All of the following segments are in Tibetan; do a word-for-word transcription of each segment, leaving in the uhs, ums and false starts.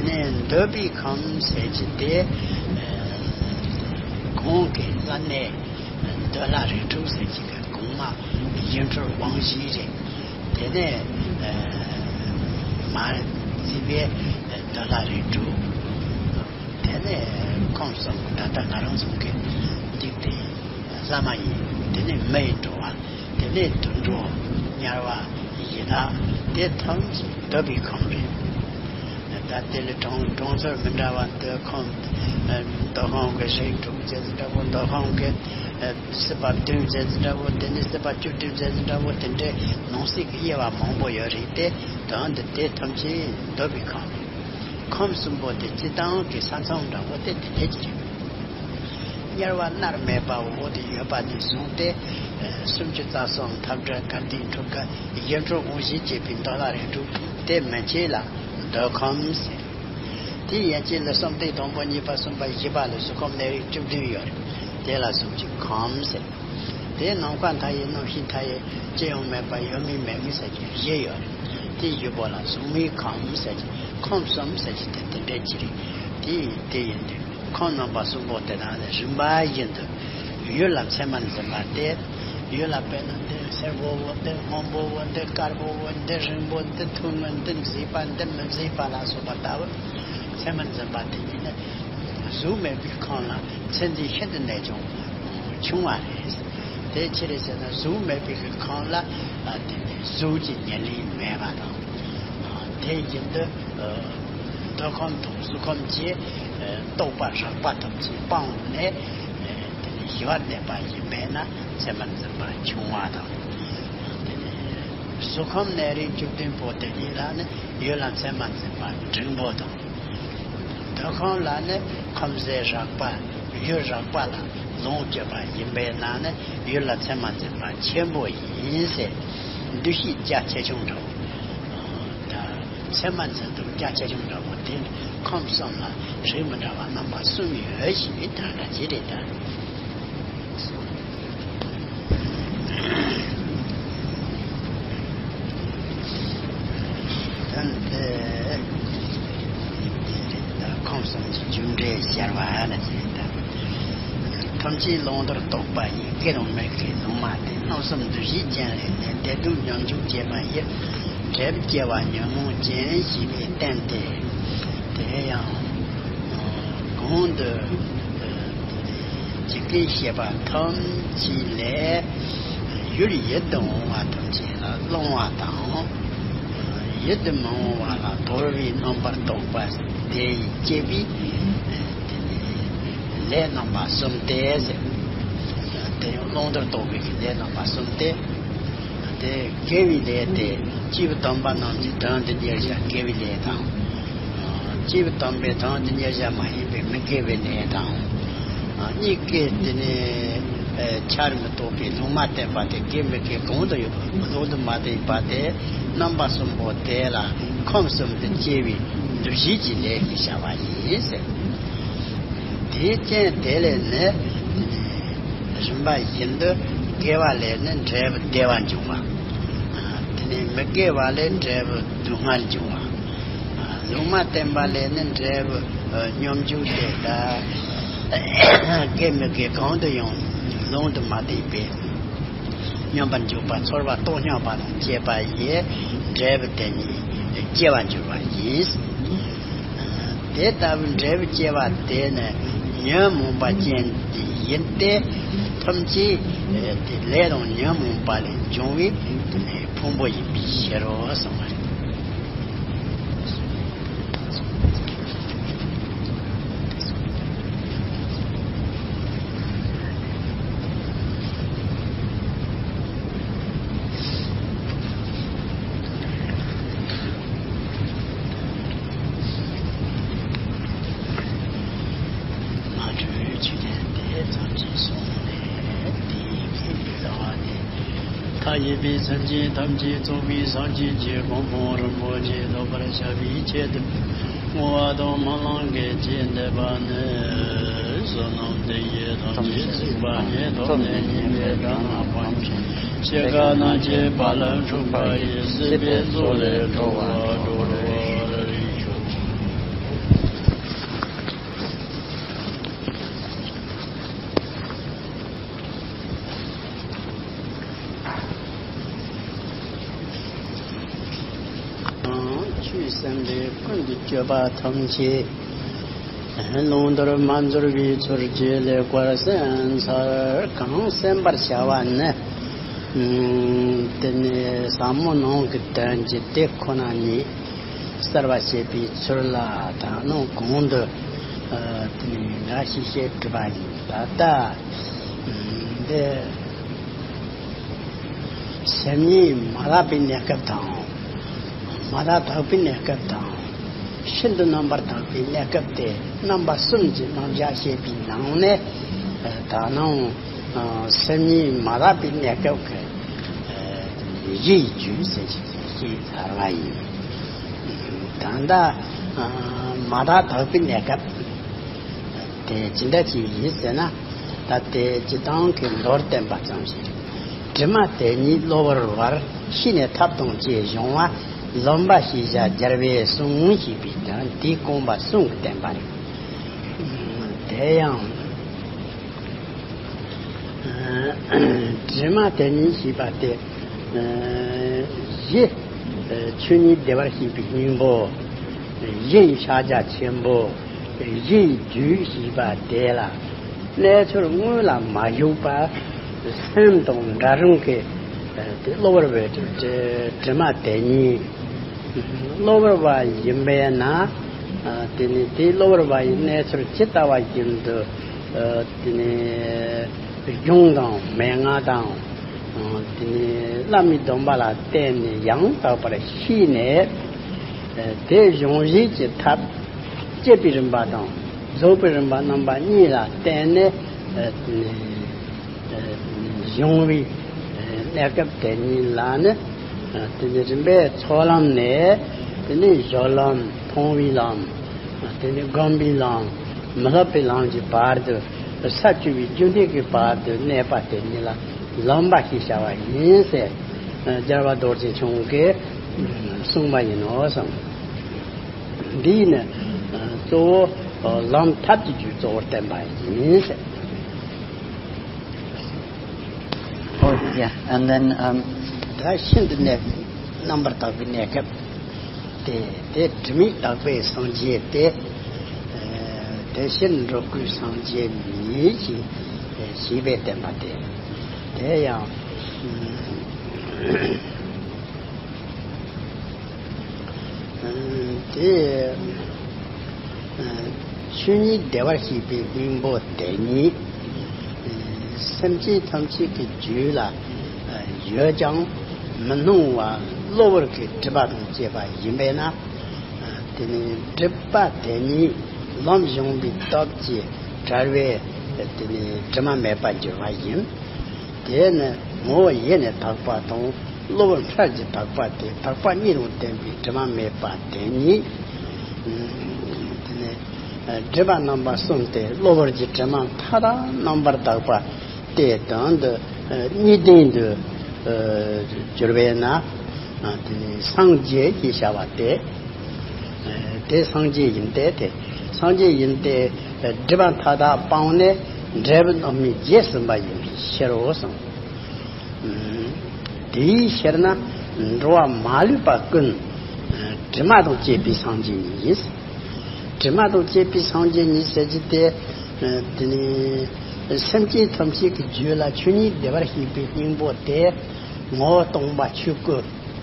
ནས་འདོད་པའི་ཁམས་ཟེར་གྱི་དེ། ཨ། གོང་གི་བསླབ་གནས་འདོད་ལྷ་རིགས་དྲུག་ཟེར་གྱི་གི་གོང་མ་ཡིད་འཕྲོག་དབང་བཞི་རེད། དེ་ནས་ཨ་མ་བརྩིས་པའི་འདོད་ལྷ་རིགས་དྲུག། དེ་ནས་ཁམས་གསུམ་ད་ལྟ་ང་རང་ཚོ་གི་འཇིག་རྟེན་བླ་མ་ཡིན། དེ་ནས་མི་ཡི་འགྲོ་བ། དེ་ནས་དུད་འགྲོ། དམྱལ་བ། ཡི་དྭགས། དེ་ཐམས་ཅད་འདོད་པའི་ཁམས་རེད། ད་དེ་ལས་གྲོང་གྲོང་ཚོར་མི་འདྲ་བ་འདོད་ཁམས། འདོད་ཁམས་ཀྱི་རིགས་དྲུག་ཅེས་འདྲ་བོ། འདོད་ཁམས་ཀྱི་སྲིད་པ་བདུན་ཅེས་འདྲ་བོ། དེ་ནས་སྲིད་པ་བཅུ་བདུན་ཅེས་འདྲ་བོ། དེ་འདྲའི་ནང་གསེས་ཀྱི་དབྱེ་བ་མང་པོ་ཡོད་རེད་དེ། དོན་དུ་དེ་ཐམས་ཅད་འདོད་པའི་ཁམས། ཁམས་གསུམ་པོ་དེ་སྤྱིར་བཏང་གི་ས་མཚམས་འདྲ་བོ་དེ་དེ་འདྲ་ཅིག་རེད། དམྱལ་བ་མནར་མེད་པ་འོ་དེ་ཡོད་པ་ནས་བཟུང་སྟེ། སུམ་ཅུ་རྩ་གསུམ་འཐབ་བྲལ་དགའ་ལྡན་ཕྲུ་གུ་ཡིད་འཕྲོག་དབང་བཞི་བཅས་པའི་འདོད་ལྷ་རིགས་དྲུག་དེ་མན་ཆད་ལ་འདོད་ཁམས་ཟེར། དེ་ཡན་ཆད་ལ་གསུམ་སྟེ། དང་པོ་གཉིས་པ་གསུམ་པ་བཞི་པ་ལ་གཟུགས་ཁམས་གནས་རིགས་བཅུ་བདུན་ཡོད་རེད། དེ་ལ་གཟུགས་ཀྱི་ཁམས་ཟེར། དེ་ནམ་མཁའ་མཐའ་ཡས་རྣམ་ཤེས་མཐའ་ཡས་ཅི་ཡང་མེད་པ་ཡོད་མིན་མེད་མིན་ཟེར་གྱི་བཞི་ཡོད་རེད། དེ་བཞི་པོ་ལ་གཟུགས་མེད་ཁམས་ཟེར་གྱི། ཁམས་གསུམ་ཟེར་གྱི་དེ་དེ་འདྲ་ཅིག་རེད། དེ་དེ་ཡིན་དུས་ཁམས་རྣམ་པ་གསུམ་པོ་དེ་དག་ནི་རིམ་པ་བཞིན་དུ་ཡུལ་ལ་མཚན་མར་འཛིན་པ་སྟེ། ཡུལ་ལ་དཔེར་ན་འདི་སེར་པོ་བོ། འདི་སྔོན་པོ་བོ། འདི་དཀར་པོ་བོ། འདི་རིང་པོ། འདི་ཐུང་ངུ། འདི་མཛེས་པ། འདི་མི་མཛེས་པ་ལ་སོགས་པ་ལྟ་བུ་མཚན་མར་འཛིན་པ་དེ་ཉིད་ནི། གཟུགས་མེད་པའི་ཁམས་ལ་མཚན་འཛིན་ཤིན་ཏུ་ནས་ཀྱང་ཆུང་བ་རེད། དེ་ཅི་རེད་ཟེར་ན། གཟུགས་མེད་པའི་ཁམས་ལ། ཨ། དེ་ནི་གཟུགས་ཀྱི་ཉེར་ལེན་མེད་པ་དང་། ཨ། དེ་བཞིན་དུ། ཨ། འདོད་ཁམས་དང་གཟུགས་ཁམས་ཀྱི། ཨ། རྟོག་པ་རགས་པ་ཐམས་ཅད་སྤངས་ནས། ཨ། དེ་ནི་ཞི་བར་གནས་པ་ཡིན་པས་ན་མཚན་མར་འཛིན་པ་ཆུང་བ་དང་། དེ་ནི་གཟུགས་ཁམས་གནས་རིགས་བཅུ་བདུན་པོ་དེ་ཉིད་ལ་ནི་ཡུལ་ལ་མཚན་མར་འཛིན་པ་འབྲིང་པོ་དང་། འདོད་ཁམས་ལ་ནི་ཁམས་ཟས་རགས་པ། ཡུལ་རགས་པ་ལ་ལོངས་སྤྱོད་པ་ཡིན་པས་ན་ནི་ཡུལ་ལ་མཚན་མར་འཛིན་པ་ཆེན་པོ་ཡིན་ཟེར། འདུ་ཤེས་རྒྱ་ཆེ་ཆུང་འདྲ་བོ། ད་མཚན་མར་འཛིན་སྟངས་རྒྱ་ཆེ་ཆུང་འདྲ་བོ་དེ་ནི་ཁམས་གསུམ་ལ་རིགས་མི་འདྲ་བ་རྣམ་པ་གསུམ་ཡོད་ཞེས་དྲངས་པ་ཅི་རེད་ད། ད་ནི་དེ་ཁམས་གསུམ་གྱི་རྒྱུ་འབྲས་ཤར་བ་ལ་ཟེར་ད། ཐམས་ཅད་བླང་དོར་རྟོག་པ་ཡིས། དགེ་དང་མི་དགེ་ལུང་མ་བསྟན། རྣམ་གསུམ་འདུ་ཤེས་ཅན་ལས་འདས། བདེ་སྡུག་ཉམ་ཆུང་བཅས་པ་ཡི། འབྲས་བུ་སྐྱེ་བ་ཉོན་མོངས་ཅན། ཞེས་པའི་བསྟན་ཏེ། དེ་ཡང་གོང་དུ་ཇི་སྐད་བཤད་པ་ཐམས་ཅད་ལས། ཡུལ་ཡིད་དུ་འོང་བ་ཐམས་ཅད་ལ་སློང་བ་དང་། ཡིད་དུ་མི་འོང་བ་ལ་དོར་བའི་རྣམ་པར་རྟོག་པ་དེ་ཡིས་བསྐྱེད་པའི་ལས་རྣམ་པ་གསུམ་སྟེ་ཟེར། དེ་ཡང་བླང་དོར་རྟོག་པའི་ལས་རྣམ་པ་གསུམ་སྟེ། དེ་དགེ་བའི་ལས་དེ་སྐྱེས་བུ་དམ་པ་རྣམས་ཀྱི་དོན་དུ་གཉེར་བྱ་དགེ་བའི་ལས་དང་། སྐྱེས་བུ་དམ་པའི་དོན་དུ་གཉེར་བྱ་མ་ཡིན་པའི་མི་དགེ་བའི་ལས་དང་། གཉིས་ཀའི་དེ་ནས་ཆར་མི་གཏོགས་པའི་ལུང་མ་བསྟན་པ་དེ། དགེ་མི་དགེ་གང་དུ་ཡོད་པ་ལུང་དུ་མ་བསྟན་པ་དེ། རྣམ་པ་གསུམ་པོ་དེ་ལ་ཁམས་གསུམ་དུ་སྐྱེ་བའི་འདུ་ཤེས་ཀྱི་ལས་ཀྱིས་བྱ་བ་ཡིན་ཟེར། དེའི་རྐྱེན་དེ་ལས་ནི་རིམ་པ་བཞིན་དུ་དགེ་བ་ལས་ནི་འབྲས་བུ་བདེ་བ་འབྱུང་བ། དེ་ནས་མི་དགེ་བ་ལས་འབྲས་བུ་སྡུག་བསྔལ་འབྱུང་བ། ལུང་མ་བསྟན་པ་ལས་ནི་འབྲས་བུ་སྙོམས་འཇུག་སྟེ། ད་དགེ་མི་དགེ་གང་དུ་ཡང་ལུང་དུ་མ་བསྟན་པའི་སྙོམས་པར་འཇུག་པ། ཚོར་བ་རྟོག་སྙོམས་པ་དང་བཅས་པ་ཡིས་འབྲས་བུ་དེ་ཉིད་སྐྱེ་བར་འགྱུར་བ་ཡིན། དེ་ལྟ་བུའི་འབྲས་བུ་སྐྱེ་བ་དེ་ནི་ཉོན་མོངས་པ་ཅན་དེ་ཡིན་ཏེ། ཐམས་ཅད་དེ་ལས་དང་ཉོན་མོངས་པ་ལས་འབྱུང་བའི་དེ་ནི་ཕུང་པོ་ཡིན་པའི་ཕྱིར་རོ་གསུངས་པ་རེད། མ་གྲོལ་ཆོས་ཅན་དེ་ཙམ་གྱིས་གསུངས་ནས། དེའི་ཁྱད་པར་ལ་བ་དེ། མཐའ་ཡས་པའི་སེམས་ཅན་ཐམས་ཅད་རྫོགས་པའི་སངས་རྒྱས་ཀྱི་གོ་འཕང་རིན་པོ་ཆེ་ཐོབ་པར་བྱ་བའི་ཆེད་དུ། བསྔོ་བ་དང་སྨོན་ལམ་གྱི་རྒྱས་འདེབས་པ་ནི། བསོད་ནམས་འདི་ཡིས་ཐམས་ཅད་གཟིགས་པ་ཉིད། ཐོབ་ནས་ཉེས་པའི་དགྲ་རྣམས་ཕམ་ཞིང་། སྐྱེ་རྒ་ན་འཆིའི་རྦ་རླབས་འཁྲུགས་པ་ཡི། སྲིད་པའི་མཚོ་ལས་འགྲོ་བ་སྒྲོལ་བར་ཤོག། སེམས་དེ་ཀུན་ཏུ་སྤྱོད་པ་ཐམས་ཅད་བླང་དོར་མ་འཛོལ་བའི་ཚུལ་གྱིས་ལེགས་པར་གསན་ཚར། གང་གསན་པར་བྱ་བ་ནི། དེ་ནི་ཟབ་མོ་ནང་གི་དོན་གྱི་དེ་ཁོ་ན་ཉིད་གསལ་བར་བྱེད་པའི་ཚུལ་ལ་ད་ནང་གོང་དུ་དེ་ནི་འགའ་ཞིག་བཤད་གྲུབ་པ་ཡིན། ད་ལྟ་འདི། སེམས་ཉིད་མ་དག་པའི་གནས་སྐབས་དང་། མ་དག་དག་པའི་གནས་སྐབས་དང་། ཤིན་ཏུ་རྣམ་པར་དག་པའི་གནས་སྐབས་ཏེ་རྣམ་པ་གསུམ་གྱི་རྣམ་གཞག་བཤད་པའི་ནང་ནས། ད་ནང་སེམས་ཉིད་མ་དག་པའི་གནས་སྐབས་ཀྱི་གཞི་ཡི་རྒྱུ་ཟེར་ཞིག་ཞེས་ཚར་བ་ཡིན། ད་ལྟ་མ་དག་དག་པའི་གནས་སྐབས། དེ་ཇི་འདྲ་ཅིག་ཡིན་ཟེར་ན། ད་དེ་སྤྱིར་བཏང་གི་མདོར་བསྟན་པ་ཙམ་ཞིག་དྲི་མ་དེ་ཉིད་གློ་བུར་བར་ཤེས་ནས་ཐབས་དང་བཅས་སྦྱོང་བ་ལམ་པ་ཤེས་བྱ་སྦྱར་བས་གསུངས་ཞེས་པའི་དོན་དེའི་རྐང་པ་གསུམ་གྱིས་བསྟན་པ་རེད། དེ་ཡང་། དྲི་མ་དེ་ཉིད་ཞེས་པ་སྟེ། གཞི། ཆོས་ཉིད་བདེ་བར་གཤེགས་པའི་སྙིང་པོ། གཞི་ཡི་ཕྱག་རྒྱ་ཆེན་པོ། གཞི་ཡི་རྒྱུ་ཞེས་པ་དེ་ལ། གནས་ཚུལ་དངོས་ལ་མ་ཞུགས་པ། སེམས་དང་འདྲ་རུང་གི་དེ་གློ་བུར་བའི་དྲི་མ་དེ་ཉིད། གློ་བུར་བ་ཡིན་པས་ན། དེ་ནི་དེ་གློ་བུར་བ་ཡི་གནས་ཚུལ་ཇི་ལྟ་བ་བཞིན་དུ། དེ་ནི་གཞུང་དང་མན་ངག་དང་། དེ་ནི་བླ་མའི་སྡོམ་པ་ལ་བརྟེན་ནས་ཡང་དག་པར་ཤེས་ནས། དེ་སྦྱོང་བྱེད་ཀྱི་ཐབས་སྤྱད་པའི་རིམ་པ་དང་རྫོགས་པའི་རིམ་པ་རྣམ་པ་གཉིས་ལ་བརྟེན་ནས། སྦྱོང་བའི་གནས་སྐབས་དེ་ཉིད་ལ་ནི། དེ་ནི་རིམ་པས་ཚོགས་ལམ་ནས། དེ་ནི་སྦྱོར་ལམ་མཐོང་བའི་ལམ། དེ་ནི་སྒོམ་པའི་ལམ། མི་སློབ་པའི་ལམ་གྱི་བར་དུ། ས་བཅུ་པའི་རྒྱུ་འབྲས་ཀྱི་བར་དུ་གནས་པ་དེ་ཉིད་ལ་ལམ་པ་ཞེས་བྱ་བ་ཡིན་ཟེར། རྒྱལ་བ་རྡོ་རྗེ་འཆང་གིས་གསུངས་པ་ཡིན་ནོ་གསུངས། འདིས་ནི་གཙོ་བོ་ལམ་ཐབས་ཀྱི་རྒྱུ་གཙོ་བོར་བསྟན་པ་ཡིན་ཟེར། Oh, yeah. And then, um, ད་ཤིན་ཏུ་གནས་རྣམ་པར་དག་པའི་གནས་སྐབས་དེ། དེ་དྲི་མེད་དག་པའི་སངས་རྒྱས་ཏེ། དེ་ཕྱིར་འགྲོ་ཀུན་སངས་རྒྱས་མིན་ཞེས་ཞེས་པས་བསྟན་པ་སྟེ། དེ་ཡང་། དེ་ཆོས་ཉིད་བདེ་བར་གཤེགས་པའི་སྙིང་པོ་དེ་ཉིད། སེམས་ཅན་ཐམས་ཅད་ཀྱི་རྒྱུད་ལ་ཡོད་ཀྱང་མི་སྣང་བ་གློ་བུར་གྱི་སྒྲིབ་པ་དང་བཅས་པ་ཡིན་པས་ན། དེ་ནི་སྒྲིབ་པ་དེ་ཉིད་ལམ་སྦྱོང་བའི་སྟོབས་ཀྱིས་བྲལ་བས། དེ་ནི་དྲི་མ་མེད་པར་འགྱུར་བ་ཡིན། དེ་ནི་ངོ་བོ་ཡེ་ནས་དག་པ་དང་གློ་བུར་ཕྲལ་གྱི་དག་པ་སྟེ། དག་པ་གཉིས་དང་ལྡན་པའི་དྲི་མ་མེད་པ་དེ་ཉིད། དེ་ནི་སྒྲིབ་པ་རྣམ་པ་གསུམ་སྟེ། གློ་བུར་གྱི་དྲི་མ་མཐའ་དག་རྣམ་པར་དག་པ་སྟེ། དོན་དུ་གཉིས་ལྡན་དུ་གྱུར་པས་ན། དེ་ནི་སངས་རྒྱས་ཀྱི་བྱ་བ་སྟེ། དེ་སངས་རྒྱས་ཡིན་ཏེ། དེ་སངས་རྒྱས་ཡིན་ཏེ། སྒྲིབ་པ་མཐའ་དག་སྤངས་ནས་འབྲས་བུ་རྣམ་སྨིན་རྒྱས་ཟིན་པ་ཡིན་པའི་ཕྱིར་རོ་གསུངས། དེའི་ཕྱིར་ན་འགྲོ་བ་མ་ལུས་པ་ཀུན་དྲི་མ་དང་བཅས་པའི་སངས་རྒྱས་ཉིད་ཡིན། དྲི་མ་དང་བཅས་པའི་སངས་རྒྱས་ཉིད་ཟེར་གྱི་དེ། དེ་ནི་སེམས་ཅན་ཐམས་ཅད་ཀྱི་རྒྱུད་ལ་ཆོས་ཉིད་བདེ་བར་གཤེགས་པའི་སྙིང་པོ་དེ། ངོ་བོ་སྟོང་པ་ཆོས་སྐུ།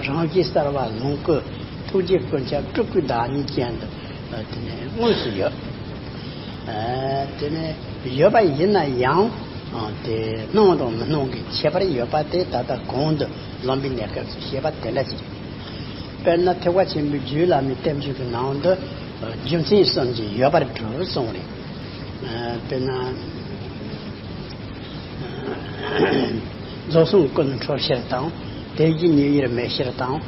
རང་བཞིན་གསལ་བ་ལོངས་སྐུ། ཐུགས་རྗེ་ཀུན་ཁྱབ་སྤྲུལ་སྐུའི་བདག་ཉིད་ཅན་དུ། དེ་ནི་དངོས་སུ་ཡོད། དེ་ནི་ཡོད་པ་ཡིན་ན་ཡང་། དེ་སྣང་དང་མི་སྣང་གི་ཁྱད་པར་ཡོད་པ་དེ་ད་ལྟ་གོང་དུ་ལམ་པའི་གནས་སྐབས་སུ་བཤད་པ་དེ་འདྲ་ཅིག་དཔེར་ན་ཐེག་པ་ཆེན་པོའི་རྒྱུད་བླ་མའི་བསྟན་བཅོས་ཀྱི་ནང་དུ། རྒྱུ་མཚན་གསུམ་གྱིས་ཡོད་པར་གྲུབ་གསུངས་རེད། དཔེར་ན། རྫོགས་སངས་ཀུན་འཁྲུལ་ཕྱིར་དང་། དེ་བཞིན་ཉིད་དབྱེར་མེད་ཕྱིར་དང་།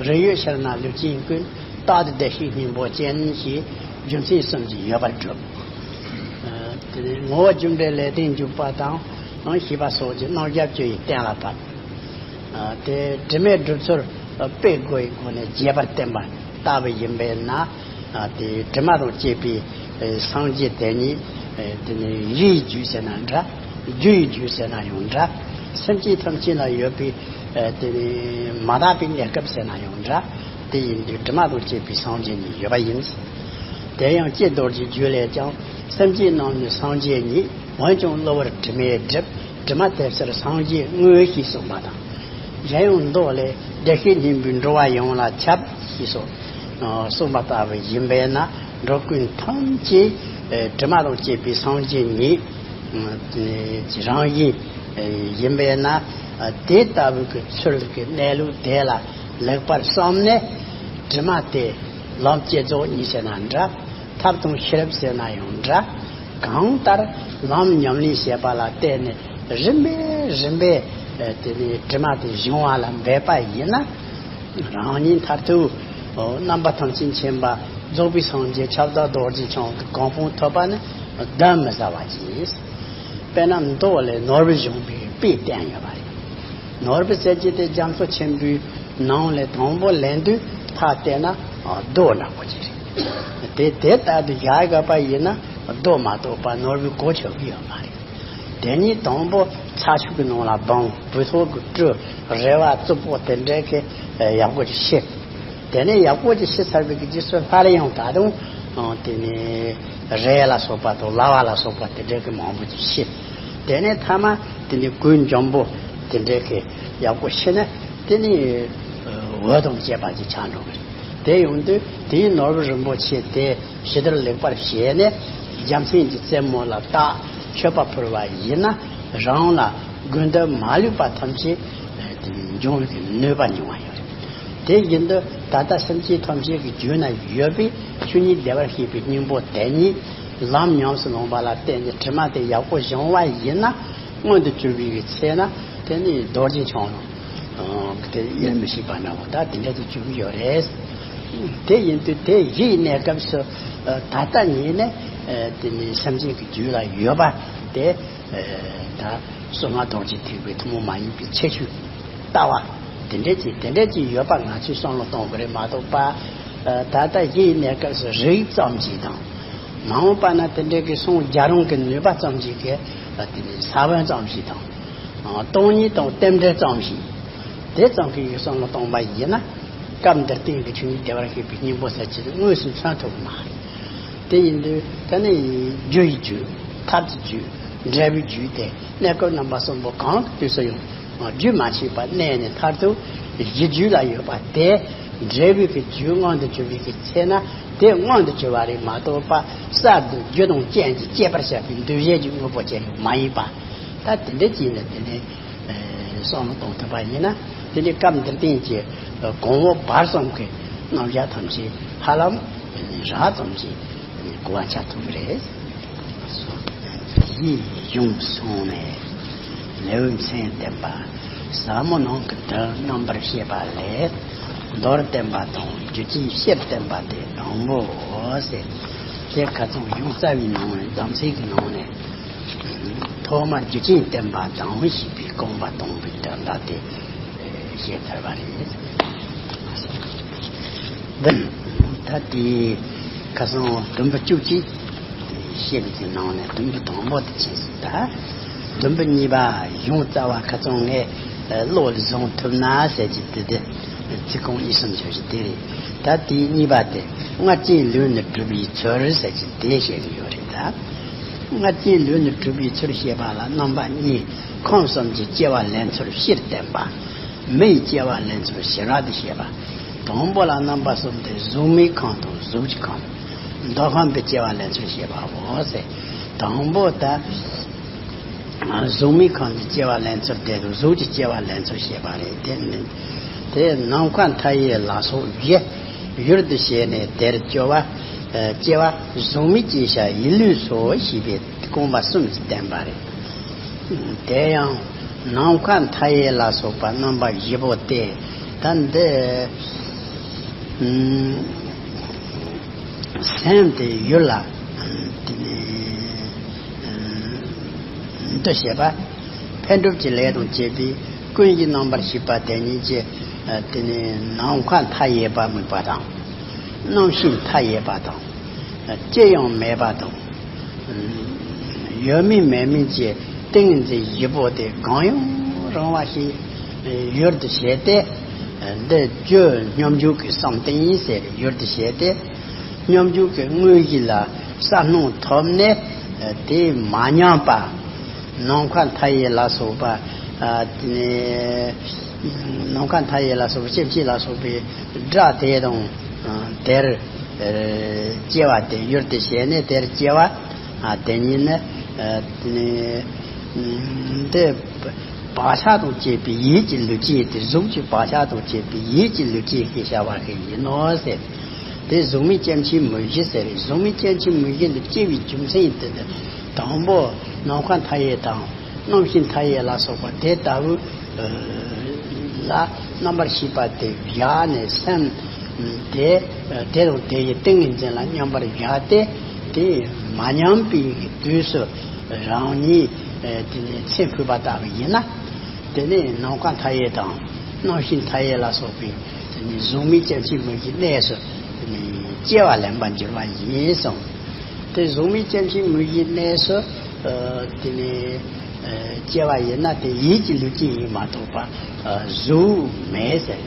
རིགས་ཡོད་ཕྱིར་ན་ལུས་ཅན་ཀུན། རྟག་ཏུ་བདེ་གཤེགས་སྙིང་པོ་ཅན་ཞེས་རྒྱུ་མཚན་གསུམ་གྱིས་ཡོད་པར་གྲུབ། དེ་ནས་ངོ་བོ་རྒྱུ་འབྲས་ལས་དོན་འཇུག་པ་དང་། ནང་ཤེས་པ་སོགས་ཀྱི་རྣམ་གཞག་བཅུ་ཡིས་གཏན་ལ་ཕབ། དེ་དྲི་མའི་སྒྲིབ་ཚུལ་དཔེ་བགོ་བའི་སྒོ་ནས་རྒྱས་པར་བསྟན་པ་ལྟ་བུ་ཡིན་པས་ན། དེ་དྲི་མ་དང་བཅས་པའི་སངས་རྒྱས་དེ་ཉིད། དེ་ནི་གཞི་ཡི་རྒྱུ་ཟེར་ན་འདྲ། རྒྱུ་ཡི་རྒྱུ་ཟེར་ན་ཡང་འདྲ། སེམས་ཅན་ཐམས་ཅད་ལ་ཡོད་པའི་དེ་ནི་མ་དག་པའི་གནས་སྐབས་ཟེར་ན་ཡང་འདྲ། དེ་ཡིན་དུས་དྲི་མ་དང་བཅས་པའི་སངས་རྒྱས་ཉིད་ཡོད་པ་ཡིན། དེ་ཡང་ཀྱེ་རྡོ་རྗེ་རྒྱུད་ལས་ཀྱང་། སེམས་ཅན་རྣམས་ནི་སངས་རྒྱས་ཉིད། འོན་ཀྱང་གློ་བུར་དྲི་མས་བསྒྲིབས། དྲི་མ་དེ་ཕྱིར་སངས་རྒྱས་དངོས་ཞེས་གསུངས་པ་དང་། གཞན་ཡང་མདོ་ལས། བདེ་གཤེགས་སྙིང་པོས་འགྲོ་བ་ཡོངས་ལ་ཁྱབ། ཞེས་སོགས་གསུངས་པ་ལྟ་བུ་ཡིན་པས་ན། འགྲོ་ཀུན་ཐམས་ཅད་དྲི་མ་དང་བཅས་པའི་སངས་རྒྱས་ཉིད་རང་བཞིན་ཡིན་པས་ན། དེ་ལྟ་བུ་གི་ཚུལ་གྱི་གནས་ལུགས་དེ་ལ་ལེགས་པར་བསམས་ནས། དྲི་མ་དེ་ལམ་བསྐྱེད་རྫོགས་གཉིས་ཟེར་ན་འདྲ། ཐབས་དང་ཤེས་རབ་ཟེར་ན་ཡང་འདྲ། གང་ལྟར་ལམ་ཉམས་ལེན་བྱེད་པ་ལ་བརྟེན་ནས་རིམ་པས་རིམ་པས་དེ་ནས་དྲི་མ་དེ་སྦྱང་བ་ལ་འབད་པ་ཡིན་ན། རང་ཉིད་མཐར་ཐུག་རྣམ་པ་ཐམས་ཅད་མཁྱེན་པ་རྫོགས་པའི་སངས་རྒྱས་ཁྱབ་བདག་རྡོ་རྗེ་འཆང་གི་གོ་འཕང་ཐོབ་པ་ནི་གདོན་མི་ཟ་བ་ཅིག་དཔེར་ན་མདོ་ལས་ནོར་བུ་བཞོན་པའི་དཔེ་བསྟན་ཡོད་པ་རེད། ནོར་བུ་ཟེར་རྒྱུ་དེ་རྒྱ་མཚོ་ཆེན་པོའི་ནང་ལས་དང་པོ་ལེན་དུས་ཕར་བལྟས་ན་རྡོ་འདྲ་པོ་ཅིག་རེད། དེ་དེ་ལྟར་དུ་བཞག་དགོས་པ་ཡིན་ན་རྡོ་མ་གཏོགས་པ་ནོར་བུའི་གོ་ཆོད་ཀྱི་ཡོད་མ་རེད། དེ་ཉིད་དང་པོ་ཚ་ཤུགས་ཀྱི་ནང་ལ་སྦངས། བུ་ཐོག་གི་སྤྲུ། རེ་བ་རྩུབ་པོ་དེ་འདྲའི་གི་ཡག་པོ་ཅིག་ཤི། དེ་ནས་ཡག་པོ་ཅིག་ཤི་ཚར་བའི་གི་རྗེས་སུ་སླར་ཡང་ད་དུང་དེ་ནས་རས་ལ་སོགས་པ་དང་ལ་བ་ལ་སོགས་པ་དེ་འདྲའི་གི་མང་པོ་ཅིག་ཤི། དེ་ནས་ཐ་མ་དེ་ནས་གོས་འཇམ་པོ་དེ་འདྲའི་གི་ཡག་པོ་ཤི་ན་དེ་ནས་འོད་དང་བཅས་པ་ཅིག་ཆགས་འགྲོ་གི་རེད། དེ་ཡོང་དུས་དེའི་ནོར་བུ་རིན་པོ་ཆེ་དེ་ཇི་ལྟར་ལེགས་པར་བྱས་ནས་རྒྱལ་མཚན་གྱི་རྩེ་མོ་ལ་བཏགས་མཆོད་པ་ཕུལ་བ་ཡིན་ན། རང་ལ་དགོས་འདོད་མ་ལུས་པ་ཐམས་ཅད་འབྱུང་བའི་ནུས་པ་འབྱུང་བ་ཡོད་རེད། དེ་ཡིན་དུས་ད་ལྟ་སེམས་ཅན་ཐམས་ཅད་ཀྱི་རྒྱུད་ན་ཡོད་པའི་ཆོས་ཉིད་བདེ་བར་གཤེགས་པའི་སྙིང་པོ་དེ་ཉིད་ལམ་ཉམས་སུ་བླངས་པ་ལ་བརྟེན་ནས་དྲི་མ་དེ་ཡག་པོ་སྦྱང་བ་ཡིན་ན། མངོན་དུ་གྱུར་པའི་ཚེ་ན་དེ་ནི་རྡོ་རྗེ་འཆང་ལ། དེ་དབྱེར་མི་ཕྱེད་པ་འདྲ་བོ་ད་དེ་འདྲ་ཅིག་བྱུང་ཡོད་རེད། དེ་ཡིན་དུས་དེ་གཞི་ཡི་གནས་སྐབས་སུ་ད་ལྟ་ཉིད་ནས་དེ་ནི་སེམས་ཅན་གྱི་རྒྱུད་ལ་ཡོད་པ་དེ་ད་གསང་སྔགས་རྡོ་རྗེ་ཐེག་པའི་ཐུན་མོང་མ་ཡིན་པའི་ཁྱད་ཆོས་ལྟ་བ་དེ་འདྲ་ཅིག་དེ་འདྲ་ཅིག་ཡོད་པ་ང་ཚོས་བསམ་བློ་གཏོང་དགོས་རེད་མ་གཏོགས་པ། ད་ལྟ་གཞི་ཡི་གནས་སྐབས་སུ་རིགས་ཙམ་ཞིག་དང་། མ་འོངས་པ་ན་དེ་འདྲ་གི་སངས་རྒྱ་རང་གི་ནུས་པ་ཙམ་ཞིག་གིས་དེ་ནི་ས་བོན་ཙམ་ཞིག་དང་། སྟོང་ཉིད་དང་རྟེན་འབྲེལ་ཙམ་ཞིག་དེ་ཙམ་གྱི་བསམ་བློ་གཏོང་པ་ཡིན་ན། སྐབས་འདིར་བསྟན་གྱི་ཆོས་ཉིད་བདེ་བར་གཤེགས་པའི་སྙིང་པོ་ཟེར་གྱི་དངོས་སུ་མཚོན་ཐུབ་ཀྱི་མ་རེད། དེ་ཡིན་དུས་ད་ནི་རྒྱུ་ཡི་རྒྱུ། ཐབས་ཀྱི་རྒྱུ། འབྲས་བུའི་རྒྱུ་སྟེ་གནས་སྐབས་རྣམ་པ་གསུམ་པོ་གང་གི་དུས་སུ་ཡང་རྒྱུན་མ་ཆད་པར་གནས་ནས་མཐར་ཐུག་གཞི་རྒྱུད་ལ་ཡོད་པ་དེ། འབྲས་བུ་གི་རྒྱུ་མངོན་དུ་གྱུར་པའི་གི་ཚེ་ན་དེ་མངོན་དུ་གྱུར་བ་རེད་མ་གཏོགས་པ། གསར་དུ་རྒྱུ་དང་རྐྱེན་གྱིས་བསྐྱེད་པར་བྱ་བའི་འདུ་བྱེད་ཀྱི་དངོས་པོ་ཅན་མ་ཡིན་པ། ད་དེ་འདྲ་བྱས་ནས་དེ་ནས་བསམ་བློ་གཏོང་ཐུབ་པ་ཡིན་ན། དེ་ནི་སྐབས་འདིར་བསྟན་གྱི་གོང་འོག་བར་གསུམ་གྱི་རྣམ་གཞག་ཐམས་ཅད་ཧ་ལམ་རགས་ཙམ་གྱིས་གོ་བ་ཆགས་ཐུབ་ཀྱི་རེད། ཡིད་གཞུང་སོང་ནས་ལེའུ་མཚན་བསྟན་པ། ཟབ་མོ་ནང་གི་དོན་རྣམ་པར་བཤད་པ་ལས། མདོར་བསྟན་པ་དང་རྒྱུ་ཅན་སྤྱིར་བསྟན་པ་སྟེ་དང་པོའོ་ཟེར། དེ་ཁ་སང་ཡང་རྩ་བའི་ནང་ནས་རྒྱལ་མཚན་གྱི་ནང་ནས། ཐོག་མར་རྒྱུ་ཅན་བསྟན་པ་དང་ཞེས་པའི་རྐང་པ་དང་པོའི་དོན་དག་དེ་བཤད་ཚར་བ་རེད། འདི་ད་ལྟའི་ཁ་སང་དུམ་བུ་བཅུ་གཅིག་བཤད་པའི་ནང་ནས་དུམ་བུ་དང་པོ་དེ་ཕྱིན་སོང་ད། དུམ་བུ་གཉིས་པ་ཡང་རྩ་བ་ཁ་སང་ངས་བློ་ལ་བཟུང་ཐུབ་ན་ཟེར་གྱི་དེ་དེ་ཚིག་རྐང་གཉིས་གསུམ་བརྗོད་ཀྱི་དེ་རེད། ད་དེའི་གཉིས་པ་དེ་སྔར་བྱས་ལུས་ནི་གྲུབ་པའི་ཚུལ་ཟེར་གྱི་དེ་བཤད་ཀྱི་ཡོད་རེད་ད། སྔར་བྱས་ལུས་ནི་གྲུབ་པའི་ཚུལ་བཤད་པ་ལ་རྣམ་པ་གཉིས། ཁམས་གསུམ་གྱི་སྐྱེ་བ་ལེན་ཚུལ་སྤྱིར་བསྟན་པ། མི་ཡི་སྐྱེ་བ་ལེན་ཚུལ་ཞི་རགས་དུ་བཤད་པ། དང་པོ་ལ་རྣམ་པ་གསུམ་སྟེ་གཟུགས་མེད་ཁམས་དང་གཟུགས་ཀྱི་ཁམས། མདོ་ཁམས་པའི་སྐྱེ་བ་ལེན་ཚུལ་བཤད་པའོ་ཟེར། དང་པོ་ད་གཟུགས་མེད་ཁམས་ཀྱི་སྐྱེ་བ་ལེན་ཚུལ་དེ་དང་གཟུགས་ཀྱི་སྐྱེ་བ་ལེན་ཚུལ་བཤད་པ་རེད། དེ་ནི་དེ་ནམ་མཁའ་མཐའ་ཡས་ལ་སོགས་བཞི། ཡུལ་དུ་བྱས་ནས་དེར་སྐྱེ་བ། སྐྱེ་བ་གཟུགས་མེད་ཅེས་བྱ་ཡི་ལུས་སོ་ཞེས་པའི་རྐང་པ་གསུམ་གྱིས་བསྟན་པ་རེད། དེ་ཡང་ནམ་མཁའ་མཐའ་ཡས་ལ་སོགས་པ་རྣམ་པ་བཞི་པོ་སྟེ། ད་འདི་སེམས་དེ་ཡུལ་ལ་དེ་ནི་འདུ་བྱེད་པ། འཕེལ་འགྲིབ་ཀྱི་ལས་དང་བཅས་པའི་ཀུན་གཞི་རྣམ་པར་ཤེས་པ་དེ་ཉིད་ཀྱིས་དེ་ནི་ནམ་མཁའ་མཐའ་ཡས་པ་དམིགས་པ་དང་། རྣམ་ཤེས་མཐའ་ཡས་པ་དང་། ཅི་ཡང་མེད་པ་དང་། ཡོད་མིན་མེད་མིན་གྱི་ཏིང་འཛིན་བཞི་པོ་དེ་གང་ཡང་རུང་བ་ཞིག་ཡུལ་དུ་བྱས་ཏེ། འདི་རྒྱུ་སྙོམས་འཇུག་གི་བསམ་གཏན་ཟེར་ཡུལ་དུ་བྱས་ཏེ། སྙོམས་འཇུག་གི་དངོས་གཞི་ལ་བསམ་མནོ་ཐོབ་ནས་དེ་མ་ཉམས་པ། ནམ་མཁའ་མཐའ་ཡས་ལ་སོགས་པ། ནམ་མཁའ་མཐའ་ཡས་ལ་སོགས་པ་སྐྱེ་མཆེད་ལ་སོགས་པའི་སྒྲ་དེ་དང་དེར་སྐྱེ་བ་དེ་ཡུལ་དུ་བྱས་ནས་དེར་སྐྱེ་བ། དེ་ཉིད་ནི། འདི་བག་ཆགས་དང་བཅས་པའི་ཡིད་ཀྱི་ལུས་སྐྱེས་ཏེ། གཟུགས་ཀྱི་བག་ཆགས་དང་བཅས་པའི་ཡིད་ཀྱི་ལུས་སྐྱེས་ཞེས་བྱ་བ་ཞིག་ཡིན་ནོ་ཟེར། དེ་གཟུགས་མེད་སྐྱེ་མཆེད་མུ་བཞི་ཟེར། གཟུགས་མེད་སྐྱེ་མཆེད་མུ་བཞི་ལ་སྐྱེ་བའི་རྒྱུ་མཚན་དེ་ནི། དང་པོ་ནམ་མཁའ་མཐའ་ཡས་དང་། གནམ་གཤིས་མཐའ་ཡས་ལ་སོགས་པ་དེ་ལྟ་བུ་ལ་རྣམ་པར་ཤེས་པ་དེ་བཞག་ནས། སེམས་དེ་དེ་དང་དེ་ཡི་ཏིང་ངེ་འཛིན་ལ་མཉམ་པར་བཞག་སྟེ། དེ་མ་ཉམས་པའི་དུས་སུ་རང་ཉིད་དེ་ནས་ཚེ་འཕོས་པ་ལྟ་བུ་ཡིན་ན། དེ་ནས་ནམ་མཁའ་མཐའ་ཡས་དང་། གནམ་གཤིས་མཐའ་ཡས་ལ་སོགས་པའི་དེ་ནས་གཟུགས་མེད་སྐྱེ་མཆེད་མུ་བཞིའི་གནས་སུ་དེ་ནས་སྐྱེ་བ་ལེན་པར་འགྱུར་བ་ཡིན་གསུངས། དེ་གཟུགས་མེད་སྐྱེ་མཆེད་མུ་བཞིའི་གནས་སུ་དེ་ནས་སྐྱེ་བ་ཡིན་ན། དེ་ཡིད་ཀྱི་ལུས་སྐྱེས་ཡིན་མ་གཏོགས་པ་གཟུགས་མེད་ཟེར།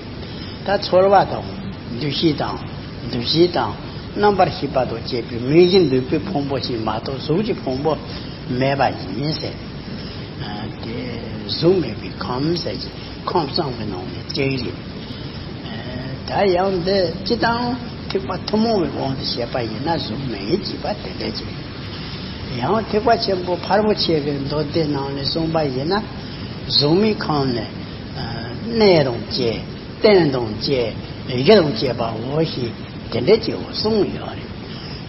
ད་ཚོར་བ་དང་། འདུ་ཤེས་དང་། འདུ་བྱེད་དང་། རྣམ་པར་ཤེས་པ་དང་བཅས་པའི་མིང་བཞིན་འདུས་པའི་ཕུང་པོ་ཞིག་མ་གཏོགས་གཟུགས་ཀྱི་ཕུང་པོ་མེད་པ་ཡིན་ཟེར། དེ་གཟུགས་མེད་པའི་ཁམས་ཟེར་གྱི། ཁམས་གསུམ་གྱི་ནང་ནས་གཅིག་རེད། ད་ཡང་འདི་སྤྱི་དང་ཐེག་པ་ཐུན་མོང་བའི་དབང་དུ་བྱས་པ་ཡིན་ན་གཟུགས་མེད་ཅེས་པ་དེ་འདྲ་ཅིག་རེད། ཡང་ཐེག་པ་ཆེན་པོ་ཕལ་པོ་ཆེ་བའི་མདོ་སྡེ་ནང་ནས་གསུངས་པ་ཡིན་ན། གཟུགས་མེད་ཁམས་ནི་གནས་དང་བཅས། རྟེན་དང་བཅས། གཞི་དང་བཅས་པའོ་ཞེས་དེ་འདྲ་ཅིག་གསུངས་ཡོད་རེད།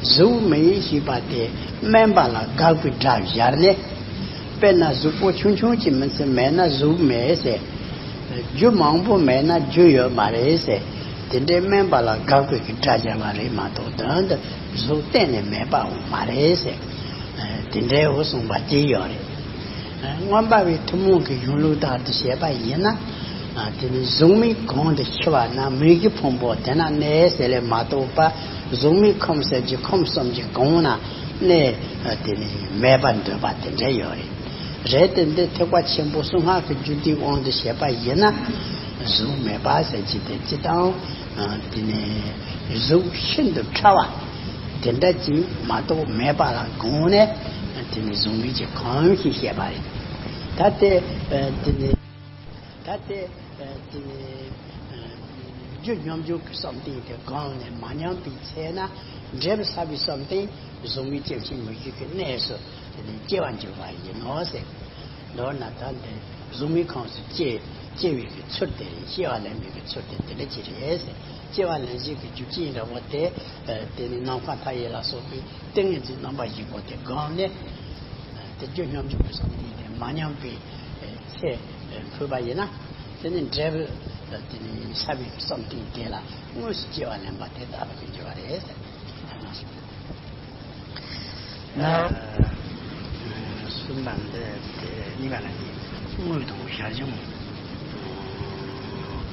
གཟུགས་མེད་ཞེས་པ་དེ་དམན་པ་ལ་དགག་པའི་སྒྲ་སྦྱར་ནས། དཔེར་ན་གཟུགས་པོ་ཆུང་ཆུང་ཅིག་མི་ཚེ་མེད་ན་གཟུགས་མེད་ཟེར། རྒྱུ་མང་པོ་མེད་ན་རྒྱུ་ཡོད་མ་རེད་ཟེར། དེ་འདྲའི་དམན་པ་ལ་དགག་པའི་གི་སྒྲ་སྦྱར་བ་རེད་མ་གཏོགས། དོན་དུ་གཟུགས་གཏན་ནས་མེད་པའོ་མ་རེད་ཟེར། དེ་འདྲའི་འོ་གསུངས་པ་ཅིག་ཡོད་རེད། མངོན་པ་བའི་ཐུན་མོང་གི་གཞུང་ལུགས་ལྟར་དུ་བྱས་པ་ཡིན་ན། དེ་ནི་གཟུགས་མེད་གང་དུ་འཆི་བ་ན་མིང་གཞི་ཕུང་པོ་དེ་ན་གནས་ཟེར་ལས་མ་གཏོགས་པ། གཟུགས་མེད་ཁམས་ཟེར་གྱི་ཁམས་གསུམ་གྱི་གང་ན་གནས་དེ་ནི་མེད་པར་འདོད་པ་དེ་འདྲ་ཡོད་རེད། རེད་དེ་འདི་ཐེག་པ་ཆེན་པོ་གསུང་སྔགས་ཀྱི་རྒྱུད་སྡེའི་དབང་དུ་བྱས་པ་ཡིན་ན། གཟུགས་མེད་པ་ཟེར་གྱི་དེ་སྤྱི་དང་། དེ་ནི་གཟུགས་ཤིན་ཏུ་ཕྲ་བ་དེ་འདྲ་ཅིག་མ་གཏོགས་མེད་པ་ལ་དགོངས་ནས། དེ་ནི་གཟུགས་མེད་ཀྱི་ཁམས་ཞེས་བཤད་པ་རེད། ད་དེ་དེ་ནི་ད་དེ་དེ་ནི་རྒྱུ་སྙོམས་འཇུག་གི་བསམ་གཏན་དེ་གང་ནས་མ་ཉམས་པའི་ཚེ་ན། འབྲས་བུ་ཚ་བའི་བསམ་གཏན་གཟུགས་མེད་སྐྱེ་མཆེད་མུ་བཞི་གི་གནས་སུ་དེ་ནི་སྐྱེ་བར་འགྱུར་བ་ཡིན་ནོ་ཟེར། མདོར་ན་ད་འདི་གཟུགས་མེད་ཁམས་སུ་སྐྱེ་སྐྱེ་བའི་གི་ཚུལ་དེ་རེད། སྐྱེ་བ་ལེན་པའི་གི་ཚུལ་དེ་དེ་འདྲ་ཅིག་རེད་ཟེར། སྐྱེ་བ་ལེན་བྱེད་ཀྱི་རྒྱུ་ཅན་འདྲ་བོ་དེ། དེ་ནི་ནམ་མཁའ་མཐའ་ཡས་ལ་སོགས་པའི་ཏིང་ངེ་འཛིན་རྣམ་པ་བཞི་པོ་དེ་བསྒོམས་ནས། དེ་རྒྱུ་སྙོམས་འཇུག་གི་བསམ་གཏན་དེ་མ་ཉམས་པའི་ཚེ་འཕོས་པ་ཡིན་ན། དེ་ནི་འབྲས་བུ་དེ་ནི་ཚ་བའི་བསམ་གཏན་དེ་ལ་དངོས་སུ་སྐྱེ་བ་ལེན་པ་དེ་ལྟ་བུ་གི་འགྱུར་བ་རེད་ཟེར། ན། གསུམ་པ་འདི་དེ་གཉིས་པ་ལ་ནི་དངོས་དང་ཞར་བྱུང་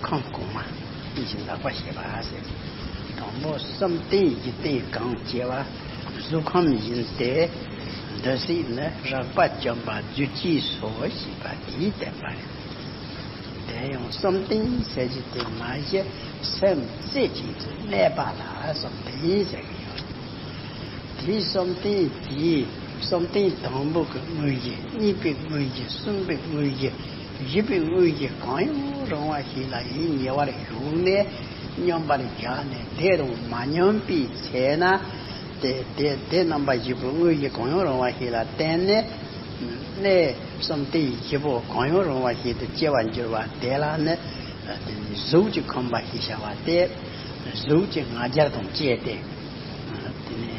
ཁམས་གོང་མ་གཉིས་ཀྱི་ལྡོག་པ་བཤད་པ་ཟེར། དང་པོ་བསམ་གཏན་བཞི་ལྡན་གང་སྐྱེ་བ་གཟུགས་ཁམས་ཡིན་ཏེ། འདུ་བྱེད་ནི་རེག་པ་བཅོམ་པ་རྒྱུ་སྐྱེས་སོ་ཞེས་པ་དེས་བསྟན་པ་རེད། དེ་ཡང་བསམ་གཏན་ཟེར་གྱི་དེ་མ་གཞི་སེམས་རྩེ་གཅིག་ཏུ་གནས་པ་ལ་བསམ་གཏན་ཟེར་གྱི་ཡོད། དེའི་བསམ་གཏན་དེའི་བསམ་གཏན་དང་པོ་གི་དངོས་གཞི། གཉིས་པའི་དངོས་གཞི། གསུམ་པའི་དངོས་གཞི། བཞི་པའི་དངོས་གཞི་གང་ཡང་རུང་བ་ཞིག་ལ་ཡིད་ཉེ་བར་ཞུགས་ནས་མཉམ་པར་བཞག་ནས། དེ་རུང་མ་ཉམས་པའི་ཚེ་ན། དེ་དེ་དེ་རྣམ་པ་བཞི་པོའི་དངོས་གཞི་གང་ཡང་རུང་བ་ཞིག་ལ་བརྟེན་ནས། གནས་བསམ་གཏན་བཞི་པོ་གང་ཡང་རུང་བ་ཞིག་ཏུ་སྐྱེ་བར་འགྱུར་བ་དེ་ལ་ནི། དེ་ནི་གཟུགས་ཀྱི་ཁམས་པ་ཞེས་བྱ་བ་སྟེ། གཟུགས་ཀྱི་ང་རྒྱལ་དང་བཅས་ཏེ། དེ་ནི་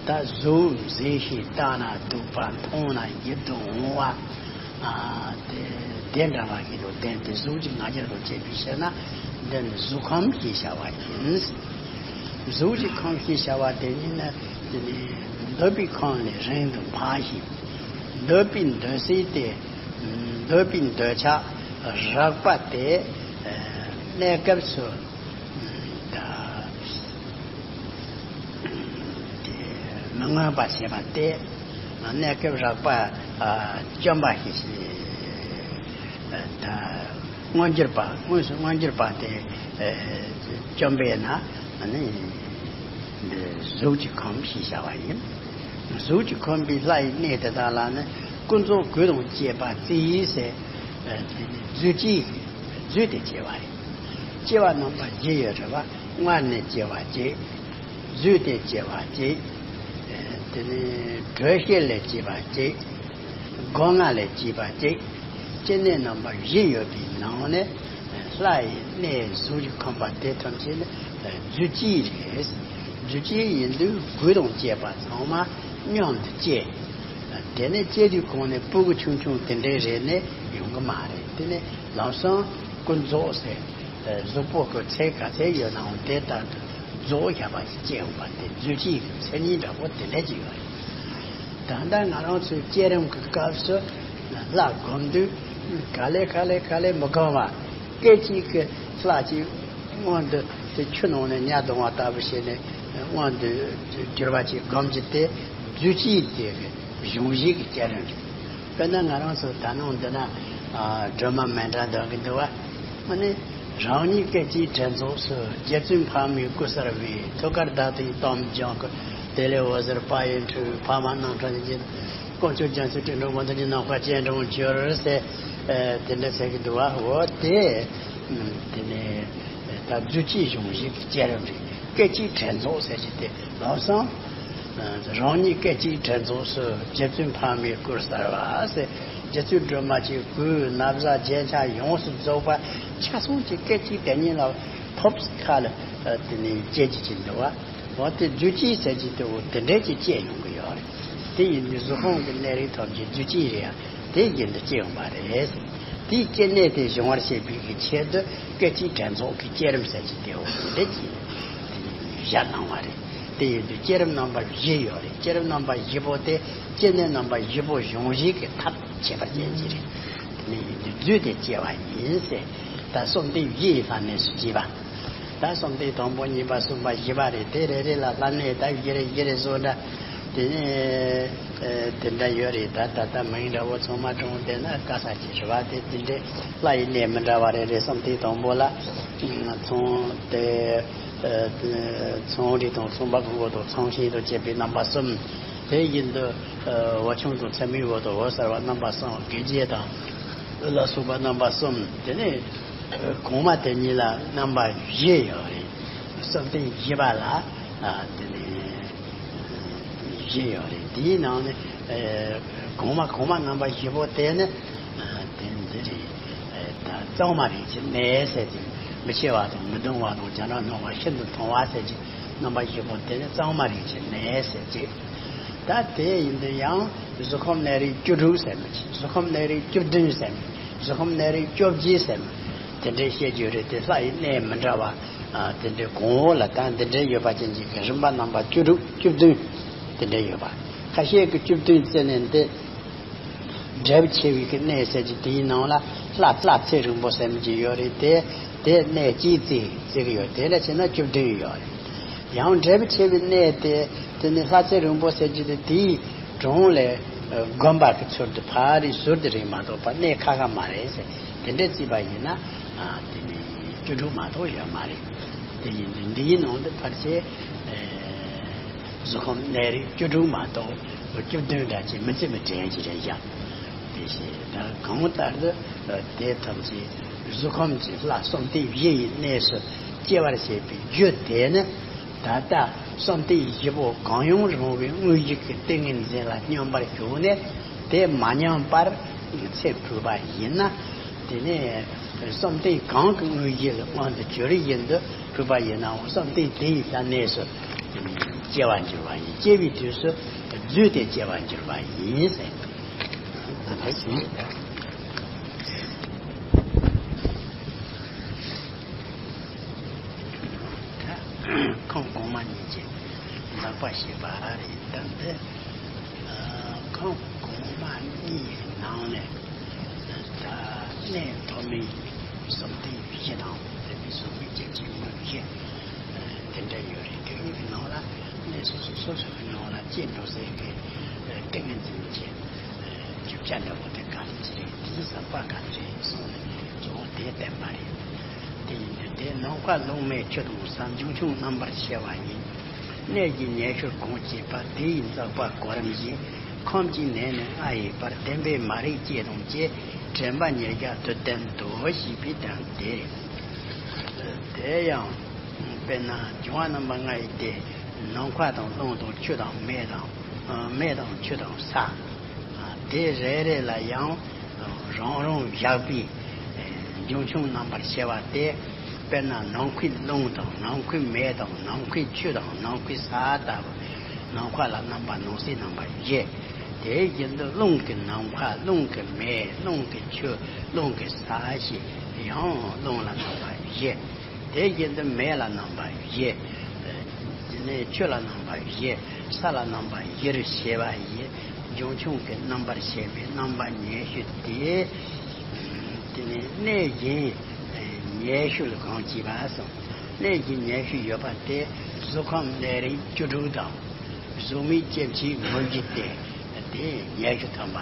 ད་གཟུགས་མཛེས་ཤིང་ལྟ་ན་སྡུག་པ། མཐོང་ན་ཡིད་དུ་འོང་བ། ཨ་དེ་དེ་འདྲ་བ་ཞིག་ཏུ་བརྟེན་ཏེ། གཟུགས་ཀྱི་ང་རྒྱལ་དང་བཅས་པའི་ཕྱིར་ན་འདི་ནི་གཟུགས་ཁམས་ཞེས་བྱ་བ་ཡིན། གཟུགས་ཀྱི་ཁམས་ཞེས་བྱ་བ་དེ་ཉིད་ནི་དེ་ནི་འདོད་པའི་ཁམས་ལས་རིང་དུ་འཕགས་ཤིང་། འདོད་པའི་འདོད་སྲེད་དེ། འདོད་པའི་འདོད་ཆགས་རེག་པ་དེ་གནས་སྐབས་སུ་ད་དེ་མི་མངོན་པ་བྱེད་པ་སྟེ། གནས་སྐབས་རེག་པ་བཅོམ་པ་ཞེས་ད། མངོན་གྱུར་པ། དངོས་སུ་མངོན་གྱུར་པ་དེ་བཅོམ་པས་ན་ནི་གཟུགས་ཀྱིས་ཁོམ་ཞེས་བྱ་བ་ཡིན། གཟུགས་ཀྱིས་ཁོམ་པའི་ལྷ་ཡི་གནས་དེ་དག་ལ་ནི་ཀུན་རྫོབ་གོས་དང་བཅས་པ་བརྩི་ཟེར། རྫུས་སྐྱེས། རྫུས་ཏེ་སྐྱེ་བ་རེད། སྐྱེ་བ་རྣམ་པ་བཞི་ཡོད་རེད་བ། མངལ་ནས་སྐྱེ་བ་གཅིག། རྫུས་ཏེ་སྐྱེ་བ་གཅིག། དེ་ནས་དྲོད་སྐྱེས་ལས་སྐྱེས་པ་གཅིག། སྒོ་ལྔ་ལས་སྐྱེས་པ་གཅིག། སྐྱེ་གནས་རྣམ་པ་བཞི་ཡོད་པའི་ནང་ནས་ལྷ་ཡི་གནས་གཟུགས་ཀྱིས་ཁོམ་པ་དེ་ཐམས་ཅད་ནི་རྫུས་སྐྱེས་རེད། རྫུས་སྐྱེས་ཡིན་དུས་གོས་དང་བཅས་པ་ཚང་མ་མཉམ་དུ་སྐྱེ། དེ་ནས་སྐྱེ་དུས་གོང་ནས་སྤུ་གུ་ཆུང་ཆུང་དེ་འདྲའི་རེད་ནས་ཡོང་གི་མ་རེད། དེ་ནས་ལམ་སང་ཀུན་རྫོབ་ཟེར། གཟུགས་པོ་གི་ཚད་ག་ཚད་ཡོད་ནའང་དེ་ལྟར་དུ་རྫོགས་བཞག་པ་ཞིག་སྐྱེ་འོང་བ་དེ་རྫུས་སྐྱེས་ཀྱི་མཚན་ཉིད་འདྲ་པོ་དེ་འདྲ་ཅིག་ཡོད་རེད། ད་ལྟ་ང་རང་ཚོའི་བསྐྱེད་རིམ་གྱི་སྐབས་སུ་ལྷ་སྒོམ་དུས་ག་ལེ་ག་ལེ་ག་ལེ་མི་སྒོམ་པ། སྐད་ཅིག་གི་ལྷ་ཅིག་སྔོན་དུ་དེ་ཆུ་ནང་ནས་ཉ་བརྡུང་བ་ལྟ་བུ་བྱས་ནས་སྔོན་དུ་གྱུར་པ་ཅིག་སྒོམ་རྒྱུ་དེ་རྫུས་སྐྱེས་དེ་གི་གཞུང་བཞི་གི་བསྐྱེད་རིམ་རེད། དཔེར་ན་ང་རང་ཚོ་ད་ནང་འདི་ན་ཨ་སྒྲོལ་མ་མཎྜལ་འདོན་གི་འདུག་བ། ཨ་ནི་རང་ཉིད་སྐད་ཅིག་དྲན་རྫོགས་སུ། རྗེ་བཙུན་འཕགས་མའི་སྐུ་གསལ་བའི། ཐུགས་ཀར་བདག་དང་སྟོང་ཉིད་འབྱུང་གི། དེ་ལས་འོད་ཟེར་དཔག་ཡས་འཕྲོས། འཕགས་མ་རྣམ་གྲོལ་གྱི། དཀོན་མཆོག་རྒྱ་མཚོའི་སྤྲིན་དྲངས་པ། འདི་ཉིད་ནམ་མཁའ་སྤྱན་དྲངས་གྱུར་ཟེར། ཨ་དེ་འདྲ་ཟེར་གི་འདུག་བ། འོ་དེ་དེ་ནས་ད་རྫུས་སྐྱེས་གཞུང་བཞི་གི་བསྐྱེད་རིམ་རེད། སྐད་ཅིག་དྲན་རྫོགས་ཟེར་གྱི་དེ་ལམ་སང་རང་ཉིད་སྐད་ཅིག་དྲན་རྫོགས་སུ། རྗེ་བཙུན་འཕགས་མའི་སྐུར་གསལ་བ་ཟེར། རྗེ་བཙུན་སྒྲོལ་མ་ཅིག་གོས་ན་བཟའ་རྒྱན་ཆ་ཡོངས་སུ་རྫོགས་པ་ཆ་ཚང་ཅིག་སྐད་ཅིག་དེ་ཉིད་ལ་ཐོབ་ཁ་ལ་དེ་ནས་སྐྱེ་རྒྱུ་ཅིག་འདུག་བ། འོ་དེ་རྫུས་སྐྱེས་ཟེར་གྱི་དེ་འོ་དེ་འདྲས་ཅིག་སྐྱེ་ཡོང་གི་ཡོད་རེད། དེ་ཡིན་དུས་གཟུགས་ཁམས་ཀྱི་གནས་རིགས་ཐམས་ཅད་རྫུས་སྐྱེས་རེད་ཡ། དེ་བཞིན་དུ་སྐྱེ་ཡོང་བ་རེད། དེའི་སྐྱེ་གནས་དེ་སྦྱོང་བར་བྱེད་པའི་གི་ཆེད་དུ་སྐད་ཅིག་དྲན་རྫོགས་ཀྱི་བསྐྱེད་རིམ་ཟེར་གྱི་དེ་འོ་དེ་འདྲ་ཅིག་བཞག་གནང་བ་རེད། དེ་ཡིན་དུས་བསྐྱེད་རིམ་རྣམ་པ་བཞི་ཡོད་རེད། བསྐྱེད་རིམ་རྣམ་པ་བཞི་པོ་དེ་སྐྱེ་གནས་རྣམ་པ་བཞི་པོ་གཞུང་བཞི་གི་ཐབས་ཁྱད་པར་ཅན་ཅིག་རེད། དེ་ནས་ཡིན་དུས་རྫུས་ཏེ་སྐྱེ་བ་ཡིན་ཟེར། ད་གསུམ་སྟེང་བཞི་ཡི་ལྷ་གནས་སུ་སྐྱེས་པ། ད་གསུམ་སྟེང་དང་པོ་གཉིས་པ་གསུམ་པ་བཞི་པ་རེད། དེ་རེ་རེ་ལ་ལྷ་གནས་ད་བཞི་རེ་བཞི་རེ་བཟོ་འདྲ། དེ་ནས་ཨ་དེ་འདྲ་ཡོད་རེད། ད་ད་ལྟ་མིང་འདྲ་བོ་ཚང་མ་དྲངས་བསྡད་ན་དཀའ་ས་ཅིག་རེད་བ། དེ་དེ་འདྲའི་ལྷ་ཡི་གནས་མི་འདྲ་བ་རེ་རེ། གསུམ་སྟེང་དང་པོ་ལ་ཚངས་དེ་ཨ་ཚངས་རིས་དང་ཚངས་པ་གང་པོ་དང་ཚངས་ཤིང་དང་བཅས་པའི་རྣམ་པ་གསུམ། དེ་བཞིན་དུ་ཨ་འོད་ཆུང་དང་ཚད་མའི་འོད་དང་འོད་གསལ་བ་རྣམ་པ་གསུམ། དགེ་རྒྱས་དང་ལ་སོགས་པ་རྣམ་པ་གསུམ། དེ་ནས་གོང་མ་དེ་གཉིས་ལ་རྣམ་པ་བཞི་ཡོད་རེད། གསུམ་སྟེང་བཞི་པ་ལ་ཨ་དེ་ནས་བཞི་ཡོད་རེད། དེའི་ནང་ནས་ཨ་གོང་མ་གོང་མ་རྣམ་པ་བཞི་པོ་དེ་ནི་ཨ་དེ་འདི་རེད། ཨ་ད་གཙང་མ་རིགས་ཀྱི་གནས་ཟེར་གྱི། མི་ཆེ་བ་དང་མི་གདུང་བ་དང་། རྒྱ་ནག་སྣང་བ་ཤིན་ཏུ་མཐོང་བ་ཟེར་གྱི་རྣམ་པ་བཞི་པོ་དེ་ནི་གཙང་མ་རིགས་ཀྱི་གནས་ཟེར་གྱི། ད་དེ་ཡིན་དུས་ཡང་གཟུགས་ཁམས་གནས་རིགས་བཅུ་དྲུག་ཟེར་མི་གཅིག་གཟུགས་ཁམས་གནས་རིགས་བཅུ་བདུན་ཟེར་མི། གཟུགས་ཁམས་གནས་རིགས་བཅོ་བརྒྱད་ཟེར་མི། དེ་འདྲའི་བཤད་རྒྱུ་རེད། དེ་ལྷ་ཡི་གནས་མི་འདྲ་བ་ཨ་དེ་འདྲའི་གོང་འོག་ལ་ད་འདི་འདྲའི་ཡོད་པ་ཅན་གྱི་རིམ་པ་རྣམ་པ་བཅུ་དྲུག་བཅུ་བདུན་དེ་འདྲའི་ཡོད་པ། ཁ་ཤས་ཀྱིས་བཅུ་བདུན་བརྩི་ནས་འདི་འབྲས་བུ་ཆེ་བའི་གི་གནས་ཟེར་གྱི་དེའི་ནང་ལ་ལྷ་ལྷ་ཚེ་རིང་པོ་ཟེར་མི་ཅིག་ཡོད་རེད། དེ་དེ་གནས་གཅིག་བརྩི་བརྩི་གི་ཡོད། དེ་ལ་བྱས་ན་བཅུ་བདུན་ཡོད་རེད། ཡང་འབྲས་བུ་ཆེ་བའི་གནས་དེ་དེ་ནི་ལྷ་ཚེ་རིང་པོ་ཟེར་གྱི་དེ་དེའི་གྲོང་ལས་དགོན་པ་གི་ཚུལ་དུ་ཕ་རི་ཟུར་དུ་རེད་མ་གཏོགས་པ་གནས་ཁ་ཁ་མ་རེད་ཟེར། དེ་འདྲ་བརྩིས་པ་ཡིན་ན་ཨ་དེ་ནི་བཅུ་དྲུག་མ་གཏོགས་ཡོད་མ་རེད། དེ་ཡིན་དུས་འདིའི་ནང་དུ་ཕལ་ཆེར་ཨེ་གཟུགས་ཁམས་གནས་རིགས་བཅུ་དྲུག་མ་གཏོགས་བཅུ་བདུན་འདྲ་ཅིག་མི་བརྩི་མི་དྲན་གྱི་རེད་ཡ། དེ་བཞིན་ད་གང་ལྟར་དུ་དེ་ཐམས་ཅད་གཟུགས་ཁམས་ཀྱི་ལྷ་གསུམ་སྟེང་བཞི་ཡི་གནས་སུ་སྐྱེ་བར་བྱེད་པའི་རྒྱུ་དེ་ནི། ད་ལྟ་གསུམ་སྟེང་བཞི་པོ་གང་ཡང་རུང་བའི་དངོས་གཞི་གི་ཏིང་ངེ་འཛིན་ལ་སྙོམས་པར་ཞུགས་ནས་དེ་མ་ཉམས་པར་ཚེ་འཕོས་པ་ཡིན་ན། དེ་ནས་གསུམ་སྟེང་གང་གི་དངོས་གཞི་ལ་མངོན་དུ་གྱུར་བཞིན་དུ་འཕོས་པ་ཡིན་ནའང་གསུམ་སྟེང་དེ་ཡི་ས་གནས་སུ་སྐྱེ་བར་འགྱུར་བ་ཡིན། སྐྱེ་བའི་དུས་སུ་རྫུས་ཏེ་སྐྱེ་བར་འགྱུར་བ་ཡིན་ཟེར། ཁམས་གོང་མ་གཉིས་ཀྱི་འཛག་པ་ཞེས་པ་རེད། ད་འདི་ཁམས་གོང་མ་གཉིས་ནང་ནས་ད་གནས་མཐོ་དམན་གསུམ་སྟེང་བཞི་དང་། དེ་ནས་གཟུགས་མེད་བརྒྱད་ཅུའི་དངོས་གཞི་དེ་འདྲ་ཡོད་རེད། དེ་གཉིས་ཀྱི་ནང་ལ་གནས་སོ་སོ་སོ་སོ་གི་ནང་ལ་སྐྱེ་འགྲོ་སའི་གི་ཏིང་ངེ་འཛིན་གྱི་རྒྱུ་ཆ་འདྲ་པོ་དེ་ག་རེ་ཅི་རེད། དེའི་ཟག་པ་ག་རེ་རེད་གསུངས་ནས། གཙོ་བོ་དེ་བསྟན་པ་རེད། དེ་ཡིན་དུས་དེ་ནམ་མཁའ་རླུང་མེ་ཆུ་དང་ས། འབྱུང་ཆུང་རྣམ་པར་ཕྱེ་བ་ཡིས། གནས་ཀྱི་ཉེ་ཤོས་གང་བྱས་པ། དེ་ཡི་འཛག་པ་གོ་རིམ་བཞིན། ཁམས་ཀྱི་གནས་ནི་ལྔ་ཡི་བར། བདེན་པའི་མ་རིག་བཅས་དང་བཅས། དྲན་པ་ཉེར་བརྒྱད་དུ་བསྟན་ཏོ། ཞེས་པའི་དོན་ཏེ། དེ་ཡང་དཔེར་ན་འབྱུང་བ་རྣམ་པ་ལྔ་ཡི་སྟེ། ནམ་མཁའ་དང་རླུང་དང་ཆུ་དང་མེ་དང་། མེ་དང་ཆུ་དང་ས། དེ་རེ་རེ་ལ་ཡང་རང་རང་བཞག་པའི་འབྱུང་ཆུང་རྣམ་པར་ཕྱེ་བ་སྟེ། དཔེར་ན་ནམ་མཁའི་རླུང་དང་ནམ་མཁའི་མེ་དང་ནམ་མཁའི་ཆུ་དང་ནམ་མཁའི་ས་ལྟ་བུ། ནམ་མཁའ་ལ་རྣམ་པ་ནང་གསེས་རྣམ་པ་བཞི། དེ་བཞིན་དུ་རླུང་གི་ནམ་མཁའ། རླུང་གི་མེ། རླུང་གི་ཆུ། རླུང་གི་ས་ཞེས་ཡང་རླུང་ལ་རྣམ་པ་བཞི། དེ་བཞིན་དུ་མེ་ལ་རྣམ་པ་བཞི། དེ་ནས་ཆུ་ལ་རྣམ་པ་བཞི། ས་ལ་རྣམ་པ་བཞིར་ཕྱེ་བ་ཡིས། འབྱུང་ཆུང་གི་རྣམ་པར་ཕྱེ་བའི་རྣམ་པ་ཉེ་ཤོས་དེ། དེ་ནས་གནས་གཞན་ཉེ་ཤོས་གང་བྱས་པ་གསུངས། གནས་གཞན་ཉེ་ཤོས་ཡོད་པ་དེ་གཟུགས་ཁམས་གནས་རིགས་བཅུ་དྲུག་དང་། གཟུགས་མེད་སྐྱེ་མཆེད་མུ་བཞི་སྟེ། དེ་ཉེ་ཤོས་ཐམ་པ།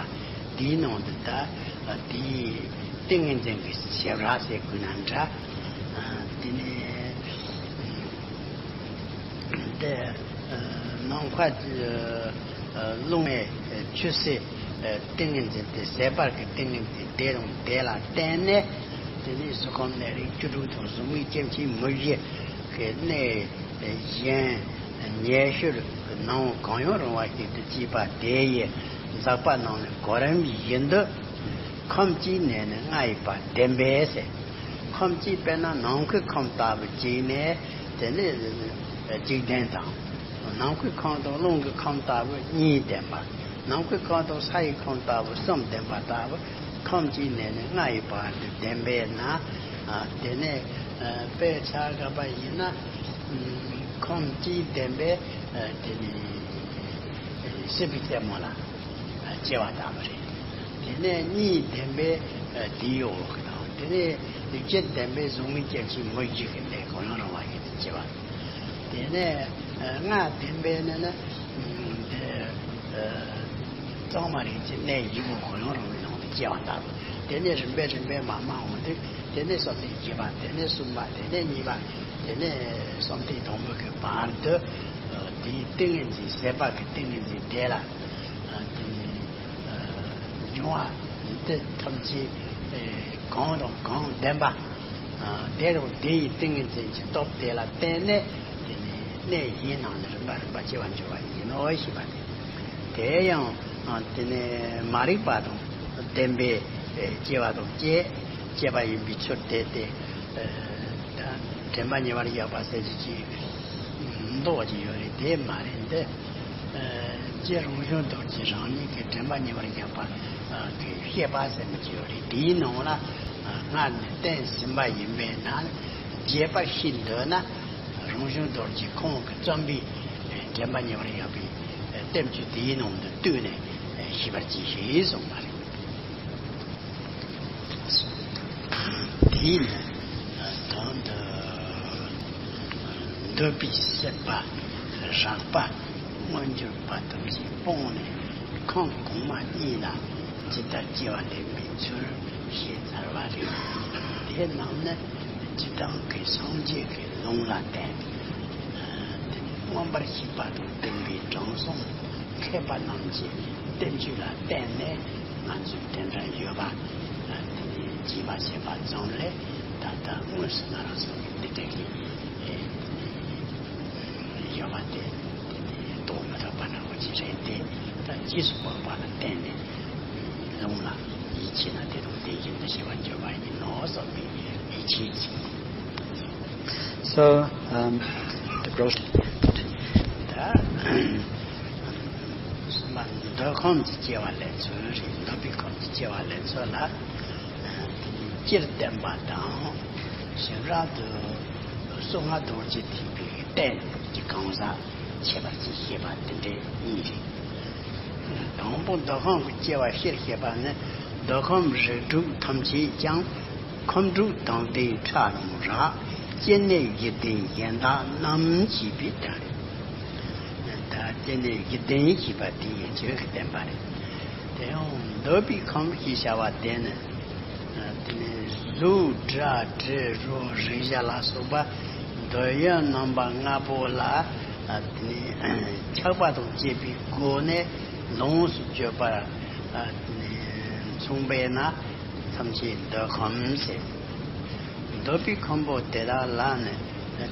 དེའི་ནང་དུ་ད་དེའི་ཏིང་ངེ་འཛིན་གྱི་བྱེ་བྲག་ཟེར་དགོས་ན་འདྲ། དེ་ནས་དེ་ནམ་མཁའ་རླུང་མེ་ཆུ་སའི་ཏིང་ངེ་འཛིན་དེ་ཟད་པར་གྱི་ཏིང་ངེ་འཛིན་དེ་དང་དེ་ལ་བརྟེན་ནས། དེ་ནས་གཟུགས་ཁམས་གནས་རིགས་བཅུ་དྲུག་དང་གཟུགས་མེད་སྐྱེ་མཆེད་མུ་བཞི་གི་གནས་གཞན་ཉེ་ཤོས་ནང་གང་ཡང་རུང་བ་ཞིག་ཏུ་སྐྱེས་པ་དེ་ཡི་འཛག་པ་རྣམས་ནི་གོ་རིམ་བཞིན་དུ། ཁམས་ཀྱི་གནས་ནི་ལྔ་ཡི་བར། བདེན་པས་ཟེར། ཁམས་ཀྱི་དཔེར་ན་ནམ་མཁའི་ཁམས་ལྟ་བུ་གཅིག་ནས། དེ་ནས་འཇིག་རྟེན་དང་། ནམ་མཁའི་ཁམས་དང་རླུང་གི་ཁམས་ལྟ་བུ་གཉིས་བདེན་པ། ནམ་མཁའི་ཁམས་དང་ས་ཡི་ཁམས་ལྟ་བུ་གསུམ་བདེན་པ་ལྟ་བུ། ཁམས་ཀྱི་གནས་ནི་ལྔ་ཡི་བར་དུ་བདེན་པས་ན། དེ་ནས་དཔེ་ཆ་བཞག་པ་ཡིན་ན། ཁམས་ཀྱི་བདེན་པས་དེ་ནི་སྲིད་པའི་རྩེ་མོ་ལ་སྐྱེ་བ་ལྟ་བུ་རེད། དེ་ནས་གཉིས་བདེན་པས་དེའི་འོག་གི་དང་། དེ་ནས་བརྒྱད་བདེན་པས་གཟུགས་མེད་སྐྱེ་མཆེད་མུ་བཞི་གི་གནས་གང་ཡང་རུང་བ་ཞིག་ཏུ་སྐྱེ་བ། དེ་ནས་ལྔ་བདེན་པས་ནི་ནི་དེ་གཙང་མ་རིགས་ཀྱི་གནས་བཞི་པོ་གང་ཡང་རུང་བའི་ནང་དུ་སྐྱེ་བ་ལྟ་བུ། དེ་ནས་རིམ་པས་རིམ་པས་མར་མར་འོང་དུས། དེ་ནས་བསམ་གཏན་བཞི་པ། དེ་ནས་གསུམ་པ། དེ་ནས་གཉིས་པ། དེ་ནས་བསམ་གཏན་དང་པོ་གི་བར་དུ། དེའི་ཏིང་ངེ་འཛིན་ཟད་པ་གི་ཏིང་ངེ་འཛིན་དེ་ལ། དེ་ནས་འབྱུང་བ་འདི་ཐམས་ཅད་གང་དང་གང་བདེན་པ། དེ་རུ་དེ་ཡི་ཏིང་ངེ་འཛིན་གྱི་སྟོབས་དེ་ལ་བརྟེན་ནས། དེ་ནས་གནས་གཞན་རྣམས་ནི་རིམ་པ་རིམ་པ་སྐྱེ་བར་འགྱུར་བ་ཡིན་ནོ་ཞེས་པ་སྟེ། དེ་ཡང་དེ་ནས་མ་རིག་པ་དང་ལྡན་པའི་སྐྱེ་བ་དང་བཅས། སྐྱེ་བ་ཡིན་པའི་ཚུལ་དེ་སྟེ། ད་དྲན་པ་ཉེ་བར་བཞག་པ་ཟེར་གྱི་ཅིག་མདོ་ཅིག་ཡོད་རེད། དེ་མ་རེད། འདི་སྤྱིར་རང་བྱུང་རྡོ་རྗེ་རང་ཉིད་ཀྱི་དྲན་པ་ཉེ་བར་བཞག་པ་གི་བཤད་པ་ཟེར་ནས་ཅིག་ཡོད་རེད། དེའི་ནང་ལ་སྔར་ནས་བསྟན་ཟིན་པ་ཡིན་པས་ན། རྒྱས་པར་ཤེས་འདོད་ན། རང་བྱུང་རྡོ་རྗེ་ཁོང་གིས་བརྩམས་པའི་དྲན་པ་ཉེ་བར་བཞག་པའི་བསྟན་བཅོས་དེའི་ནང་དུ་བཏུས་ནས་ཤེས་པར་གྱིས་ཞེས་གསུངས་པ་རེད། དེས་ན་དོན་དུ་འདོད་པའི་སྲེད་པ་རགས་པ་མངོན་གྱུར་པ་ཐམས་ཅད་སྤངས་ནས། ཁམས་གོང་མ་གཉིས་ལ་ཇི་ལྟར་སྐྱེ་བ་ལེན་པའི་ཚུལ་བཤད་ཚར་བ་རེད། དེ་རྣམས་ནི་སྤྱིར་བཏང་གི་སངས་རྒྱས་ཀྱི་ལུང་ལ་བརྟེན། མངོན་པར་ཤེས་པ་དང་ལྡན་པའི་དྲང་སྲོང་མཁས་པ་རྣམས་ཀྱི་བསྟན་བཅོས་ལ་བརྟེན་ནས་ང་ཚོས་དེ་འདྲ་ཡོད་པ་དེ་ནས་རྗེས་མ་བཤད་པ་ཙམ་ལས། ད་ལྟ་དངོས་སུ་ང་རང་ཚོ་གི་འདི་འདྲ་གི་ཡོད་པ་དེ་དེ་ནས་རྟོགས་མི་ཐུབ་པ་འདྲ་བོ་ཅིག་རེད་དེ། ད་རྗེས་སུ་དཔག་པ་ལ་བརྟེན་ནས་ལུང་ལ་ཡིད་ཆེས་ན་དེ་དང་དེ་བཞིན་དུ་ཤེས་པར་འགྱུར་བ་ཡིན་ནོ་བསམ་པའི་ཡིད་ཆེས་ཀྱིས། So, um, the process. ད་གསུམ་པ་འདོད་ཁམས་ཀྱི་སྐྱེ་བ་ལེན་ཚུལ་རེད། འདོད་པའི་ཁམས་ཀྱི་སྐྱེ་བ་ལེན་ཚུལ་ལ། སྤྱིར་བསྟན་པ་དང་། ཞིབ་རགས་དུ་གསུང་ང་རྡོ་རྗེ་ཐེག་པའི་བསྟན་གྱི་གང་ཟག་ཁྱད་པར་གྱིས་ཤེས་པ་དེ་འདྲའི་གཉིས་རེད། དང་པོ་འདོད་ཁམས་ཀྱི་སྐྱེ་བ་སྤྱིར་བཤད་པ་ནི། འདོད་ཁམས་རིགས་དྲུག་ཐམས་ཅད་ཀྱང་། ཁམས་དྲུག་དང་ལྡན་ཁྲག་རླུང་རགས། སྐྱེ་གནས་བཞི་ལྡན་གཞན་དག་རྣམས་ཞེས་པའི་དོན་རེད། ད་སྐྱེ་གནས་བཞི་ལྡན་ཞེས་པ་དེ་ཡན་ཆོད་ཀྱི་བསྟན་པ་རེད། དེ་ཡང་འདོད་པའི་ཁམས་ཞེས་བྱ་བ་དེ་ནི། དེ་ནས་གཟུགས་སྒྲ་དྲི་རོ་རེག་བྱ་ལ་སོགས་པ་འདོད་ཡོན་རྣམ་པ་ལྔ་པོ་ལ། དེ་ནས་ཆགས་པ་དང་བཅས་པའི་སྒོ་ནས་ལོངས་སུ་སྤྱོད་པར་མཚུངས་པས་ན་ཐམས་ཅད་འདོད་ཁམས་ཟེར། འདོད་པའི་ཁམས་པོ་དེ་དག་ལ་ནི་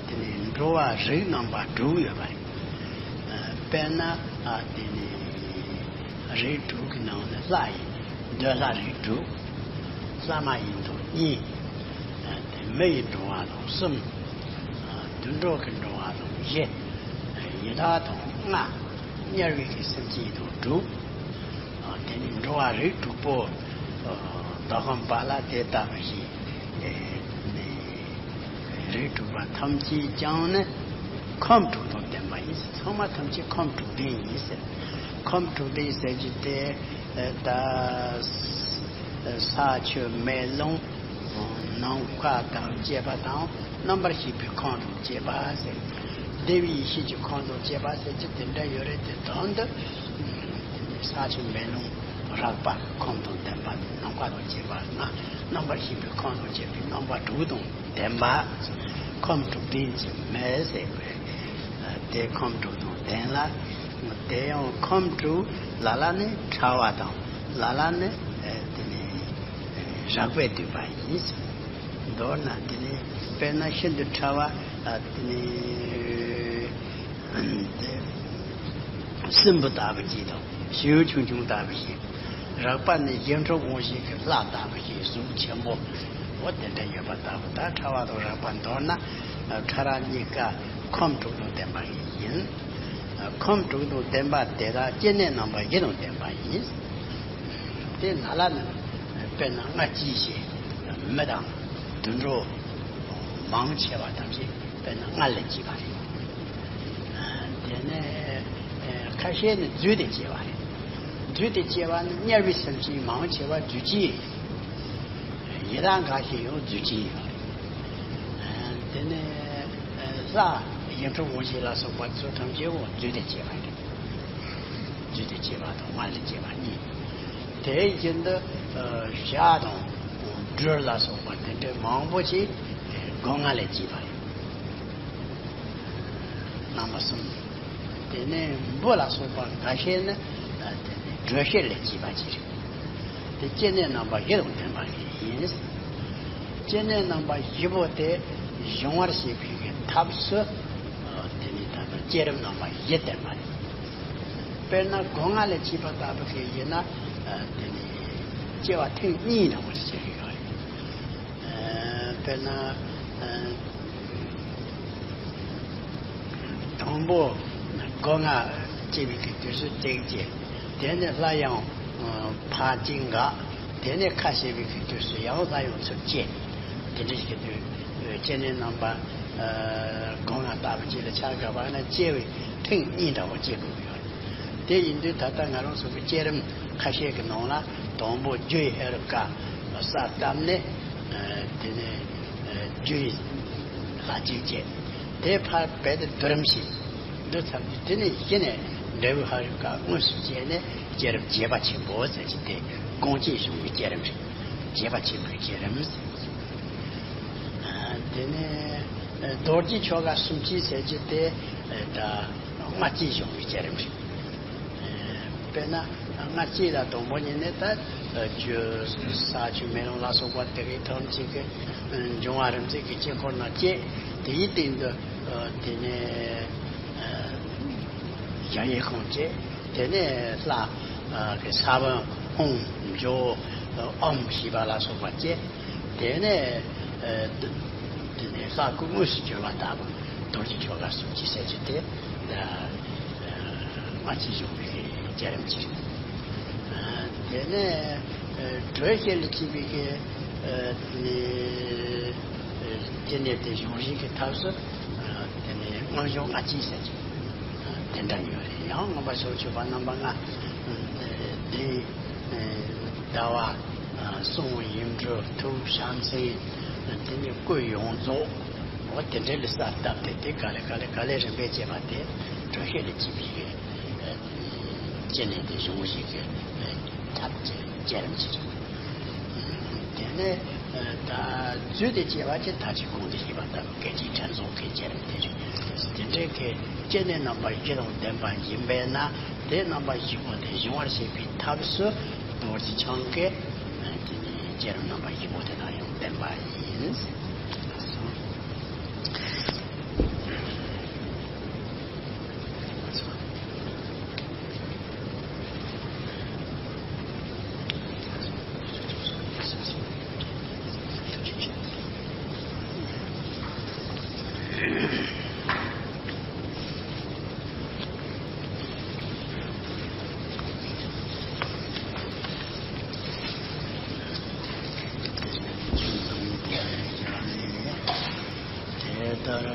དེ་ནས་འགྲོ་བ་རིགས་རྣམ་པ་དྲུག་ཡོད་པ་རེད། དཔེར་ན་དེ་ནས་རིགས་དྲུག་གི་ནང་ནས་ལྷ་ཡིན། འདོད་ལྷ་རིགས་དྲུག་ལྷ་མ་ཡིན་དང་གཉིས། དེ་མི་ཡི་འགྲོ་བ་དང་གསུམ། དུད་འགྲོ་གི་འགྲོ་བ་དང་བཞི། ཡི་དྭགས་དང་ལྔ། དམྱལ་བའི་གི་སེམས་ཅན་དང་དྲུག་དེ་ནི་འགྲོ་བ་རིགས་དྲུག་པོ་འདོད་ཁམས་པ་ལ་དེ་ལྟ་བུ་ཞིག་རིགས་དྲུག་པ་ཐམས་ཅད་ཀྱང་ནི་ཁམས་དྲུག་དང་ལྡན་པ་ཡིན། ཚང་མ་ཐམས་ཅད་ཁམས་དྲུག་ལྡན་ཡིན་ཟེར། ཁམས་དྲུག་ལྡན་ཟེར་རྒྱུ་དེ་ད་ས་ཆུ་མེ་རླུང་ནམ་མཁའ་དང་བཅས་པ་དང་རྣམ་པར་ཤེས་པའི་ཁམས་དང་བཅས་པ་ཟེར། བདེ་བའི་ཡེ་ཤེས་ཀྱི་ཁམས་དང་བཅས་པ་ཟེར་རྒྱུ་དེ་འདྲ་ཡོད་རེད། དེ་དོན་དུ་ས་ཆུ་མེ་རླུང་རེག་པ་ཁམས་དང་ལྡན་པ། ནམ་མཁའ་དང་བཅས་པ་ལྔ། རྣམ་པར་ཤེས་པའི་ཁམས་དང་བཅས་པའི་རྣམ་པ་དྲུག་དང་ལྡན་པ། ཁམས་དྲུག་ལྡན་གྱི་མི་ཟེར་བས། དེ་ཁམས་དྲུག་དང་ལྡན་ལ། དེ་ཡང་ཁམས་དྲུག་ལ་ལ་ནི་ཕྲ་བ་དང་ལ་ལ་ནི་དེ་ནི་རེག་པས་བསྡུས་པ་ཡིན། མདོར་ན་དེ་ནི་དཔེར་ན་ཤིན་ཏུ་ཕྲ་བ་དེ་ནི་སྲིན་བུ་ལྟ་བུ་ཅིག་དང་བྱིའུ་ཆུང་ཆུང་ལྟ་བུ་ཞིག་རེག་པ་ནི་ཡིད་འཕྲོག་དབང་ཤེས་ཀྱི་ལྷ་ལྟ་བུ་ཞིག་གཟུགས་ཆེན་པོ་འོ་དེ་འདྲ་ཡོད་པ་ལྟ་བུ། ད་ཕྲ་བ་དང་རེག་པ་མདོར་ན་ཕྲ་རགས་གཉིས་ཀ་ཁམས་དྲུག་དང་ལྡན་པ་ཡིན། ཁམས་དྲུག་དང་ལྡན་པ་དེ་དག་སྐྱེ་གནས་རྣམ་པ་བཞི་དང་ལྡན་པ་ཡིན། དེ་ལ་ལ་ནི་དཔེར་ན་ལྔ་སྐྱེས་ཤིང་མི་དང་དུད་འགྲོ་མང་ཆེ་བ་ཐམས་ཅད་དཔེར་ན་ལྔ་ལས་སྐྱེས་པ་རེད། དེ་ནས་ཁ་ཤས་ནི་རྫུས་ཏེ་སྐྱེས་པ་རེད། རྫུས་ཏེ་སྐྱེས་པ་ནི་དམྱལ་བའི་སེམས་ཅན་མང་ཆེ་བ་རྫུས་ཅན་ཡིན། ཡི་དྭགས་འགའ་ཞིག་ཡང་རྫུས་ཅན་ཡོད་རེད། དེ་ནས་ལྷ་ཡིད་འཕྲོག་དབང་ཤེས་ལ་སོགས་པ་ཚོ་ཐམས་ཅད་འོ་རྫུས་ཏེ་སྐྱེས་པ་རེད། རྫུས་ཏེ་སྐྱེས་པ་དང་ལྔ་ལས་སྐྱེས་པ་གཉིས། དེ་བཞིན་དུ་བྱ་དང་སྦྲུལ་ལ་སོགས་པ་དེ་འདྲའི་མང་པོ་ཞིག་སྒོ་ལྔ་ལས་སྐྱེས་པ་རེད། རྣམ་པ་གསུམ། དེ་ནས་འབུ་ལ་སོགས་པ་འགའ་ཤས་ནི་དེ་ནས་དྲོད་ཤེད་ལས་སྐྱེས་པ་ཅིག་རེད། དེ་སྐྱེ་གནས་རྣམ་པ་བཞི་དང་ལྡན་པ་ཞིག་ཡིན། སྐྱེ་གནས་རྣམ་པ་བཞི་པོ་དེ་སྦྱོང་བར་བྱེད་པའི་ཐབས་སུ་དེ་ནས་ད་ལྟ་བསྐྱེད་རིམ་རྣམ་པ་བཞི་བསྟན་པ་རེད། དཔེར་ན་སྒོ་ལྔ་ལས་སྐྱེས་པ་ལྟ་བུ་ཞིག་ཡིན་ན་དེ་ནས་སྐྱེ་བ་ཐེངས་གཉིས་འདྲ་བོ་ཞིག་ཡོད་རེད། དཔེར་ན། དང་པོ་སྒོ་ལྔ་སྐྱེ་བའི་གི་དུས་སུ་གཅིག་སྐྱེ། དེ་ནས་སླར་ཡང་ཕར་གཅིག་འགག་དེ་ནས་ཁ་ཕྱེ་བའི་གི་དུས་སུ་ཡང་སླར་ཡང་ཚུར་སྐྱེ། དེ་འདྲ་ཞིག་གི་དུས་སྐྱེ་གནས་རྣམ་པ་སྒོ་ལྔ་ལྟ་བུ་ཅིག་ལ་ཆ་བཞག་པ་ན་སྐྱེ་བའི་ཐེངས་གཉིས་འདྲ་བོ་སྐྱེ་དགོས་ཀྱི་ཡོད་རེད། དེ་ཡིན་དུས་ད་ལྟ་ང་རང་ཚོ་གི་བསྐྱེད་རིམ་ཁ་ཤས་ཀྱི་ནང་ལ་དང་པོ་རྒྱུ་ཡི་ཧེ་རུ་ཀ་གསལ་བཏབ་ནས། དེ་ནས་རྒྱུ་ཡི་ལྷ་གཅིག་བྱས། དེ་ཕར་རྦད་དེ་བསྡུ་རིམ་བྱས། འདི་ཐམས་ཅད་དེ་ནས་གཞི་ནས་འབྲས་བུ་ཧེ་རུ་ཀ་དངོས་སུ་སྐྱེས་ནས་བསྐྱེད་རིམ་རྒྱས་པ་ཆེན་པོ་ཟེར་གྱི་དེ་གོང་བསྐྱེད་གཞུང་གི་བསྐྱེད་རིམ་རེད། རྒྱས་པ་ཆེན་པོའི་བསྐྱེད་རིམ་ཟེར། དེ་ནས་རྡོ་རྗེ་ཆོ་ག་སུམ་ཅུ་ཟེར་གྱི་དེ་ད་ལྔ་བསྐྱེད་གཞུང་གི་བསྐྱེད་རིམ་རེད། དཔེར་ན་ལྔ་བསྐྱེད་ལ་དང་པོ་ཉིད་ནས་ད་རྒྱུ་ས་ཆུ་མེ་རླུང་ལ་སོགས་པ་དེ་གའི་ཐམས་ཅད་ཀྱི་འབྱུང་བ་རིམ་བརྩེགས་ཀྱི་དཀྱིལ་འཁོར་ན་སྐྱེ། དེའི་སྟེང་དུ་དེ་ནས་གཞལ་ཡས་ཁང་བཅས། དེ་ནས་ལྷ་གི་ས་བོན་ཧཱུྃ་ཇོ་བོ་ཨོཾ་ཞེས་པ་ལ་སོགས་པ་བཅས། དེ་ནས་དེ་ནས་ལྷ་སྐུ་དངོས་སུ་གྱུར་པ་ལྟ་བུ་རྡོ་རྗེ་ཆོ་ག་སུམ་ཅུ་ཟེར་གྱི་དེ་ལྔ་བསྐྱེད་གཞུང་གི་བསྐྱེད་རིམ་གྱི། དེ་ནས་དྲོད་ཤེད་ལ་སྐྱེས་པའི་གི་སྐྱེ་གནས་དེ་སྦྱོང་བྱེད་ཀྱི་ཐབས་སུ་དེ་ནས་མངོན་སྦྱོར་ལྔ་བསྐྱེད་ཟེར་གྱི་དེ་འདྲ་ཡོད་རེད། ཡང་མངོན་པར་ཤོག་ཆོས་པ་རྣམ་པ་ལྔ། དེ་ཟླ་བ་གསུང་ཡིག་འབྲུ་ཐུགས་བྱམས་སེམས་དེ་ནས་སྐུ་ཡོངས་རྫོགས་འོ་དེ་འདྲ་ལ་གསལ་བཏབ་སྟེ་དེ་ག་ལེ་ག་ལེ་ག་ལེ་རིམ་པས་བྱས་པ་དེ་དྲོད་ཤེད་ལ་སྐྱེས་པའི་སྐྱེ་གནས་དེ་སྦྱོང་བྱེད་ཀྱི་ཐབས་ཀྱི་བསྐྱེད་རིམ་ཅིག་རེད། དེ་ནས་ད་རྫུས་ཏེ་སྐྱེ་བ་ཅི་ད་ཅི་གོང་དུ་ཞུས་པ་ལྟ་བུ་སྐད་ཅིག་ཕྲན་ཚོགས་ཀྱི་བསྐྱེད་རིམ་དེ་རེད། དེ་འདྲའི་གི་སྐྱེ་གནས་རྣམ་པ་བཞི་དང་ལྡན་པ་ཡིན་པས་ན། དེ་རྣམ་པ་བཞི་པོ་དེ་སྦྱོང་བར་བྱེད་པའི་ཐབས་སུ་རྡོ་རྗེ་འཆང་གི་དེ་ནས་བསྐྱེད་རིམ་རྣམ་པ་བཞི་པོ་དེ་དག་ཡང་བསྟན་པ་ཡིན། དེ་ལྟར་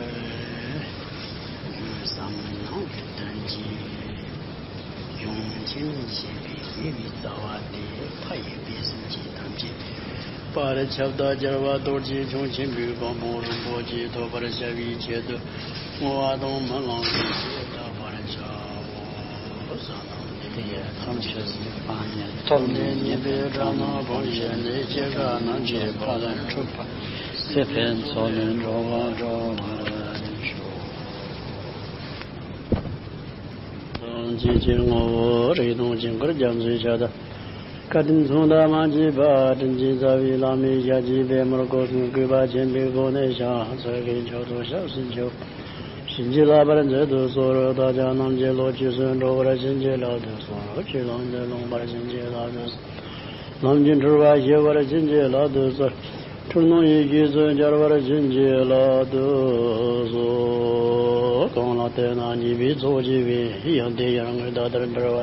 དངོས་སམ་ནང་གི་དོན་གྱི་གཞུང་ཆེན་བཤད་པའི་དགེ་བའི་རྩ་བ་སྟེ། མཐའ་ཡས་པའི་སེམས་ཅན་ཐམས་ཅད་པར་ཁྱབ་བདག་རྒྱལ་བ་རྡོ་རྗེ་འཆང་ཆེན་པོའི་གོ་འཕང་རིན་པོ་ཆེ་ཐོབ་པར་བྱ་བའི་ཆེད་དུ་བསྔོ་བ་དང་སྨོན་ལམ་གྱི་ཚེ་བཏབ་པར་བྱའོ། ཐམས་ཅད་གཟིགས་པ་ཉིད་ཐོབ་ནས་ཉེས་པའི་དགྲ་རྣམས་ཕམ་བྱས་ནས། སྐྱེ་རྒ་ན་འཆིའི་རྦ་ཀློང་འཁྲུགས་པ། སྲིད་པའི་མཚོ་ལས་འགྲོ་བ་སྒྲོལ་བར་ཤོག། ཐམས་ཅད་ཀྱི་ངོ་བོ་རིག་སྟོང་ཆེན་པོར་རྒྱ་མཚོའི་ཆར་ལྟར། བཀའ་དྲིན་མཚུངས་ཟླ་མ་མཆིས་པ། དྲིན་ཅན་རྩ་བའི་བླ་མའི་ཞལ་གྱི་པད་མོར་སྐུ་གསུང་སྐུད་པ་ཆེན་པོའི་སྒོ་ནས་ཕྱག་འཚལ་གྱི་མཆོག་ཏུ་ཞབས་སུ་མཆིའོ། བྱིན་གྱིས་བརླབ་པར་མཛད་དུ་གསོལ། བདག་ཅག་རྣམས་ཀྱི་བློ་ཆོས་སུ་འགྲོ་བར་བྱིན་གྱིས་བརླབ་ཏུ་གསོལ། ཆོས་ལམ་དུ་ལོངས་པར་བྱིན་གྱིས་བརླབ་ཏུ་གསོལ། ལམ་གྱི་འཁྲུལ་པ་ཞི་བར་བྱིན་གྱིས་བརླབ་ཏུ་གསོལ། འཁྲུལ་སྣང་ཡེ་ཤེས་སུ་འཆར་བར་བྱིན་གྱིས་བརླབ་ཏུ་གསོལ། གང་ལ་བལྟས་ན་ཉེས་པའི་ཚོགས་ཀྱིས་བེའུ། ཡང་དེ་ཡར་ངོའི་ཟླ་ལྟར་འབར་བ་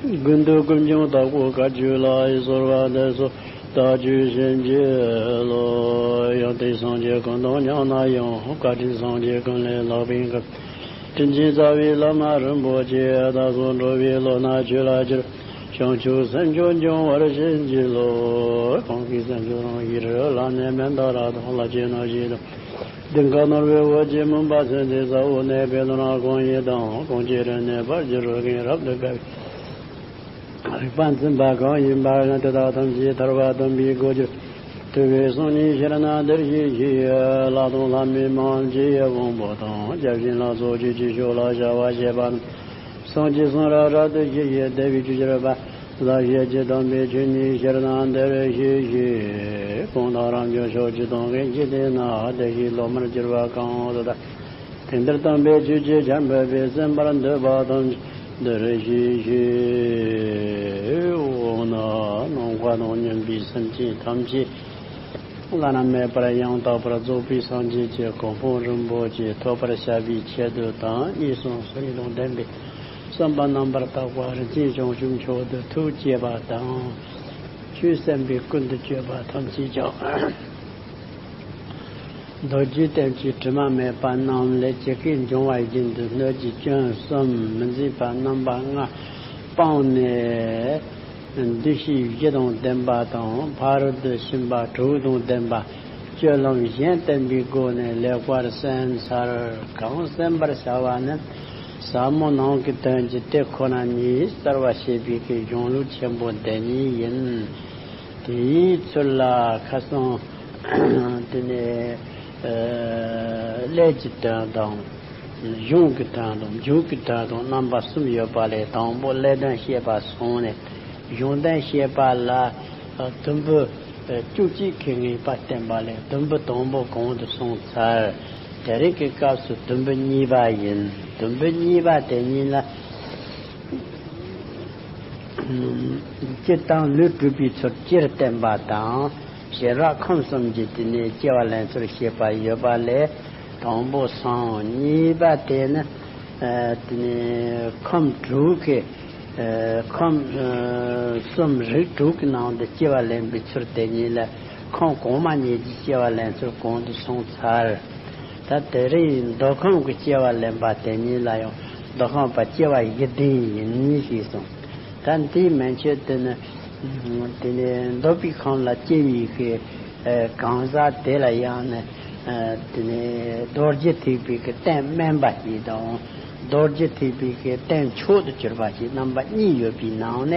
ཡི། ཀུན་ཏུ་ཀུན་འབྱུང་དྭགས་པོ་དཀར་ཆོས་ལ་ཡི། གསོལ་བ་འདེབས་སོ་བདག་རྒྱུད་བྱིན་གྱིས་རློབས། ཡང་དེ་སངས་རྒྱས་ཀུན་དང་མཉམ་ན་ཡང་། བཀའ་དྲིན་སངས་རྒྱས་ཀུན་ལས་ལྷག་པའི་མགོན། དྲིན་ཅན་རྩ་བའི་བླ་མ་རིན་པོ་ཆེ། བདག་སོགས་འགྲོ་བའི་བློ་སྣ་ཆོས་ལ་སྤྱོད། བྱང་ཆུབ་སེམས་མཆོག་འབྱུང་བར་བྱིན་གྱིས་རློབས། གང་གིས་སེམས་མཆོག་རང་གི་རིགས། བླ་ན་མེད་མནྡ་ར་དང་། ལྷ་ཆོས་རྣམས་ཀྱི་དང་། གདེངས་ཀ་ནོར་བུའི་འོད་ཀྱིས་མུན་པ་སེལ་ཏེ། ས་འོག་གནས་པའི་ཀླུ་རྣམས་གང་ཡིན་དང་། གང་གི་རིགས་ནས་ཕར་གྱུར་རོ་གིན་རབ་ཏུ་དགའ་བའི་རིག་པ་འཛིན་པ་གང་ཡིན་པ་ཡང་། དེ་དག་ཐམས་ཅད་ཐར་པ་དམ་པའི་གོ་འགྱུར་ཐོས་པས་སངས་རྒྱས་ཞིང་རྣམས་འདིར་གཤེགས་ཤིག། ལྷ་དང་ལྷ་མིན་མང་པོ་ཡི་དབང་པོ་དང་། བརྒྱ་བྱིན་ལ་སོགས་ཆོས་ཀྱི་ཕྱོགས་ལ་བྱ་བ་བྱེད་པ་རྣམས། སངས་རྒྱས་སུ་རབ་ཏུ་གཤེགས་ཤིག། བདེ་བའི་ཆོས་ཀྱི་རོལ་པ་ལ་ཞེན་ཅིང་། དམ་པའི་ཆོས་ནི་ཞིང་རྣམས་འདིར་གཤེགས་ཤིག། གང་དག་རབ་འབྱོར་ཕྱོགས་བཅུ་དང་། གང་གི་སྡེ་ན་བདེ་གཤེགས་སློབ་མར་གྱུར་པ་གང་དག་དང་། དེང་འདིར་དམ་པའི་ཆོས་ཀྱི་ཆར་འབེབས་པའི། གསན་པར་འདོད་པ་ཐམས་ཅད་འདིར་གཤེགས་ཤིག། འོ་ན་ནམ་མཁའ་དང་མཉམ་པའི་སེམས་ཅན་ཐམས་ཅད་བླ་ན་མེད་པར་ཡང་དག་པར་རྫོགས་པའི་སངས་རྒྱས་ཀྱི་གོ་འཕང་རིན་པོ་ཆེ་ཐོབ་པར་བྱ་བའི་ཆེད་དུ་དང་། དངོས་སམ་གཟུགས་དང་ལྡན་པའི་བསམ་པ་རྣམ་པར་དག་པ་རིན་ཆེན་བྱང་ཆུབ་མཆོག་ཏུ་ཐུགས་བསྐྱེད་པ་དང་། ཆོས་གསན་པའི་ཀུན་ཏུ་སྤྱོད་པ་ཐམས་ཅད་ཀྱང་རྡོ་རྗེ་གདན་གྱི་དྲི་མ་མེད་པ་རྣམས་ལས་ཇི་སྐད་འབྱུང་བ་བཞིན་དུ་སྣོད་ཀྱི་སྐྱོན་གསུམ་མི་འཛད་པ་རྣམ་པ་ལྔ་སྤངས་ནས། འདུ་ཤེས་བཞི་དང་ལྡན་པ་དང་། ཕ་རོལ་ཏུ་ཕྱིན་པ་དྲུག་དང་ལྡན་པ་སྤྱོད་ལམ་གཞན་བསྟན་པའི་སྒོ་ནས་ལེགས་པར་གསན་ཚར། གང་གསན་པར་བྱ་བ་ནི་ཟབ་མོ་ནང་གི་དོན་གྱི་དེ་ཁོ་ན་ཉིད་གསལ་བར་བྱེད་པའི་གི་གཞུང་ལུགས་ཆེན་པོ་འདི་ཉིད་ཡིན། དེའི་ཚུལ་ལ་ཁ་སང་དེ་ནས་ཀླད་ཀྱི་དོན་དང་། གཞུང་གི་དོན་དང་། མཇུག་གི་དོན་དང་རྣམ་པ་གསུམ་ཡོད་པ་ལས། དང་པོ་ཀླད་དོན་བཤད་པ་སོང་ནས། གཞུང་དོན་བཤད་པ་ལ་དུམ་བུ་བཅུ་གཅིག་གི་ངེས་པ་བསྟན་པ་ལས། དུམ་བུ་དང་པོ་གོང་དུ་སོང་ཚར། དེ་རིང་གི་སྐབས་སུ་དུམ་བུ་གཉིས་པ་ཡིན། དུམ་བུ་གཉིས་པ་དེ་ཉིད་ལ། སྤྱིར་བཏང་ལུས་གྲུབ་པའི་ཚུལ་སྤྱིར་བསྟན་པ་དང་། བྱེ་བྲག་ཁམས་གསུམ་གྱི་དེ་ནས་སྐྱེ་བ་ལེན་ཚུལ་བཤད་པ་ཡོད་པ་ལས། དང་པོ་སོང་། གཉིས་པ་དེ་ནི་ཨ་དེ་ནས་ཁམས་དྲུག་གི་ཨ་ཁམས་ཨ་གསུམ་རིགས་དྲུག་གི་ནང་དུ་སྐྱེ་བ་ལེན་པའི་ཚུལ་དེ་ཉིད་ལ། ཁམས་གོང་མ་གཉིས་ཀྱི་སྐྱེ་བ་ལེན་ཚུལ་གོང་དུ་སོང་ཚར། ད་དེ་རིང་མདོ་ཁམས་ཀྱི་སྐྱེ་བ་ལེན་པ་དེ་ཉིད་ལ་ཡང་། མདོ་ཁམས་པ་སྐྱེ་བ་བཞི་ལྡན་ཡིན་ཞེས་གསུངས། ད་འདིའི་མན་ཆད་དེ་ནི་དེ་ནས་འདོད་པའི་ཁམས་ལ་སྐྱེ་བའི་གི་ཨ་གང་ཟག་དེ་ལ་ཡང་ནི་ཨ་དེ་ནས་རྡོ་རྗེ་ཐེག་པའི་གི་རྟེན་དམན་པ་ཞིག་དང་། རྡོ་རྗེ་ཐེག་པའི་གི་རྟེན་མཆོག་ཏུ་གྱུར་པ་ཞིག་རྣམ་པ་གཉིས་ཡོད་པའི་ནང་ནས།